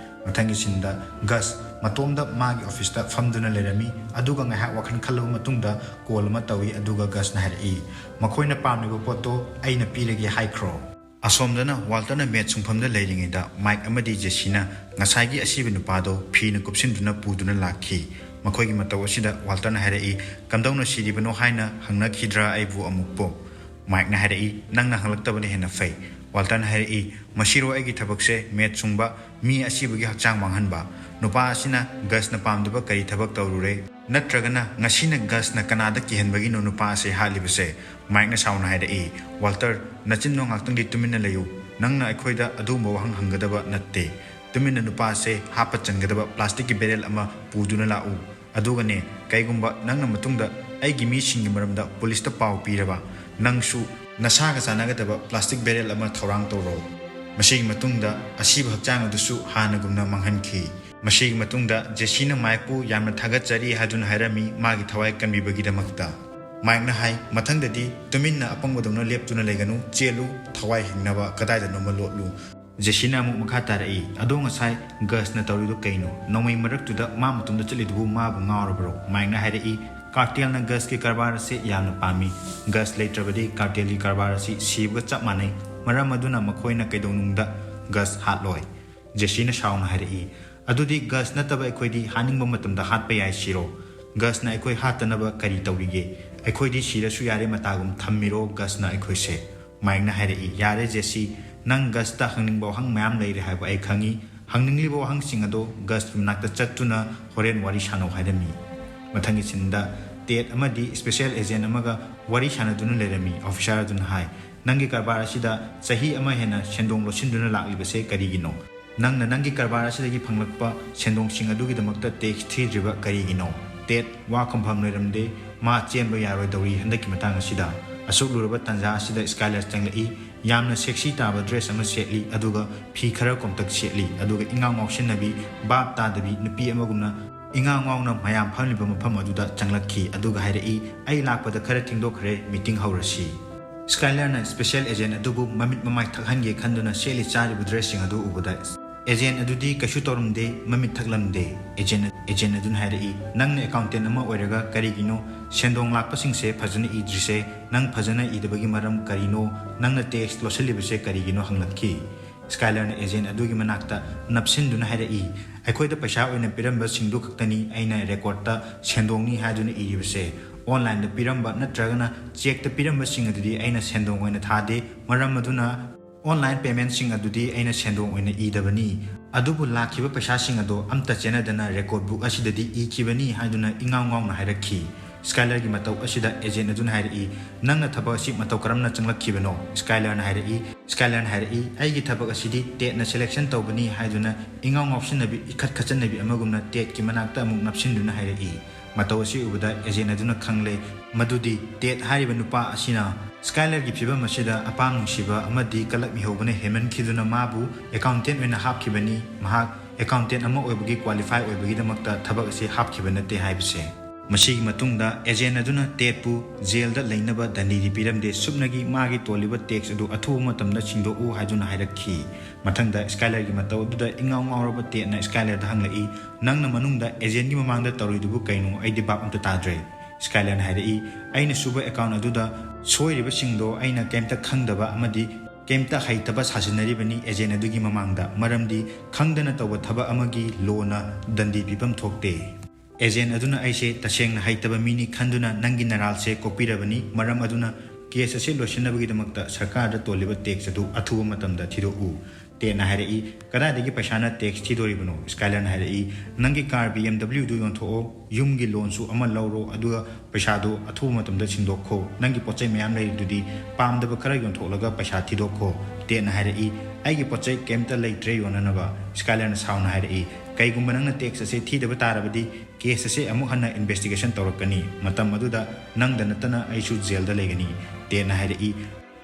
ꯃꯊꯪꯒꯤ ꯁꯤꯟꯗ ꯒꯁ ꯃꯇꯣꯝꯗ ꯃꯥꯒꯤ ꯑꯣꯐꯤꯁꯇ ꯐꯝꯗꯨꯅ ꯂꯩꯔꯝꯃꯤ, ꯑꯗꯨꯒ ꯉꯥꯏꯍꯥꯛ ꯋꯥꯈꯜ ꯈꯜꯂꯕ ꯃꯇꯨꯡꯗ ꯀꯣꯜ ꯑꯃ ꯇꯧꯏ, ꯑꯗꯨꯒ ꯒꯁꯅ ꯍꯥꯏꯔꯛꯏ, "ꯃꯈꯣꯏꯅ ꯄꯥꯝꯂꯤꯕ ꯄꯣꯠꯇꯣ ꯑꯩꯅ ꯄꯤꯔꯒꯦ ꯍꯥꯏꯈ꯭ꯔꯣ?" ꯑꯁꯣꯝꯗꯅ ꯋꯥꯜꯇꯔꯅ ꯃꯦꯠ ꯁꯨꯡꯐꯝꯗ ꯂꯩꯔꯤꯉꯩꯗ ꯃꯥꯏꯛ ꯑꯃꯗꯤ ꯖꯦꯁꯤꯅ ꯉꯁꯥꯏꯒꯤ ꯑꯁꯤꯕ ꯅꯨꯄꯥꯗꯣ ꯐꯤꯅ ꯀꯨꯞꯁꯤꯟꯗꯨꯅ ꯄꯨꯗꯨꯅ ꯂꯥꯛꯈꯤ꯫ ꯃꯈꯣꯏꯒꯤ ꯃꯇꯧ ꯑꯁꯤꯗ ꯋꯥꯜꯇꯔꯅ ꯍꯥꯏꯔꯛꯏ, "ꯀꯝꯗꯧꯅ ꯁꯤꯔꯤꯕꯅꯣ ꯍꯥꯏꯅ ꯍꯪꯅꯈꯤꯗ꯭ꯔꯥ ꯑꯩꯕꯨ ꯑꯃꯨꯛꯄꯨ?" ꯃꯥꯏꯛꯅ ꯍꯥꯏꯔꯛꯏ, "ꯅꯪꯅ ꯍꯪꯂꯛꯇꯕꯅ ꯍꯦꯟꯅ ꯐꯩ꯫" ꯋꯥꯜꯇꯔꯅ ꯍꯥꯏꯔꯛꯏ, "ꯃꯁꯤꯔꯣ ꯑꯩꯒꯤ ꯊꯕꯛꯁꯦ, ꯃꯦꯠ ꯁꯨꯡꯕ, ꯃꯤ ꯑꯁꯤꯕꯒꯤ ꯍꯛꯆꯥꯡ ꯃꯥꯡꯍꯟꯕ? ꯅꯨꯄꯥ ꯑꯁꯤꯅ ꯒꯁꯅ ꯄꯥꯝꯗꯕ ꯀꯔꯤ ꯊꯕꯛ ꯇꯧꯔꯨꯔꯦ? ꯅꯠꯇ꯭ꯔꯒꯅ ꯉꯁꯤꯅ ꯒꯁꯅ ꯀꯅꯥꯗ ꯀꯤꯍꯟꯕꯒꯤꯅꯣ ꯅꯨꯄꯥ ꯑꯁꯤ ꯍꯥꯠꯂꯤꯕꯁꯦ?" ꯃꯥꯏꯛꯅ ꯁꯥꯎꯅ ꯍꯥꯏꯔꯛꯏ, "ꯋꯥꯜꯇꯔ, ꯅꯆꯤꯟꯗꯣ ꯉꯥꯛꯇꯪꯗꯤ ꯇꯨꯃꯤꯟꯅ ꯂꯩꯌꯨ꯫ ꯅꯪꯅ ꯑꯩꯈꯣꯏꯗ ꯑꯗꯨꯒꯨꯝꯕ ꯋꯥꯍꯪ ꯍꯪꯒꯗꯕ ꯅꯠꯇꯦ꯫ ꯇꯨꯃꯤꯟꯅ ꯅꯨꯄꯥꯁꯦ ꯍꯥꯞꯄ ꯆꯟꯒꯗꯕ ꯄ꯭ꯂꯥꯁꯇꯤꯛꯀꯤ ꯕꯦꯔꯦꯜ ꯑꯃ ꯄꯨꯗꯨꯅ ꯂꯥꯛꯎ꯫ ꯑꯗꯨꯒꯅꯦ, ꯀꯩꯒꯨꯝꯕ ꯅꯪꯅ ꯃꯇꯨꯡꯗ ꯑꯩꯒꯤ ꯃꯤꯁꯤꯡꯒꯤ ꯃꯔꯝꯗ ꯄꯨꯂꯤꯁꯇ ꯄꯥꯎ ꯄꯤꯔꯕ, ꯅꯪꯁꯨ ꯅꯁꯥꯒ ꯆꯥꯟꯅꯒꯗꯕ ꯄ꯭ꯂꯥꯁꯇꯤꯛ ꯕꯦꯔꯦꯜ ꯑꯃ ꯊꯧꯔꯥꯡ ꯇꯧꯔꯣ꯫ ꯃꯁꯤꯒꯤ ꯃꯇꯨꯡꯗ ꯑꯁꯤꯕ ꯍꯛꯆꯥꯡ ꯑꯗꯨꯁꯨ ꯍꯥꯟꯅꯒꯨꯝꯅ ꯃꯥꯡꯍꯟꯈꯤ꯫ ꯃꯁꯤꯒꯤ ꯃꯇꯨꯡꯗ ꯖꯦꯁꯤꯅ ꯃꯥꯏꯛꯄꯨ ꯌꯥꯝꯅ ꯊꯥꯒꯠꯆꯔꯤ ꯍꯥꯏꯗꯨꯅ ꯍꯥꯏꯔꯝꯃꯤ, ꯃꯥꯒꯤ ꯊꯋꯥꯏ ꯀꯟꯕꯤꯕꯒꯤꯗꯃꯛꯇ꯫ ꯃꯥꯏꯛꯅ ꯍꯥꯏ, "ꯃꯊꯪꯗꯗꯤ ꯇꯨꯃꯤꯟꯅ ꯑꯄꯪꯕꯗꯧꯅ ꯂꯦꯞꯇꯨꯅ ꯂꯩꯒꯅꯨ, ꯆꯦꯜꯂꯨ, ꯊꯋꯥꯏ ꯍꯤꯡꯅꯕ ꯀꯗꯥꯏꯗꯅꯣꯃ ꯂꯣꯠꯂꯨ"꯫ ꯖꯦꯁꯤꯅ ꯑꯃꯨꯛ ꯃꯈꯥ ꯇꯥꯔꯛꯏ, "ꯑꯗꯣ ꯉꯁꯥꯏ ꯒꯁꯅ ꯇꯧꯔꯤꯗꯨ ꯀꯩꯅꯣ? ꯅꯣꯡꯃꯩ ꯃꯔꯛꯇꯨꯗ ꯃꯥ ꯃꯇꯣꯝꯇ ꯆꯠꯂꯤꯗꯨꯕꯨ ꯃꯥꯕꯨ ꯉꯥꯎꯔꯕ꯭ꯔꯣ?" ꯃꯥꯏꯛꯅ ꯍꯥꯏꯔꯛꯏ, "ꯀꯥꯔꯇꯦꯜꯅ ꯒꯁꯀꯤ ꯀꯔꯕꯥꯔ ꯑꯁꯤ ꯌꯥꯝꯅ ꯄꯥꯝꯃꯤ꯫ ꯒꯁ ꯂꯩꯇ꯭ꯔꯕꯗꯤ ꯀꯥꯔꯇꯦꯜꯒꯤ ꯀꯔꯕꯥꯔ ꯑꯁꯤ ꯁꯤꯕꯒ ꯆꯞ ꯃꯥꯟꯅꯩ꯫ ꯃꯔꯝ ꯑꯗꯨꯅ ꯃꯈꯣꯏꯅ ꯀꯩꯗꯧꯅꯨꯡꯗ ꯒꯁ ꯍꯥꯠꯂꯣꯏ"꯫ ꯖꯦꯁꯤꯅ ꯁꯥꯎꯅ ꯍꯥꯏꯔꯛꯏ, "ꯑꯗꯨꯗꯤ ꯒꯁ ꯅꯠꯇꯕ ꯑꯩꯈꯣꯏꯗꯤ ꯍꯥꯠꯅꯤꯡꯕ ꯃꯇꯝꯗ ꯍꯥꯠꯄ ꯌꯥꯏ ꯁꯤꯔꯣ? ꯒꯁꯅ ꯑꯩꯈꯣꯏ ꯍꯥꯠꯇꯅꯕ ꯀꯔꯤ ꯇꯧꯔꯤꯒꯦ? ꯑꯩꯈꯣꯏꯗꯤ ꯁꯤꯔꯁꯨ ꯌꯥꯔꯦ ꯃꯇꯥꯒꯨꯝ ꯊꯝꯃꯤꯔꯣ ꯒꯁꯅ ꯑꯩꯈꯣꯏꯁꯦ?" ꯃꯥꯏꯛꯅ ꯍꯥꯏꯔꯛꯏ, "ꯌꯥꯔꯦ ꯖꯦꯁꯤ, ꯅꯪ ꯒꯁꯇ ꯍꯪꯅꯤꯡꯕ ꯋꯥꯍꯪ ꯃꯌꯥꯝ ꯂꯩꯔꯦ ꯍꯥꯏꯕ ꯑꯩ ꯈꯪꯏ꯫ ꯍꯪꯅꯤꯡꯂꯤꯕ ꯋꯥꯍꯪꯁꯤꯡ ꯑꯗꯣ ꯒꯁꯀꯤ ꯃꯅꯥꯛꯇ ꯆꯠꯇꯨꯅ ꯍꯣꯔꯦꯟ ꯋꯥꯔꯤ ꯁꯥꯟꯅꯧ" ꯍꯥꯏꯔꯝꯃꯤ꯫ ꯃꯊꯪꯒꯤ ꯁꯤꯟꯗ ꯇꯦꯠ ꯑꯃꯗꯤ ꯏꯁꯄꯤꯁꯦꯜ ꯑꯦꯖꯦꯟ ꯑꯃꯒ ꯋꯥꯔꯤ ꯁꯥꯟꯅꯗꯨꯅ ꯂꯩꯔꯝꯃꯤ꯫ ꯑꯣꯐꯤꯁꯥꯔ ꯑꯗꯨꯅ ꯍꯥꯏ, "ꯅꯪꯒꯤ ꯀꯔꯕꯥꯔ ꯑꯁꯤꯗ ꯆꯍꯤ ꯑꯃ ꯍꯦꯟꯅ ꯁꯦꯟꯗꯣꯡ ꯂꯣꯠꯁꯤꯟꯗꯨꯅ ꯂꯥꯛꯂꯤꯕꯁꯦ ꯀꯔꯤꯒꯤꯅꯣ? ꯅꯪꯅ ꯅꯪꯒꯤ ꯀꯔꯕꯥꯔ ꯑꯁꯤꯗꯒꯤ ꯐꯪꯂꯛꯄ ꯁꯦꯟꯗꯣꯡꯁꯤꯡ ꯑꯗꯨꯒꯤꯗꯃꯛꯇ ꯇꯦꯛꯁ ꯊꯤꯗ꯭ꯔꯤꯕ ꯀꯔꯤꯒꯤꯅꯣ?" ꯇꯦꯠ ꯋꯥ ꯈꯨꯝꯐꯝ ꯂꯩꯔꯝꯗꯦ꯫ ꯃꯥ ꯆꯦꯟꯕ ꯌꯥꯔꯣꯏꯗꯧꯔꯤ ꯍꯟꯗꯛꯀꯤ ꯃꯇꯥꯡ ꯑꯁꯤꯗ꯫ ꯑꯁꯨꯛ ꯂꯨꯔꯕ ꯇꯥꯟꯖꯥ ꯑꯁꯤꯗ ꯁ꯭ꯀꯥꯏꯂꯔ ꯆꯪꯂꯛꯏ꯫ ꯌꯥꯝꯅ ꯁꯦꯛꯁꯤ ꯇꯥꯕ ꯗ꯭ꯔꯦꯁ ꯑꯃ ꯁꯦꯠꯂꯤ, ꯑꯗꯨꯒ ꯐꯤ ꯈꯔ ꯀꯣꯝꯇꯛ ꯁꯦꯠꯂꯤ, ꯑꯗꯨꯒ ꯏꯉꯥꯎ ꯉꯥꯎꯁꯤꯟꯅꯕꯤ, ꯚꯥꯞ ꯇꯥꯗꯕꯤ ꯅꯨꯄꯤ ꯑꯃꯒꯨꯝꯅ ꯏꯉꯥꯎ ꯉꯥꯎꯅ ꯃꯌꯥꯝ ꯐꯝꯂꯤꯕ ꯃꯐꯝ ꯑꯗꯨꯗ ꯆꯪꯂꯛꯈꯤ, ꯑꯗꯨꯒ ꯍꯥꯏꯔꯛꯏ, "ꯑꯩ ꯂꯥꯛꯄꯗ ꯈꯔ ꯊꯦꯡꯗꯣꯛꯈ꯭ꯔꯦ, ꯃꯤꯇꯤꯡ ꯍꯧꯔꯁꯤ"꯫ ꯁ꯭ꯀꯥꯏꯂꯔꯅ ꯏꯁꯄꯤꯁꯦꯜ ꯑꯦꯖꯦꯟ ꯑꯗꯨꯕꯨ ꯃꯃꯤꯠ ꯃꯃꯥꯏ ꯊꯛꯍꯟꯒꯦ ꯈꯟꯗꯨꯅ ꯁꯦꯠꯂꯤ ꯆꯥꯔꯤꯕ ꯗ꯭ꯔꯦꯁꯁꯤꯡ ꯑꯗꯨ ꯎꯕꯗ, ꯑꯦꯖꯦꯟ ꯑꯗꯨꯗꯤ ꯀꯩꯁꯨ ꯇꯧꯔꯝꯗꯦ, ꯃꯃꯤꯠ ꯊꯛꯂꯝꯗꯦ꯫ ꯑꯦꯖꯦꯟ, ꯑꯦꯖꯦꯟ ꯑꯗꯨꯅ ꯍꯥꯏꯔꯛꯏ, "ꯅꯪꯅ ꯑꯦꯀꯥꯎꯟꯇꯦꯟ ꯑꯃ ꯑꯣꯏꯔꯒ ꯀꯔꯤꯒꯤꯅꯣ ꯁꯦꯟꯗꯣꯡ ꯂꯥꯛꯄꯁꯤꯡꯁꯦ ꯐꯖꯅ ꯏꯗ꯭ꯔꯤꯁꯦ? ꯅꯪ ꯐꯖꯅ ꯏꯗꯕꯒꯤ ꯃꯔꯝ ꯀꯔꯤꯅꯣ? ꯅꯪꯅ ꯇꯦꯛꯁ ꯂꯣꯠꯁꯤꯜꯂꯤꯕꯁꯦ ꯀꯔꯤꯒꯤꯅꯣ?" ꯍꯪꯂꯛꯈꯤ꯫ ꯁ꯭ꯀꯥꯏꯂꯔꯅ ꯑꯦꯖꯦꯟ ꯑꯗꯨꯒꯤ ꯃꯅꯥꯛꯇ ꯅꯞꯁꯤꯟꯗꯨꯅ ꯍꯥꯏꯔꯛꯏ, "ꯑꯩꯈꯣꯏꯗ ꯄꯩꯁꯥ ꯑꯣꯏꯅ ꯄꯤꯔꯝꯕꯁꯤꯡꯗꯨ ꯈꯛꯇꯅꯤ ꯑꯩꯅ ꯔꯦꯀꯣꯔꯠꯇ ꯁꯦꯟꯗꯣꯡꯅꯤ ꯍꯥꯏꯗꯨꯅ ꯏꯔꯤꯕꯁꯦ꯫ ꯑꯣꯟꯂꯥꯏꯟꯗ ꯄꯤꯔꯝꯕ ꯅꯠꯇ꯭ꯔꯒꯅ ꯆꯦꯛꯇ ꯄꯤꯔꯝꯕꯁꯤꯡ ꯑꯗꯨꯗꯤ ꯑꯩꯅ ꯁꯦꯟꯗꯣꯡ ꯑꯣꯏꯅ ꯊꯥꯗꯦ꯫ ꯃꯔꯝ ꯑꯗꯨꯅ ꯑꯣꯟꯂꯥꯏꯟ ꯄꯦꯃꯦꯟꯠꯁꯤꯡ ꯑꯗꯨꯗꯤ ꯑꯩꯅ ꯁꯦꯟꯗꯣꯡ ꯑꯣꯏꯅ ꯏꯗꯕꯅꯤ꯫ ꯑꯗꯨꯕꯨ ꯂꯥꯛꯈꯤꯕ ꯄꯩꯁꯥꯁꯤꯡ ꯑꯗꯣ ꯑꯝꯇ ꯆꯦꯟꯅꯗꯅ ꯔꯦꯀꯣꯔꯠ ꯕꯨꯛ ꯑꯁꯤꯗꯗꯤ ꯏꯈꯤꯕꯅꯤ" ꯍꯥꯏꯗꯨꯅ ꯏꯉꯥꯎ ꯉꯥꯎꯅ ꯍꯥꯏꯔꯛꯈꯤ꯫ ꯁ꯭ꯀꯥꯏꯂꯔꯒꯤ ꯃꯇꯧ ꯑꯁꯤꯗ ꯑꯦꯖꯦꯟ ꯑꯗꯨꯅ ꯍꯥꯏꯔꯛꯏ, "ꯅꯪꯅ ꯊꯕꯛ ꯑꯁꯤ ꯃꯇꯧ ꯀꯔꯝꯅ ꯆꯪꯂꯛꯈꯤꯕꯅꯣ?" ꯁ꯭ꯀꯥꯏꯂꯔꯅ ꯍꯥꯏꯔꯛꯏ, ꯁ꯭ꯀꯥꯏꯂꯔꯅ ꯍꯥꯏꯔꯛꯏ, "ꯑꯩꯒꯤ ꯊꯕꯛ ꯑꯁꯤꯗꯤ ꯇꯦꯠꯅ ꯁꯦꯂꯦꯛꯁꯟ ꯇꯧꯕꯅꯤ" ꯍꯥꯏꯗꯨꯅ ꯏꯉꯥꯎ ꯉꯥꯎꯁꯤꯟꯅꯕꯤ, ꯏꯈꯠ ꯈꯠꯆꯟꯅꯕꯤ ꯑꯃꯒꯨꯝꯅ ꯇꯦꯠꯀꯤ ꯃꯅꯥꯛꯇ ꯑꯃꯨꯛ ꯅꯞꯁꯤꯟꯗꯨꯅ ꯍꯥꯏꯔꯛꯏ꯫ ꯃꯇꯧ ꯑꯁꯤ ꯎꯕꯗ ꯑꯦꯖꯦꯟ ꯑꯗꯨꯅ ꯈꯪꯂꯦ ꯃꯗꯨꯗꯤ ꯇꯦꯠ ꯍꯥꯏꯔꯤꯕ ꯅꯨꯄꯥ ꯑꯁꯤꯅ ꯁ꯭ꯀꯥꯏꯂꯔꯒꯤ ꯐꯤꯕꯝ ꯑꯁꯤꯗ ꯑꯄꯥꯝ ꯅꯨꯡꯁꯤꯕ ꯑꯃꯗꯤ ꯀꯂꯛ ꯃꯤꯍꯧꯕꯅ ꯍꯦꯟꯃꯟꯈꯤꯗꯨꯅ ꯃꯥꯕꯨ ꯑꯦꯀꯥꯎꯟꯇꯦꯟ ꯑꯣꯏꯅ ꯍꯥꯞꯈꯤꯕꯅꯤ, ꯃꯍꯥꯛ ꯑꯦꯀꯥꯎꯟꯇꯦꯟ ꯑꯃ ꯑꯣꯏꯕꯒꯤ ꯀ꯭ꯋꯥꯂꯤꯐꯥꯏ ꯑꯣꯏꯕꯒꯤꯗꯃꯛꯇ ꯊꯕꯛ ꯑꯁꯤ ꯍꯥꯞꯈꯤꯕ ꯅꯠꯇꯦ ꯍꯥꯏꯕꯁꯦ꯫ ꯃꯁꯤꯒꯤ ꯃꯇꯨꯡꯗ ꯑꯦꯖꯦꯟ ꯑꯗꯨꯅ ꯇꯦꯠꯄꯨ ꯖꯦꯜꯗ ꯂꯩꯅꯕ ꯗꯟꯗꯤꯗꯤ ꯄꯤꯔꯝꯗꯦ, ꯁꯨꯞꯅꯒꯤ ꯃꯥꯒꯤ ꯇꯣꯜꯂꯤꯕ ꯇꯦꯛꯁ ꯑꯗꯨ ꯑꯊꯨꯕ ꯃꯇꯝꯗ ꯁꯤꯡꯗꯣꯛꯎ ꯍꯥꯏꯗꯨꯅ ꯍꯥꯏꯔꯛꯈꯤ꯫ ꯃꯊꯪꯗ ꯁ꯭ꯀꯥꯏꯂꯔꯒꯤ ꯃꯇꯧ ꯑꯗꯨꯗ ꯏꯉꯥꯎ ꯉꯥꯎꯔꯕ ꯇꯦꯠꯅ ꯁ꯭ꯀꯥꯏꯂꯔꯗ ꯍꯪꯂꯛꯏ, "ꯅꯪꯅ ꯃꯅꯨꯡꯗ ꯑꯦꯖꯦꯟꯒꯤ ꯃꯃꯥꯡꯗ ꯇꯧꯔꯤꯗꯨꯕꯨ ꯀꯩꯅꯣ? ꯑꯩꯗꯤ ꯚꯥꯞ ꯑꯝꯇ ꯇꯥꯗ꯭ꯔꯦ꯫" ꯁ꯭ꯀꯥꯏꯂꯔꯅ ꯍꯥꯏꯔꯛꯏ, "ꯑꯩꯅ ꯁꯨꯕ ꯑꯦꯀꯥꯎꯟ ꯑꯗꯨꯗ ꯁꯣꯏꯔꯤꯕꯁꯤꯡꯗꯣ ꯑꯩꯅ ꯀꯩꯝꯇ ꯈꯪꯗꯕ ꯑꯃꯗꯤ ꯀꯩꯝꯇ ꯍꯩꯇꯕ ꯁꯥꯖꯤꯟꯅꯔꯤꯕꯅꯤ ꯑꯦꯖꯦꯟ ꯑꯗꯨꯒꯤ ꯃꯃꯥꯡꯗ, ꯃꯔꯝꯗꯤ ꯈꯪꯗꯅ ꯇꯧꯕ ꯊꯕꯛ ꯑꯃꯒꯤ ꯂꯣꯅ ꯗꯟꯗꯤ ꯄꯤꯐꯝ ꯊꯣꯛꯇꯦ꯫ ꯑꯦꯖꯦꯟ ꯑꯗꯨꯅ ꯑꯩꯁꯦ ꯇꯁꯦꯡꯅ ꯍꯩꯇꯕ ꯃꯤꯅꯤ ꯈꯟꯗꯨꯅ ꯅꯪꯒꯤ ꯅꯔꯥꯜꯁꯦ ꯀꯣꯛꯄꯤꯔꯕꯅꯤ, ꯃꯔꯝ ꯑꯗꯨꯅ ꯀꯦꯁ ꯑꯁꯤ ꯂꯣꯏꯁꯤꯟꯅꯕꯒꯤꯗꯃꯛꯇ ꯁꯔꯀꯥꯔꯗ ꯇꯣꯜꯂꯤꯕ ꯇꯦꯛꯁ ꯑꯗꯨ ꯑꯊꯨꯕ ꯃꯇꯝꯗ ꯊꯤꯗꯣꯛꯎ꯫" ꯇꯦꯠꯅ ꯍꯥꯏꯔꯛꯏ, "ꯀꯗꯥꯏꯗꯒꯤ ꯄꯩꯁꯥꯅ ꯇꯦꯛꯁ ꯊꯤꯗꯣꯔꯤꯕꯅꯣ?" ꯁ꯭ꯀꯥꯏꯂꯔꯅ ꯍꯥꯏꯔꯛꯏ, "ꯅꯪꯒꯤ ꯀꯥꯔ ꯕꯤ ꯑꯦꯝ ꯗꯕ꯭ꯂꯤꯎꯗꯨ ꯌꯣꯟꯊꯣꯛꯑꯣ, ꯌꯨꯝꯒꯤ ꯂꯣꯟꯁꯨ ꯑꯃ ꯂꯧꯔꯣ, ꯑꯗꯨꯒ ꯄꯩꯁꯥꯗꯨ ꯑꯊꯨꯕ ꯃꯇꯝꯗ ꯁꯤꯡꯗꯣꯛꯈꯣ꯫ ꯅꯪꯒꯤ ꯄꯣꯠ ꯆꯩ ꯃꯌꯥꯝ ꯂꯩꯔꯤꯗꯨꯗꯤ ꯄꯥꯝꯗꯕ ꯈꯔ ꯌꯣꯟꯊꯣꯛꯂꯒ ꯄꯩꯁꯥ ꯊꯤꯗꯣꯛꯈꯣ꯫" ꯇꯦꯠꯅ ꯍꯥꯏꯔꯛꯏ, "ꯑꯩꯒꯤ ꯄꯣꯠ ꯆꯩ ꯀꯩꯝꯇ ꯂꯩꯇ꯭ꯔꯦ ꯌꯣꯟꯅꯅꯕ꯫" ꯁ꯭ꯀꯥꯏꯂꯔꯅ ꯁꯥꯎꯅ ꯍꯥꯏꯔꯛꯏ, "ꯀꯩꯒꯨꯝꯕ ꯅꯪꯅ ꯇꯦꯛꯁ ꯑꯁꯤ ꯊꯤꯗꯕ ꯇꯥꯔꯕꯗꯤ ꯀꯦꯁ ꯑꯁꯤ ꯑꯃꯨꯛ ꯍꯟꯅ ꯏꯟꯚꯦꯁꯇꯤꯒꯦꯁꯟ ꯇꯧꯔꯛꯀꯅꯤ꯫ ꯃꯇꯝ ꯑꯗꯨꯗ ꯅꯪꯗ ꯅꯠꯇꯅ ꯑꯩꯁꯨ ꯖꯦꯜꯗ ꯂꯩꯒꯅꯤ꯫" ꯇꯦꯠꯅ ꯍꯥꯏꯔꯛꯏ,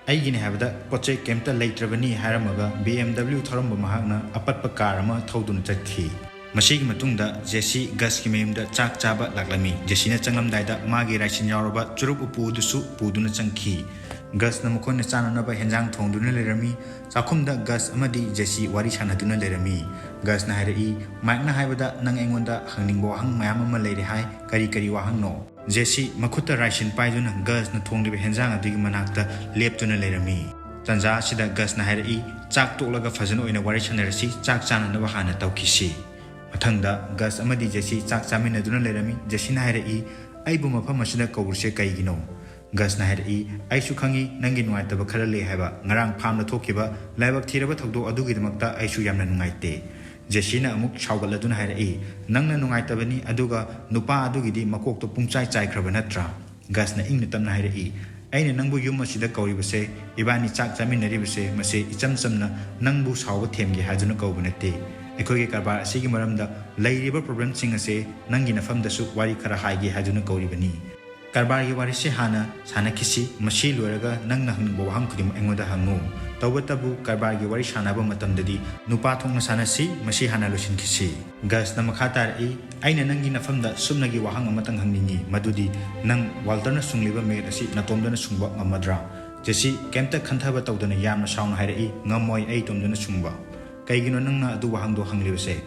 "ꯑꯩꯒꯤꯅꯤ ꯍꯥꯏꯕꯗ ꯄꯣꯠ ꯆꯩ ꯀꯩꯝꯇ ꯂꯩꯇ꯭ꯔꯕꯅꯤ" ꯍꯥꯏꯔꯝꯃꯒ ꯕꯤ ꯑꯦꯝ ꯗꯕ꯭ꯂꯤꯎ ꯊꯧꯔꯝꯕ ꯃꯍꯥꯛꯅ ꯑꯄꯠꯄ ꯀꯥꯔ ꯑꯃ ꯊꯧꯗꯨꯅ ꯆꯠꯈꯤ꯫ ꯃꯁꯤꯒꯤ ꯃꯇꯨꯡꯗ ꯖꯦꯁꯤ ꯒꯁꯀꯤ ꯃꯌꯨꯝꯗ ꯆꯥꯛ ꯆꯥꯕ ꯂꯥꯛꯂꯝꯃꯤ꯫ ꯖꯦꯁꯤꯅ ꯆꯪꯂꯝꯗꯥꯏꯗ ꯃꯥꯒꯤ ꯔꯥꯏꯁꯟ ꯌꯥꯎꯔꯕ ꯆꯨꯔꯨꯞ ꯎꯄꯨ ꯑꯗꯨꯁꯨ ꯄꯨꯗꯨꯅ ꯆꯪꯈꯤ꯫ ꯒꯁꯅ ꯃꯈꯣꯏꯅ ꯆꯥꯅꯅꯕ ꯍꯦꯟꯖꯥꯡ ꯊꯣꯡꯗꯨꯅ ꯂꯩꯔꯝꯃꯤ꯫ ꯆꯥꯛꯈꯨꯝꯗ ꯒꯁ ꯑꯃꯗꯤ ꯖꯦꯁꯤ ꯋꯥꯔꯤ ꯁꯥꯟꯅꯗꯨꯅ ꯂꯩꯔꯝꯃꯤ꯫ ꯒꯁꯅ ꯍꯥꯏꯔꯛꯏ, "ꯃꯥꯏꯛꯅ ꯍꯥꯏꯕꯗ ꯅꯪ ꯑꯩꯉꯣꯟꯗ ꯍꯪꯅꯤꯡꯕ ꯋꯥꯍꯪ ꯃꯌꯥꯝ ꯑꯃ ꯂꯩꯔꯦ ꯍꯥꯏ꯫ ꯀꯔꯤ ꯀꯔꯤ ꯋꯥꯍꯪꯅꯣ?" ꯖꯦꯁꯤ ꯃꯈꯨꯠꯇ ꯔꯥꯏꯁꯟ ꯄꯥꯏꯗꯨꯅ ꯒꯁꯅ ꯊꯣꯡꯂꯤꯕ ꯍꯦꯟꯖꯥꯡ ꯑꯗꯨꯒꯤ ꯃꯅꯥꯛꯇ ꯂꯦꯞꯇꯨꯅ ꯂꯩꯔꯝꯃꯤ꯫ ꯇꯟꯖꯥ ꯑꯁꯤꯗ ꯒꯁꯅ ꯍꯥꯏꯔꯛꯏ, "ꯆꯥꯛ ꯇꯣꯛꯂꯒ ꯐꯖꯅ ꯑꯣꯏꯅ ꯋꯥꯔꯤ ꯁꯥꯟꯅꯔꯁꯤ, ꯆꯥꯛ ꯆꯥꯅꯅꯕ ꯍꯥꯟꯅ ꯇꯧꯈꯤꯁꯤ꯫" ꯃꯊꯪꯗ ꯒꯁ ꯑꯃꯗꯤ ꯖꯦꯁꯤ ꯆꯥꯛ ꯆꯥꯃꯤꯟꯅꯗꯨꯅ ꯂꯩꯔꯝꯃꯤ꯫ ꯖꯦꯁꯤꯅ ꯍꯥꯏꯔꯛꯏ, "ꯑꯩꯕꯨ ꯃꯐꯝ ꯑꯁꯤꯗ ꯀꯧꯔꯤꯁꯦ ꯀꯩꯒꯤꯅꯣ?" ꯒꯁꯅ ꯍꯥꯏꯔꯛꯏ, "ꯑꯩꯁꯨ ꯈꯪꯏ ꯅꯪꯒꯤ ꯅꯨꯡꯉꯥꯏꯇꯕ ꯈꯔ ꯂꯩ ꯍꯥꯏꯕ꯫ ꯉꯔꯥꯡ ꯐꯥꯝꯗ ꯊꯣꯛꯈꯤꯕ ꯂꯥꯏꯕꯛ ꯊꯤꯔꯕ ꯊꯧꯗꯣꯛ ꯑꯗꯨꯒꯤꯗꯃꯛꯇ ꯑꯩꯁꯨ ꯌꯥꯝꯅ ꯅꯨꯡꯉꯥꯏꯇꯦ꯫" ꯖꯦꯁꯤꯅ ꯑꯃꯨꯛ ꯁꯥꯎꯒꯠꯂꯗꯨꯅ ꯍꯥꯏꯔꯛꯏ, "ꯅꯪꯅ ꯅꯨꯡꯉꯥꯏꯇꯕꯅꯤ, ꯑꯗꯨꯒ ꯅꯨꯄꯥ ꯑꯗꯨꯒꯤꯗꯤ ꯃꯀꯣꯛꯇꯣ ꯄꯨꯡꯆꯥꯏ ꯆꯥꯏꯈ꯭ꯔꯕ ꯅꯠꯇ꯭ꯔꯥ?" ꯒꯁꯅ ꯏꯪꯅ ꯇꯞꯅ ꯍꯥꯏꯔꯛꯏ, "ꯑꯩꯅ ꯅꯪꯕꯨ ꯌꯨꯝ ꯑꯁꯤꯗ ꯀꯧꯔꯤꯕꯁꯦ, ꯏꯕꯥꯅꯤ ꯆꯥꯛ ꯆꯥꯃꯤꯟꯅꯔꯤꯕꯁꯦ, ꯃꯁꯦ ꯏꯆꯝ ꯆꯝꯅ ꯅꯪꯕꯨ ꯁꯥꯎꯕ ꯊꯦꯝꯒꯦ ꯍꯥꯏꯗꯨꯅ ꯀꯧꯕ ꯅꯠꯇꯦ꯫ ꯑꯩꯈꯣꯏꯒꯤ ꯀꯔꯕꯥꯔ ꯑꯁꯤꯒꯤ ꯃꯔꯝꯗ ꯂꯩꯔꯤꯕ ꯄ꯭ꯔꯣꯕ꯭ꯂꯦꯝꯁꯤꯡ ꯑꯁꯦ ꯅꯪꯒꯤ ꯅꯐꯝꯗꯁꯨ ꯋꯥꯔꯤ ꯈꯔ ꯍꯥꯏꯒꯦ ꯍꯥꯏꯗꯨꯅ ꯀꯧꯔꯤꯕꯅꯤ꯫ ꯀꯔꯕꯥꯔꯒꯤ ꯋꯥꯔꯤꯁꯦ ꯍꯥꯟꯅ ꯁꯥꯟꯅꯈꯤꯁꯤ, ꯃꯁꯤ ꯂꯣꯏꯔꯒ ꯅꯪꯅ ꯍꯪꯅꯤꯡꯕ ꯋꯥꯍꯪ ꯈꯨꯗꯤꯡꯃꯛ ꯑꯩꯉꯣꯟꯗ ꯍꯪꯉꯨ꯫ ꯇꯧꯕꯇꯕꯨ ꯀꯔꯕꯥꯔꯒꯤ ꯋꯥꯔꯤ ꯁꯥꯟꯅꯕ ꯃꯇꯝꯗꯗꯤ ꯅꯨꯄꯥ ꯊꯣꯛꯅ ꯁꯥꯟꯅꯁꯤ, ꯃꯁꯤ ꯍꯥꯟꯅ ꯂꯣꯏꯁꯤꯟꯈꯤꯁꯤ꯫" ꯒꯁꯅ ꯃꯈꯥ ꯇꯥꯔꯛꯏ, "ꯑꯩꯅ ꯅꯪꯒꯤ ꯅꯐꯝꯗ ꯁꯨꯞꯅꯒꯤ ꯋꯥꯍꯪ ꯑꯃꯇꯪ ꯍꯪꯅꯤꯡꯏ, ꯃꯗꯨꯗꯤ ꯅꯪ ꯋꯥꯜꯇꯔꯅ ꯁꯨꯡꯂꯤꯕ ꯃꯦꯠ ꯑꯁꯤ ꯅꯇꯣꯝꯗꯅ ꯁꯨꯡꯕ ꯉꯝꯃꯗ꯭ꯔꯥ?" ꯖꯦꯁꯤ ꯀꯩꯝꯇ ꯈꯟꯊꯕ ꯇꯧꯗꯅ ꯌꯥꯝꯅ ꯁꯥꯎꯅ ꯍꯥꯏꯔꯛꯏ, "ꯉꯝꯃꯣꯏ ꯑꯩ ꯏꯇꯣꯝꯗꯅ ꯁꯨꯡꯕ꯫ ꯀꯩꯒꯤꯅꯣ ꯅꯪꯅ ꯑꯗꯨ ꯋꯥꯍꯪꯗꯣ ꯍꯪꯂꯤꯕꯁꯦ?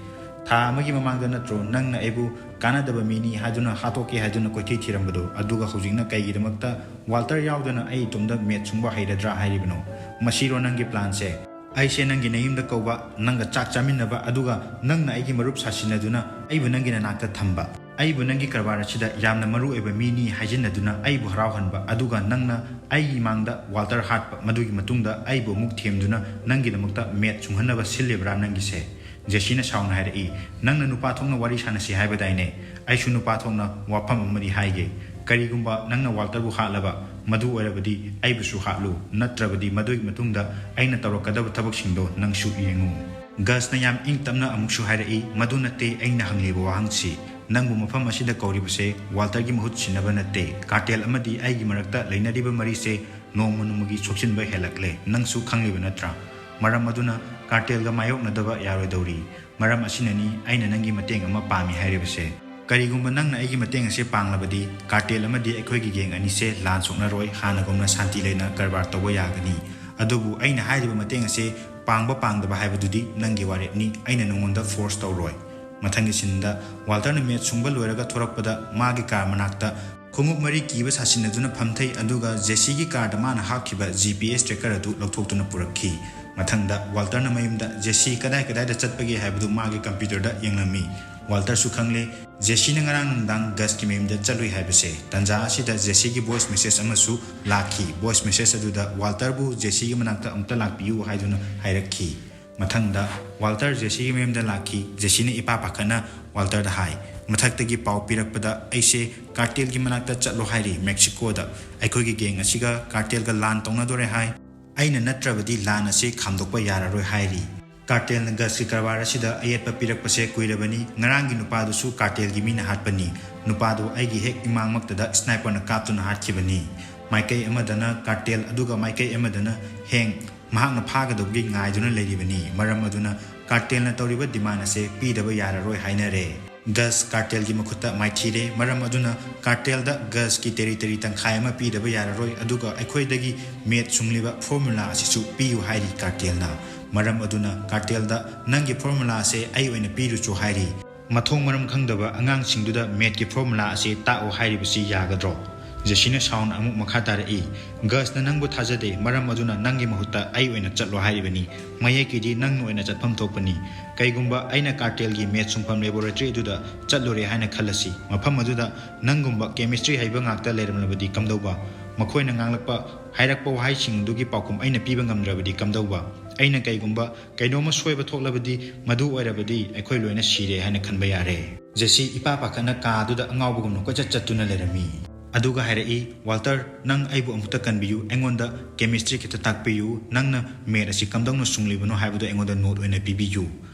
ꯊꯥ ꯑꯃꯒꯤ ꯃꯃꯥꯡꯗ ꯅꯠꯇ꯭ꯔꯣ ꯅꯪꯅ ꯑꯩꯕꯨ ꯀꯥꯟꯅꯗꯕ ꯃꯤꯅꯤ ꯍꯥꯏꯗꯨꯅ ꯍꯥꯠꯇꯣꯛꯀꯦ ꯍꯥꯏꯗꯨꯅ ꯀꯣꯏꯊꯤ ꯊꯤꯔꯝꯕꯗꯣ? ꯑꯗꯨꯒ ꯍꯧꯖꯤꯛꯅ ꯀꯩꯒꯤꯗꯃꯛꯇ ꯋꯥꯜꯇꯔ ꯌꯥꯎꯗꯅ ꯑꯩ ꯏꯇꯣꯝꯗ ꯃꯦꯠ ꯁꯨꯡꯕ ꯍꯩꯔꯗ꯭ꯔꯥ ꯍꯥꯏꯔꯤꯕꯅꯣ? ꯃꯁꯤꯔꯣ ꯅꯪꯒꯤ ꯄ꯭ꯂꯥꯟꯁꯦ? ꯑꯩꯁꯦ ꯅꯪꯒꯤ ꯅꯌꯨꯝꯗ ꯀꯧꯕ, ꯅꯪꯒ ꯆꯥꯛ ꯆꯥꯃꯤꯟꯅꯕ, ꯑꯗꯨꯒ ꯅꯪꯅ ꯑꯩꯒꯤ ꯃꯔꯨꯞ ꯁꯥꯁꯤꯟꯅꯗꯨꯅ ꯑꯩꯕꯨ ꯅꯪꯒꯤ ꯅꯅꯥꯛꯇ ꯊꯝꯕ, ꯑꯩꯕꯨ ꯅꯪꯒꯤ ꯀꯔꯕꯥꯔ ꯑꯁꯤꯗ ꯌꯥꯝꯅ ꯃꯔꯨ ꯑꯣꯏꯕ ꯃꯤꯅꯤ ꯍꯥꯏꯖꯤꯟꯅꯗꯨꯅ ꯑꯩꯕꯨ ꯍꯔꯥꯎꯍꯟꯕ, ꯑꯗꯨꯒ ꯅꯪꯅ ꯑꯩꯒꯤ ꯏꯃꯥꯡꯗ ꯋꯥꯜꯇꯔ ꯍꯥꯠꯄ, ꯃꯗꯨꯒꯤ ꯃꯇꯨꯡꯗ ꯑꯩꯕꯨ ꯑꯃꯨꯛ ꯊꯦꯝꯗꯨꯅ ꯅꯪꯒꯤꯗꯃꯛꯇ ꯃꯦꯠ ꯁꯨꯡꯍꯟꯅꯕ ꯁꯤꯜꯂꯤꯕ꯭ꯔꯥ ꯅꯪꯒꯤꯁꯦ?" ꯖꯦꯁꯤꯅ ꯁꯥꯎꯅ ꯍꯥꯏꯔꯛꯏ, "ꯅꯪꯅ ꯅꯨꯄꯥ ꯊꯣꯛꯅ ꯋꯥꯔꯤ ꯁꯥꯟꯅꯁꯤ ꯍꯥꯏꯕꯗꯥꯏꯅꯦ? ꯑꯩꯁꯨ ꯅꯨꯄꯥ ꯊꯣꯛꯅ ꯋꯥꯐꯝ ꯑꯃꯗꯤ ꯍꯥꯏꯒꯦ꯫ ꯀꯔꯤꯒꯨꯝꯕ ꯅꯪꯅ ꯋꯥꯜꯇꯔꯕꯨ ꯍꯥꯠꯂꯕ, ꯃꯗꯨ ꯑꯣꯏꯔꯕꯗꯤ ꯑꯩꯕꯨꯁꯨ ꯍꯥꯠꯂꯨ, ꯅꯠꯇ꯭ꯔꯕꯗꯤ ꯃꯗꯨꯒꯤ ꯃꯇꯨꯡꯗ ꯑꯩꯅ ꯇꯧꯔꯛꯀꯗꯕ ꯊꯕꯛꯁꯤꯡꯗꯣ ꯅꯪꯁꯨ ꯌꯦꯡꯉꯨ꯫" ꯒꯁꯅ ꯌꯥꯝ ꯏꯪ ꯇꯞꯅ ꯑꯃꯨꯛꯁꯨ ꯍꯥꯏꯔꯛꯏ, "ꯃꯗꯨ ꯅꯠꯇꯦ ꯑꯩꯅ ꯍꯪꯂꯤꯕ ꯋꯥꯍꯪꯁꯤ꯫ ꯅꯪꯕꯨ ꯃꯐꯝ ꯑꯁꯤꯗ ꯀꯧꯔꯤꯕꯁꯦ ꯋꯥꯜꯇꯔꯒꯤ ꯃꯍꯨꯠ ꯁꯤꯟꯅꯕ ꯅꯠꯇꯦ꯫ ꯀꯥꯔꯇꯦꯜ ꯑꯃꯗꯤ ꯑꯩꯒꯤ ꯃꯔꯛꯇ ꯂꯩꯅꯔꯤꯕ ꯃꯔꯤꯁꯦ ꯅꯣꯡꯃ ꯅꯣꯡꯃꯒꯤ ꯁꯣꯛꯆꯤꯟꯕ ꯍꯦꯜꯂꯛꯂꯦ, ꯅꯪꯁꯨ ꯈꯪꯂꯤꯕ ꯅꯠꯇ꯭ꯔꯥ? ꯃꯔꯝ ꯑꯗꯨꯅ ꯀꯥꯔꯇꯦꯜꯒ ꯃꯥꯌꯣꯛꯅꯗꯕ ꯌꯥꯔꯣꯏꯗꯧꯔꯤ꯫ ꯃꯔꯝ ꯑꯁꯤꯅꯅꯤ ꯑꯩꯅ ꯅꯪꯒꯤ ꯃꯇꯦꯡ ꯑꯃ ꯄꯥꯝꯃꯤ ꯍꯥꯏꯔꯤꯕꯁꯦ꯫ ꯀꯔꯤꯒꯨꯝꯕ ꯅꯪꯅ ꯑꯩꯒꯤ ꯃꯇꯦꯡ ꯑꯁꯦ ꯄꯥꯡꯂꯕꯗꯤ, ꯀꯥꯔꯇꯦꯜ ꯑꯃꯗꯤ ꯑꯩꯈꯣꯏꯒꯤ ꯒꯦꯡ ꯑꯅꯤꯁꯦ ꯂꯥꯟ ꯁꯣꯛꯅꯔꯣꯏ, ꯍꯥꯟꯅꯒꯨꯝꯅ ꯁꯥꯟꯇꯤ ꯂꯩꯅ ꯀꯔꯕꯥꯔ ꯇꯧꯕ ꯌꯥꯒꯅꯤ꯫ ꯑꯗꯨꯕꯨ ꯑꯩꯅ ꯍꯥꯏꯔꯤꯕ ꯃꯇꯦꯡ ꯑꯁꯦ ꯄꯥꯡꯕ ꯄꯥꯡꯗꯕ ꯍꯥꯏꯕꯗꯨꯗꯤ ꯅꯪꯒꯤ ꯋꯥꯔꯦꯞꯅꯤ, ꯑꯩꯅ ꯅꯉꯣꯟꯗ ꯐꯣꯔꯁ ꯇꯧꯔꯣꯏ꯫" ꯃꯊꯪꯒꯤ ꯁꯤꯟꯗ ꯋꯥꯜꯇꯔꯅ ꯃꯦꯠ ꯁꯨꯡꯕ ꯂꯣꯏꯔꯒ ꯊꯣꯔꯛꯄꯗ ꯃꯥꯒꯤ ꯀꯥꯔ ꯃꯅꯥꯛꯇ ꯈꯣꯡꯎꯞ ꯃꯔꯤ ꯀꯤꯕ ꯁꯥꯁꯤꯟꯅꯗꯨꯅ ꯐꯝꯊꯩ, ꯑꯗꯨꯒ ꯖꯦꯁꯤꯒꯤ ꯀꯥꯔꯗ ꯃꯥꯅ ꯍꯥꯞꯈꯤꯕ ꯖꯤ ꯄꯤ ꯑꯦꯁ ꯇ꯭ꯔꯦꯀꯔ ꯑꯗꯨ ꯂꯧꯊꯣꯛꯇꯨꯅ ꯄꯨꯔꯛꯈꯤ꯫ ꯃꯊꯪꯗ ꯋꯥꯜꯇꯔꯅ ꯃꯌꯨꯝꯗ ꯖꯦꯁꯤ ꯀꯗꯥꯏ ꯀꯗꯥꯏꯗ ꯆꯠꯄꯒꯦ ꯍꯥꯏꯕꯗꯨ ꯃꯥꯒꯤ ꯀꯝꯄ꯭ꯌꯨꯇꯔꯗ ꯌꯦꯡꯂꯝꯃꯤ꯫ ꯋꯥꯜꯇꯔꯁꯨ ꯈꯪꯂꯦ ꯖꯦꯁꯤꯅ ꯉꯔꯥꯡ ꯅꯨꯡꯗꯥꯡ ꯒꯁꯀꯤ ꯃꯌꯨꯝꯗ ꯆꯠꯂꯨꯏ ꯍꯥꯏꯕꯁꯦ꯫ ꯇꯟꯖꯥ ꯑꯁꯤꯗ ꯖꯦꯁꯤꯒꯤ ꯚꯣꯏꯁ ꯃꯦꯁꯦꯖ ꯑꯃꯁꯨ ꯂꯥꯛꯈꯤ꯫ ꯚꯣꯏꯁ ꯃꯦꯁꯦꯖ ꯑꯗꯨꯗ ꯋꯥꯜꯇꯔꯕꯨ ꯖꯦꯁꯤꯒꯤ ꯃꯅꯥꯛꯇ ꯑꯃꯨꯛꯇ ꯂꯥꯛꯄꯤꯌꯨ ꯍꯥꯏꯗꯨꯅ ꯍꯥꯏꯔꯛꯈꯤ꯫ ꯃꯊꯪꯗ ꯋꯥꯜꯇꯔ ꯖꯦꯁꯤꯒꯤ ꯃꯌꯨꯝꯗ ꯂꯥꯛꯈꯤ꯫ ꯖꯦꯁꯤꯅ ꯏꯄꯥ ꯄꯥꯈꯠꯅ ꯋꯥꯜꯇꯔꯗ ꯍꯥꯏ, "ꯃꯊꯛꯇꯒꯤ ꯄꯥꯎ ꯄꯤꯔꯛꯄꯗ ꯑꯩꯁꯦ ꯀꯥꯔꯇꯦꯜꯒꯤ ꯃꯅꯥꯛꯇ ꯆꯠꯂꯣ ꯍꯥꯏꯔꯤ, ꯃꯦꯛꯁꯤꯀꯣꯗ꯫ ꯑꯩꯈꯣꯏꯒꯤ ꯒꯦꯡ ꯑꯁꯤꯒ ꯀꯥꯔꯇꯦꯜꯒ ꯂꯥꯟ ꯇꯧꯅꯗꯣꯔꯦ ꯍꯥꯏ꯫ ꯑꯩꯅ ꯅꯠꯇ꯭ꯔꯕꯗꯤ ꯂꯥꯟ ꯑꯁꯤ ꯈꯥꯝꯗꯣꯛꯄ ꯌꯥꯔꯔꯣꯏ" ꯍꯥꯏꯔꯤ꯫ ꯀꯥꯔꯇꯦꯜꯅ ꯒꯁꯀꯤ ꯀꯔꯕꯥꯔ ꯑꯁꯤꯗ ꯑꯌꯦꯠꯄ ꯄꯤꯔꯛꯄꯁꯦ ꯀꯨꯏꯔꯕꯅꯤ꯫ ꯉꯔꯥꯡꯒꯤ ꯅꯨꯄꯥꯗꯨꯁꯨ ꯀꯥꯔꯇꯦꯜꯒꯤ ꯃꯤꯅ ꯍꯥꯠꯄꯅꯤ꯫ ꯅꯨꯄꯥꯗꯨ ꯑꯩꯒꯤ ꯍꯦꯛ ꯏꯃꯥꯡꯃꯛꯇꯗ ꯁ꯭ꯅꯥꯏꯄꯔꯅ ꯀꯥꯞꯇꯨꯅ ꯍꯥꯠꯈꯤꯕꯅꯤ꯫ ꯃꯥꯏꯀꯩ ꯑꯃꯗꯅ ꯀꯥꯔꯇꯦꯜ, ꯑꯗꯨꯒ ꯃꯥꯏꯀꯩ ꯑꯃꯗꯅ ꯍꯦꯡ꯫ ꯃꯍꯥꯛꯅ ꯐꯥꯒꯗꯧꯕꯒꯤ ꯉꯥꯏꯗꯨꯅ ꯂꯩꯔꯤꯕꯅꯤ꯫ ꯃꯔꯝ ꯑꯗꯨꯅ ꯀꯥꯔꯇꯦꯜꯅ ꯇꯧꯔꯤꯕ ꯗꯤꯃꯥꯟ ꯑꯁꯦ ꯄꯤꯗꯕ ꯌꯥꯔꯔꯣꯏ ꯍꯥꯏꯅꯔꯦ꯫ ꯒꯁ ꯀꯥꯔꯇꯦꯜꯒꯤ ꯃꯈꯨꯠꯇ ꯃꯥꯏꯊꯤꯔꯦ꯫ ꯃꯔꯝ ꯑꯗꯨꯅ ꯀꯥꯔꯇꯦꯜꯗ ꯒꯁꯀꯤ ꯇꯦꯔꯤꯇꯣꯔꯤ ꯇꯪꯈꯥꯏ ꯑꯃ ꯄꯤꯗꯕ ꯌꯥꯔꯔꯣꯏ, ꯑꯗꯨꯒ ꯑꯩꯈꯣꯏꯗꯒꯤ ꯃꯦꯠ ꯁꯨꯡꯂꯤꯕ ꯐꯣꯔꯃꯨꯂꯥ ꯑꯁꯤꯁꯨ ꯄꯤꯌꯨ ꯍꯥꯏꯔꯤ ꯀꯥꯔꯇꯦꯜꯅ꯫ ꯃꯔꯝ ꯑꯗꯨꯅ ꯀꯥꯔꯇꯦꯜꯗ "ꯅꯪꯒꯤ ꯐꯣꯔꯃꯨꯂꯥ ꯑꯁꯦ ꯑꯩ ꯑꯣꯏꯅ ꯄꯤꯔꯨꯆꯣ" ꯍꯥꯏꯔꯤ꯫ ꯃꯊꯣꯡ ꯃꯔꯝ ꯈꯪꯗꯕ ꯑꯉꯥꯡꯁꯤꯡꯗꯨꯗ ꯃꯦꯠꯀꯤ ꯐꯣꯔꯃꯨꯂꯥ ꯑꯁꯤ ꯇꯥꯛꯑꯣ ꯍꯥꯏꯔꯤꯕꯁꯤ ꯌꯥꯒꯗ꯭ꯔꯣ? ꯖꯦꯁꯤꯅ ꯁꯥꯎꯅ ꯑꯃꯨꯛ ꯃꯈꯥ ꯇꯥꯔꯛꯏ, "ꯒꯁꯅ ꯅꯪꯕꯨ ꯊꯥꯖꯗꯦ, ꯃꯔꯝ ꯑꯗꯨꯅ ꯅꯪꯒꯤ ꯃꯍꯨꯠꯇ ꯑꯩ ꯑꯣꯏꯅ ꯆꯠꯂꯣ ꯍꯥꯏꯔꯤꯕꯅꯤ꯫ ꯃꯌꯦꯛꯀꯤꯗꯤ ꯅꯪꯅ ꯑꯣꯏꯅ ꯆꯠꯐꯝ ꯊꯣꯛꯄꯅꯤ꯫ ꯀꯩꯒꯨꯝꯕ ꯑꯩꯅ ꯀꯥꯔꯇꯦꯜꯒꯤ ꯃꯦꯠ ꯁꯨꯡꯐꯝ ꯂꯦꯕꯣꯔꯦꯇꯔꯤ ꯑꯗꯨꯗ ꯆꯠꯂꯨꯔꯦ ꯍꯥꯏꯅ ꯈꯜꯂꯁꯤ꯫ ꯃꯐꯝ ꯑꯗꯨꯗ ꯅꯪꯒꯨꯝꯕ ꯀꯦꯃꯤꯁꯇ꯭ꯔꯤ ꯍꯩꯕ ꯉꯥꯛꯇ ꯂꯩꯔꯝꯂꯕꯗꯤ ꯀꯝꯗꯧꯕ? ꯃꯈꯣꯏꯅ ꯉꯥꯡꯂꯛꯄ, ꯍꯥꯏꯔꯛꯄ ꯋꯥꯍꯩꯁꯤꯡ ꯑꯗꯨꯒꯤ ꯄꯥꯎꯈꯨꯝ ꯑꯩꯅ ꯄꯤꯕ ꯉꯝꯗ꯭ꯔꯕꯗꯤ ꯀꯝꯗꯧꯕ? ꯑꯩꯅ ꯀꯩꯒꯨꯝꯕ ꯀꯩꯅꯣꯝꯃ ꯁꯣꯏꯕ ꯊꯣꯛꯂꯕꯗꯤ, ꯃꯗꯨ ꯑꯣꯏꯔꯕꯗꯤ ꯑꯩꯈꯣꯏ ꯂꯣꯏꯅ ꯁꯤꯔꯦ ꯍꯥꯏꯅ ꯈꯟꯕ ꯌꯥꯔꯦ꯫" ꯖꯦꯁꯤ ꯏꯄꯥ ꯄꯥꯈꯠꯅ ꯀꯥ ꯑꯗꯨꯗ ꯑꯉꯥꯎꯕꯒꯨꯝꯅ ꯀꯣꯏꯆꯠ ꯆꯠꯇꯨꯅ ꯂꯩꯔꯝꯃꯤ꯫ ꯑꯗꯨꯒ ꯍꯥꯏꯔꯛꯏ, "ꯋꯥꯜꯇꯔ, ꯅꯪ ꯑꯩꯕꯨ ꯑꯃꯨꯛꯇ ꯀꯟꯕꯤꯌꯨ, ꯑꯩꯉꯣꯟꯗ ꯀꯦꯃꯤꯁꯇ꯭ꯔꯤ ꯈꯤꯇ ꯇꯥꯛꯄꯤꯌꯨ, ꯅꯪꯅ ꯃꯦꯠ ꯑꯁꯤ ꯀꯝꯗꯧꯅ ꯁꯨꯡꯂꯤꯕꯅꯣ ꯍꯥꯏꯕꯗꯨ ꯑꯩꯉꯣꯟꯗ ꯅꯣꯠ ꯑꯣꯏꯅ ꯄꯤꯕꯤꯌꯨ꯫"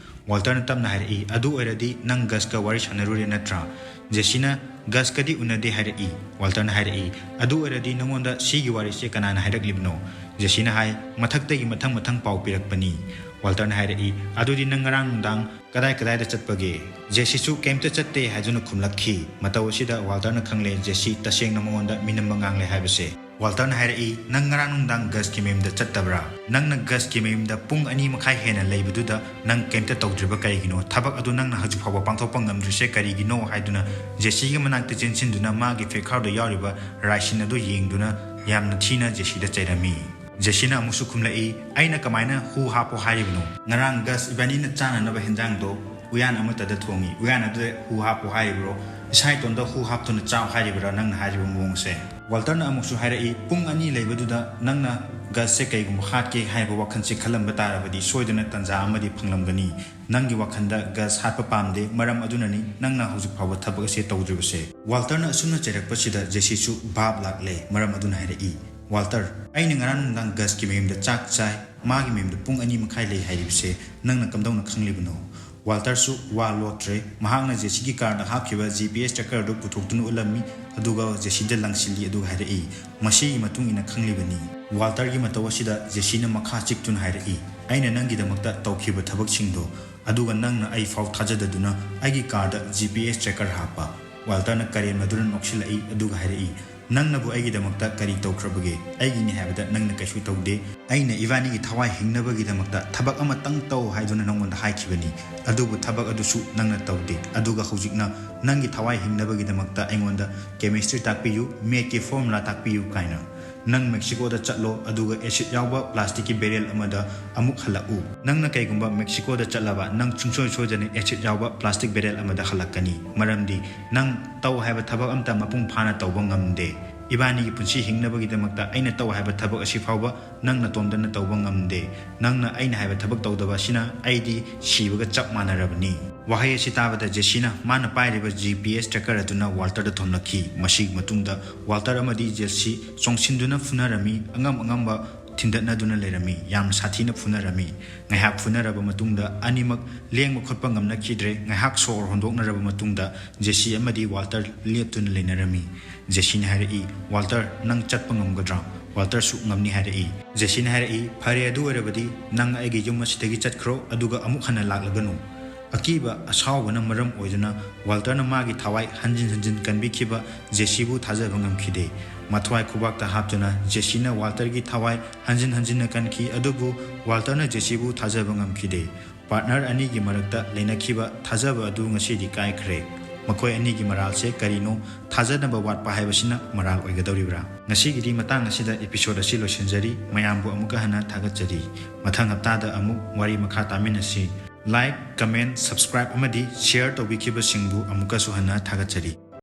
ꯋꯥꯜꯇꯔꯅ ꯇꯞꯅ ꯍꯥꯏꯔꯛꯏ, "ꯑꯗꯨ ꯑꯣꯏꯔꯗꯤ ꯅꯪ ꯒꯁꯀ ꯋꯥꯔꯤ ꯁꯥꯟꯅꯔꯨꯔꯦ ꯅꯠꯇ꯭ꯔꯥ?" ꯖꯦꯁꯤꯅ, "ꯒꯁꯀꯗꯤ ꯎꯅꯗꯦ" ꯍꯥꯏꯔꯛꯏ꯫ ꯋꯥꯜꯇꯔꯅ ꯍꯥꯏꯔꯛꯏ, "ꯑꯗꯨ ꯑꯣꯏꯔꯗꯤ ꯅꯉꯣꯟꯗ ꯁꯤꯒꯤ ꯋꯥꯔꯤꯁꯦ ꯀꯅꯥꯅ ꯍꯥꯏꯔꯛꯂꯤꯕꯅꯣ?" ꯖꯦꯁꯤꯅ ꯍꯥꯏ, "ꯃꯊꯛꯇꯒꯤ ꯃꯊꯪ ꯃꯊꯪ ꯄꯥꯎ ꯄꯤꯔꯛꯄꯅꯤ꯫" ꯋꯥꯜꯇꯔꯅ ꯍꯥꯏꯔꯛꯏ, "ꯑꯗꯨꯗꯤ ꯅꯪ ꯉꯔꯥꯡ ꯅꯨꯡꯗꯥꯡ ꯀꯗꯥꯏ ꯀꯗꯥꯏꯗ ꯆꯠꯄꯒꯦ?" ꯖꯦꯁꯤꯁꯨ ꯀꯩꯝꯇ ꯆꯠꯇꯦ ꯍꯥꯏꯗꯨꯅ ꯈꯨꯝꯂꯛꯈꯤ꯫ ꯃꯇꯧ ꯑꯁꯤꯗ ꯋꯥꯜꯇꯔꯅ ꯈꯪꯂꯦ ꯖꯦꯁꯤ ꯇꯁꯦꯡꯅ ꯃꯉꯣꯟꯗ ꯃꯤꯅꯝꯕ ꯉꯥꯡꯂꯦ ꯍꯥꯏꯕꯁꯦ꯫ ꯋꯥꯜꯇꯔꯅ ꯍꯥꯏꯔꯛꯏ, "ꯅꯪ ꯉꯔꯥꯡ ꯅꯨꯡꯗꯥꯡ ꯒꯁꯀꯤ ꯃꯌꯨꯝꯗ ꯆꯠꯇꯕ꯭ꯔꯥ? ꯅꯪꯅ ꯒꯁꯀꯤ ꯃꯌꯨꯝꯗ ꯄꯨꯡ ꯑꯅꯤ ꯃꯈꯥꯏ ꯍꯦꯟꯅ ꯂꯩꯕꯗꯨꯗ ꯅꯪ ꯀꯩꯝꯇ ꯇꯧꯗ꯭ꯔꯤꯕ ꯀꯔꯤꯒꯤꯅꯣ? ꯊꯕꯛ ꯑꯗꯨ ꯅꯪꯅ ꯍꯧꯖꯤꯛ ꯐꯥꯎꯕ ꯄꯥꯡꯊꯣꯛꯄ ꯉꯝꯗ꯭ꯔꯤꯁꯦ ꯀꯔꯤꯒꯤꯅꯣ?" ꯍꯥꯏꯗꯨꯅ ꯖꯦꯁꯤꯒꯤ ꯃꯅꯥꯛꯇ ꯆꯦꯟꯁꯤꯟꯗꯨꯅ ꯃꯥꯒꯤ ꯐꯦꯈꯥꯎꯗ ꯌꯥꯎꯔꯤꯕ ꯔꯥꯏꯁꯤꯟ ꯑꯗꯨ ꯌꯦꯡꯗꯨꯅ ꯌꯥꯝꯅ ꯊꯤꯅ ꯖꯦꯁꯤꯗ ꯆꯩꯔꯝꯃꯤ꯫ ꯖꯦꯁꯤꯅ ꯑꯃꯨꯛꯁꯨ ꯈꯨꯝꯂꯛꯏ, "ꯑꯩꯅ ꯀꯃꯥꯏꯅ ꯍꯨ ꯍꯥꯞꯄꯣ ꯍꯥꯏꯔꯤꯕꯅꯣ? ꯉꯔꯥꯡ ꯒꯁ ꯏꯕꯥꯅꯤꯅ ꯆꯥꯅꯅꯕ ꯍꯦꯟꯖꯥꯡꯗꯣ ꯎꯌꯥꯟ ꯑꯃꯠꯇꯗ ꯊꯣꯡꯉꯤ꯫ ꯎꯌꯥꯟ ꯑꯗꯨꯗ ꯍꯨ ꯍꯥꯞꯄꯣ ꯍꯥꯏꯔꯤꯕ꯭ꯔꯣ? ꯏꯁꯥ ꯏꯇꯣꯟꯗ ꯍꯨ ꯍꯥꯞꯇꯨꯅ ꯆꯥꯎ ꯍꯥꯏꯔꯤꯕ꯭ꯔꯥ ꯅꯪꯅ ꯍꯥꯏꯔꯤꯕ ꯃꯑꯣꯡꯁꯦ?" ꯋꯥꯜꯇꯔꯅ ꯑꯃꯨꯛꯁꯨ ꯍꯥꯏꯔꯛꯏ, "ꯄꯨꯡ ꯑꯅꯤ ꯂꯩꯕꯗꯨꯗ ꯅꯪꯅ ꯒꯁꯁꯦ ꯀꯩꯒꯨꯝꯕ ꯍꯥꯠꯀꯦ ꯍꯥꯏꯕ ꯋꯥꯈꯜꯁꯦ ꯈꯜꯂꯝꯕ ꯇꯥꯔꯕꯗꯤ ꯁꯣꯏꯗꯅ ꯇꯥꯟꯖꯥ ꯑꯃꯗꯤ ꯐꯪꯂꯝꯒꯅꯤ꯫ ꯅꯪꯒꯤ ꯋꯥꯈꯜꯗ ꯒꯁ ꯍꯥꯠꯄ ꯄꯥꯝꯗꯦ, ꯃꯔꯝ ꯑꯗꯨꯅꯅꯤ ꯅꯪꯅ ꯍꯧꯖꯤꯛ ꯐꯥꯎꯕ ꯊꯕꯛ ꯑꯁꯦ ꯇꯧꯗ꯭ꯔꯤꯕꯁꯦ"꯫ ꯋꯥꯜꯇꯔꯅ ꯑꯁꯨꯝꯅ ꯆꯩꯔꯛꯄꯁꯤꯗ ꯖꯦꯁꯤꯁꯨ ꯚꯥꯞ ꯂꯥꯛꯂꯦ꯫ ꯃꯔꯝ ꯑꯗꯨꯅ ꯍꯥꯏꯔꯛꯏ, "ꯋꯥꯜꯇꯔ, ꯑꯩꯅ ꯉꯔꯥꯡ ꯅꯨꯡꯗꯥꯡ ꯒꯁꯀꯤ ꯃꯌꯨꯝꯗ ꯆꯥꯛ ꯆꯥꯏ, ꯃꯥꯒꯤ ꯃꯌꯨꯝꯗ ꯄꯨꯡ ꯑꯅꯤ ꯃꯈꯥꯏ ꯂꯩ ꯍꯥꯏꯔꯤꯕꯁꯦ ꯅꯪꯅ ꯀꯝꯗꯧꯅ ꯈꯪꯂꯤꯕꯅꯣ?" ꯋꯥꯜꯇꯔꯁꯨ ꯋꯥ ꯂꯣꯠꯇ꯭ꯔꯦ꯫ ꯃꯍꯥꯛꯅ ꯖꯦꯁꯤꯒꯤ ꯀꯥꯔꯗ ꯍꯥꯞꯈꯤꯕ ꯖꯤ ꯄꯤ ꯑꯦꯁ ꯇ꯭ꯔꯦꯀꯔꯗꯨ ꯄꯨꯊꯣꯛꯇꯨꯅ ꯎꯠꯂꯝꯃꯤ, ꯑꯗꯨꯒ ꯖꯦꯁꯤꯗ ꯂꯪꯁꯤꯜꯂꯤ, ꯑꯗꯨꯒ ꯍꯥꯏꯔꯛꯏ, "ꯃꯁꯤꯒꯤ ꯃꯇꯨꯡ ꯏꯟꯅ ꯈꯪꯂꯤꯕꯅꯤ"꯫ ꯋꯥꯜꯇꯔꯒꯤ ꯃꯇꯧ ꯑꯁꯤꯗ ꯖꯦꯁꯤꯅ ꯃꯈꯥ ꯆꯤꯛꯇꯨꯅ ꯍꯥꯏꯔꯛꯏ, "ꯑꯩꯅ ꯅꯪꯒꯤꯗꯃꯛꯇ ꯇꯧꯈꯤꯕ ꯊꯕꯛꯁꯤꯡꯗꯣ, ꯑꯗꯨꯒ ꯅꯪꯅ ꯑꯩ ꯐꯥꯎ ꯊꯥꯖꯗꯗꯨꯅ ꯑꯩꯒꯤ card G P S tracker ꯍꯥꯞꯄ"꯫ ꯋꯥꯜꯇꯔꯅ ꯀꯔꯦꯝꯅꯗꯨꯅ ꯅꯣꯛꯁꯤꯜꯂꯛꯏ, ꯑꯗꯨꯒ ꯍꯥꯏꯔꯛꯏ, "ꯅꯪꯅꯕꯨ ꯑꯩꯒꯤꯗꯃꯛꯇ ꯀꯔꯤ ꯇꯧꯈ꯭ꯔꯕꯒꯦ? ꯑꯩꯒꯤꯅꯤ ꯍꯥꯏꯕꯗ ꯅꯪꯅ ꯀꯩꯁꯨ ꯇꯧꯗꯦ꯫ ꯑꯩꯅ ꯏꯕꯥꯅꯤꯒꯤ ꯊꯋꯥꯏ ꯍꯤꯡꯅꯕꯒꯤꯗꯃꯛꯇ ꯊꯕꯛ ꯑꯃꯇꯪ ꯇꯧ ꯍꯥꯏꯗꯨꯅ ꯅꯪꯉꯣꯟꯗ ꯍꯥꯏꯈꯤꯕꯅꯤ, ꯑꯗꯨꯕꯨ ꯊꯕꯛ ꯑꯗꯨꯁꯨ ꯅꯪꯅ ꯇꯧꯗꯦ꯫ ꯑꯗꯨꯒ ꯍꯧꯖꯤꯛꯅ ꯅꯪꯒꯤ ꯊꯋꯥꯏ ꯍꯤꯡꯅꯕꯒꯤꯗꯃꯛꯇ ꯑꯩꯉꯣꯟꯗ ꯀꯦꯃꯤꯁꯇ꯭ꯔꯤ ꯇꯥꯛꯄꯤꯌꯨ, ꯃꯦꯠꯀꯤ ꯐꯣꯔꯃꯨꯂꯥ ꯇꯥꯛꯄꯤꯌꯨ ꯀꯥꯏꯅ꯫ ꯅꯪ ꯃꯦꯛꯁꯤꯀꯣꯗ ꯆꯠꯂꯣ, ꯑꯗꯨꯒ ꯑꯦꯁꯤꯗ ꯌꯥꯎꯕ ꯄ꯭ꯂꯥꯁꯇꯤꯛꯀꯤ ꯕꯦꯔꯦꯜ ꯑꯃꯗ ꯑꯃꯨꯛ ꯍꯜꯂꯛꯎ꯫ ꯅꯪꯅ ꯀꯩꯒꯨꯝꯕ ꯃꯦꯛꯁꯤꯀꯣꯗ ꯆꯠꯂꯕ, ꯅꯪ ꯁꯨꯡꯁꯣꯏ ꯁꯣꯏꯗꯅ ꯑꯦꯁꯤꯗ ꯌꯥꯎꯕ ꯄ꯭ꯂꯥꯁꯇꯤꯛ ꯕꯦꯔꯦꯜ ꯑꯃꯗ ꯍꯜꯂꯛꯀꯅꯤ, ꯃꯔꯝꯗꯤ ꯅꯪ ꯇꯧ ꯍꯥꯏꯕ ꯊꯕꯛ ꯑꯝꯇ ꯃꯄꯨꯡ ꯐꯥꯅ ꯇꯧꯕ ꯉꯝꯗꯦ꯫ ꯏꯕꯥꯅꯤꯒꯤ ꯄꯨꯟꯁꯤ ꯍꯤꯡꯅꯕꯒꯤꯗꯃꯛꯇ ꯑꯩꯅ ꯇꯧ ꯍꯥꯏꯕ ꯊꯕꯛ ꯑꯁꯤ ꯐꯥꯎꯕ ꯅꯪ ꯅꯇꯣꯝꯗꯅ ꯇꯧꯕ ꯉꯝꯗꯦ꯫ ꯅꯪꯅ ꯑꯩꯅ ꯍꯥꯏꯕ ꯊꯕꯛ ꯇꯧꯗꯕ ꯑꯁꯤꯅ ꯑꯩꯗꯤ ꯁꯤꯕꯒ ꯆꯞ ꯃꯥꯟꯅꯔꯕꯅꯤ꯫ ꯋꯥꯍꯩ ꯑꯁꯤ ꯇꯥꯕꯗ ꯖꯦꯁꯤꯅ ꯃꯥꯅ ꯄꯥꯏꯔꯤꯕ ꯖꯤ ꯄꯤ ꯑꯦꯁ ꯇ꯭ꯔꯦꯀꯔ ꯑꯗꯨꯅ ꯋꯥꯜꯇꯔꯗ ꯊꯣꯝꯂꯛꯈꯤ꯫ ꯃꯁꯤꯒꯤ ꯃꯇꯨꯡꯗ ꯋꯥꯜꯇꯔ ꯑꯃꯗꯤ ꯖꯦꯁꯤ ꯆꯣꯡꯁꯤꯟꯗꯨꯅ ꯐꯨꯅꯔꯝꯃꯤ, ꯑꯉꯝ ꯑꯉꯝꯕ ꯊꯤꯟꯗꯠꯅꯗꯨꯅ ꯂꯩꯔꯝꯃꯤ, ꯌꯥꯝꯅ ꯁꯥꯊꯤꯅ ꯐꯨꯅꯔꯝꯃꯤ꯫ ꯉꯥꯏꯍꯥꯛ ꯐꯨꯅꯔꯕ ꯃꯇꯨꯡꯗ ꯑꯅꯤꯃꯛ ꯂꯦꯡꯕ ꯈꯣꯠꯄ ꯉꯝꯅꯈꯤꯗ꯭ꯔꯦ꯫ ꯉꯥꯏꯍꯥꯛ ꯁꯣꯔ ꯍꯣꯟꯗꯣꯛꯅꯔꯕ ꯃꯇꯨꯡꯗ ꯖꯦꯁꯤ ꯑꯃꯗꯤ ꯋꯥꯜꯇꯔ ꯂꯦꯞꯇꯨꯅ ꯂꯩꯅꯔꯝꯃꯤ꯫ ꯖꯦꯁꯤꯅ ꯍꯥꯏꯔꯛꯏ, "ꯋꯥꯜꯇꯔ, ꯅꯪ ꯆꯠꯄ ꯉꯝꯒꯗ꯭ꯔꯥ?" ꯋꯥꯜꯇꯔꯁꯨ ꯉꯝꯅꯤ ꯍꯥꯏꯔꯛꯏ꯫ ꯖꯦꯁꯤꯅ ꯍꯥꯏꯔꯛꯏ, "ꯐꯔꯦ, ꯑꯗꯨ ꯑꯣꯏꯔꯕꯗꯤ ꯅꯪ ꯑꯩꯒꯤ ꯌꯨꯝ ꯑꯁꯤꯗꯒꯤ ꯆꯠꯈ꯭ꯔꯣ, ꯑꯗꯨꯒ ꯑꯃꯨꯛ ꯍꯟꯅ ꯂꯥꯛꯂꯒꯅꯨ"꯫ ꯑꯀꯤꯕ ꯑꯁꯥꯎꯕꯅ ꯃꯔꯝ ꯑꯣꯏꯗꯨꯅ ꯋꯥꯜꯇꯔꯅ ꯃꯥꯒꯤ ꯊꯋꯥꯏ ꯍꯟꯖꯤꯟ ꯍꯟꯖꯤꯟ ꯀꯟꯕꯤꯈꯤꯕ ꯖꯦꯁꯤꯕꯨ ꯊꯥꯖꯕ ꯉꯝꯈꯤꯗꯦ꯫ ꯃꯊ꯭ꯋꯥꯏ ꯈꯨꯕꯥꯛꯇ ꯍꯥꯞꯇꯨꯅ ꯖꯦꯁꯤꯅ ꯋꯥꯜꯇꯔꯒꯤ ꯊꯋꯥꯏ ꯍꯟꯖꯤꯟ ꯍꯟꯖꯤꯟꯅ ꯀꯟꯈꯤ, ꯑꯗꯨꯕꯨ ꯋꯥꯜꯇꯔꯅ ꯖꯦꯁꯤꯕꯨ ꯊꯥꯖꯕ ꯉꯝꯈꯤꯗꯦ꯫ ꯄꯥꯔꯠꯅꯔ ꯑꯅꯤꯒꯤ ꯃꯔꯛꯇ ꯂꯩꯅꯈꯤꯕ ꯊꯥꯖꯕ ꯑꯗꯨ ꯉꯁꯤꯗꯤ ꯀꯥꯏꯈ꯭ꯔꯦ꯫ ꯃꯈꯣꯏ ꯑꯅꯤꯒꯤ ꯃꯔꯥꯜꯁꯦ ꯀꯔꯤꯅꯣ? ꯊꯥꯖꯅꯕ ꯋꯥꯠꯄ ꯍꯥꯏꯕꯁꯤꯅ ꯃꯔꯥꯜ ꯑꯣꯏꯒꯗꯧꯔꯤꯕ꯭ꯔꯥ? ꯉꯁꯤꯒꯤꯗꯤ ꯃꯇꯥꯡ ꯑꯁꯤꯗ ꯏꯄꯤꯁꯣꯗ ꯑꯁꯤ ꯂꯣꯏꯁꯤꯟꯖꯔꯤ꯫ ꯃꯌꯥꯝꯕꯨ ꯑꯃꯨꯛꯀ ꯍꯟꯅ ꯊꯥꯒꯠꯆꯔꯤ꯫ ꯃꯊꯪ ꯍꯞꯇꯥꯗ ꯑꯃꯨꯛ ꯋꯥꯔꯤ ꯃꯈꯥ ꯇꯥꯃꯤꯟꯅꯁꯤ꯫ ꯂꯥꯏꯛ, ꯀꯃꯦꯟ, ꯁꯕꯁꯀ꯭ꯔꯥꯏꯕ ꯑꯃꯗꯤ ꯁꯤꯌꯔ ꯇꯧꯕꯤꯈꯤꯕꯁꯤꯡꯕꯨ ꯑꯃꯨꯛꯀꯁꯨ ꯍꯟꯅ ꯊꯥꯒꯠꯆꯔꯤ꯫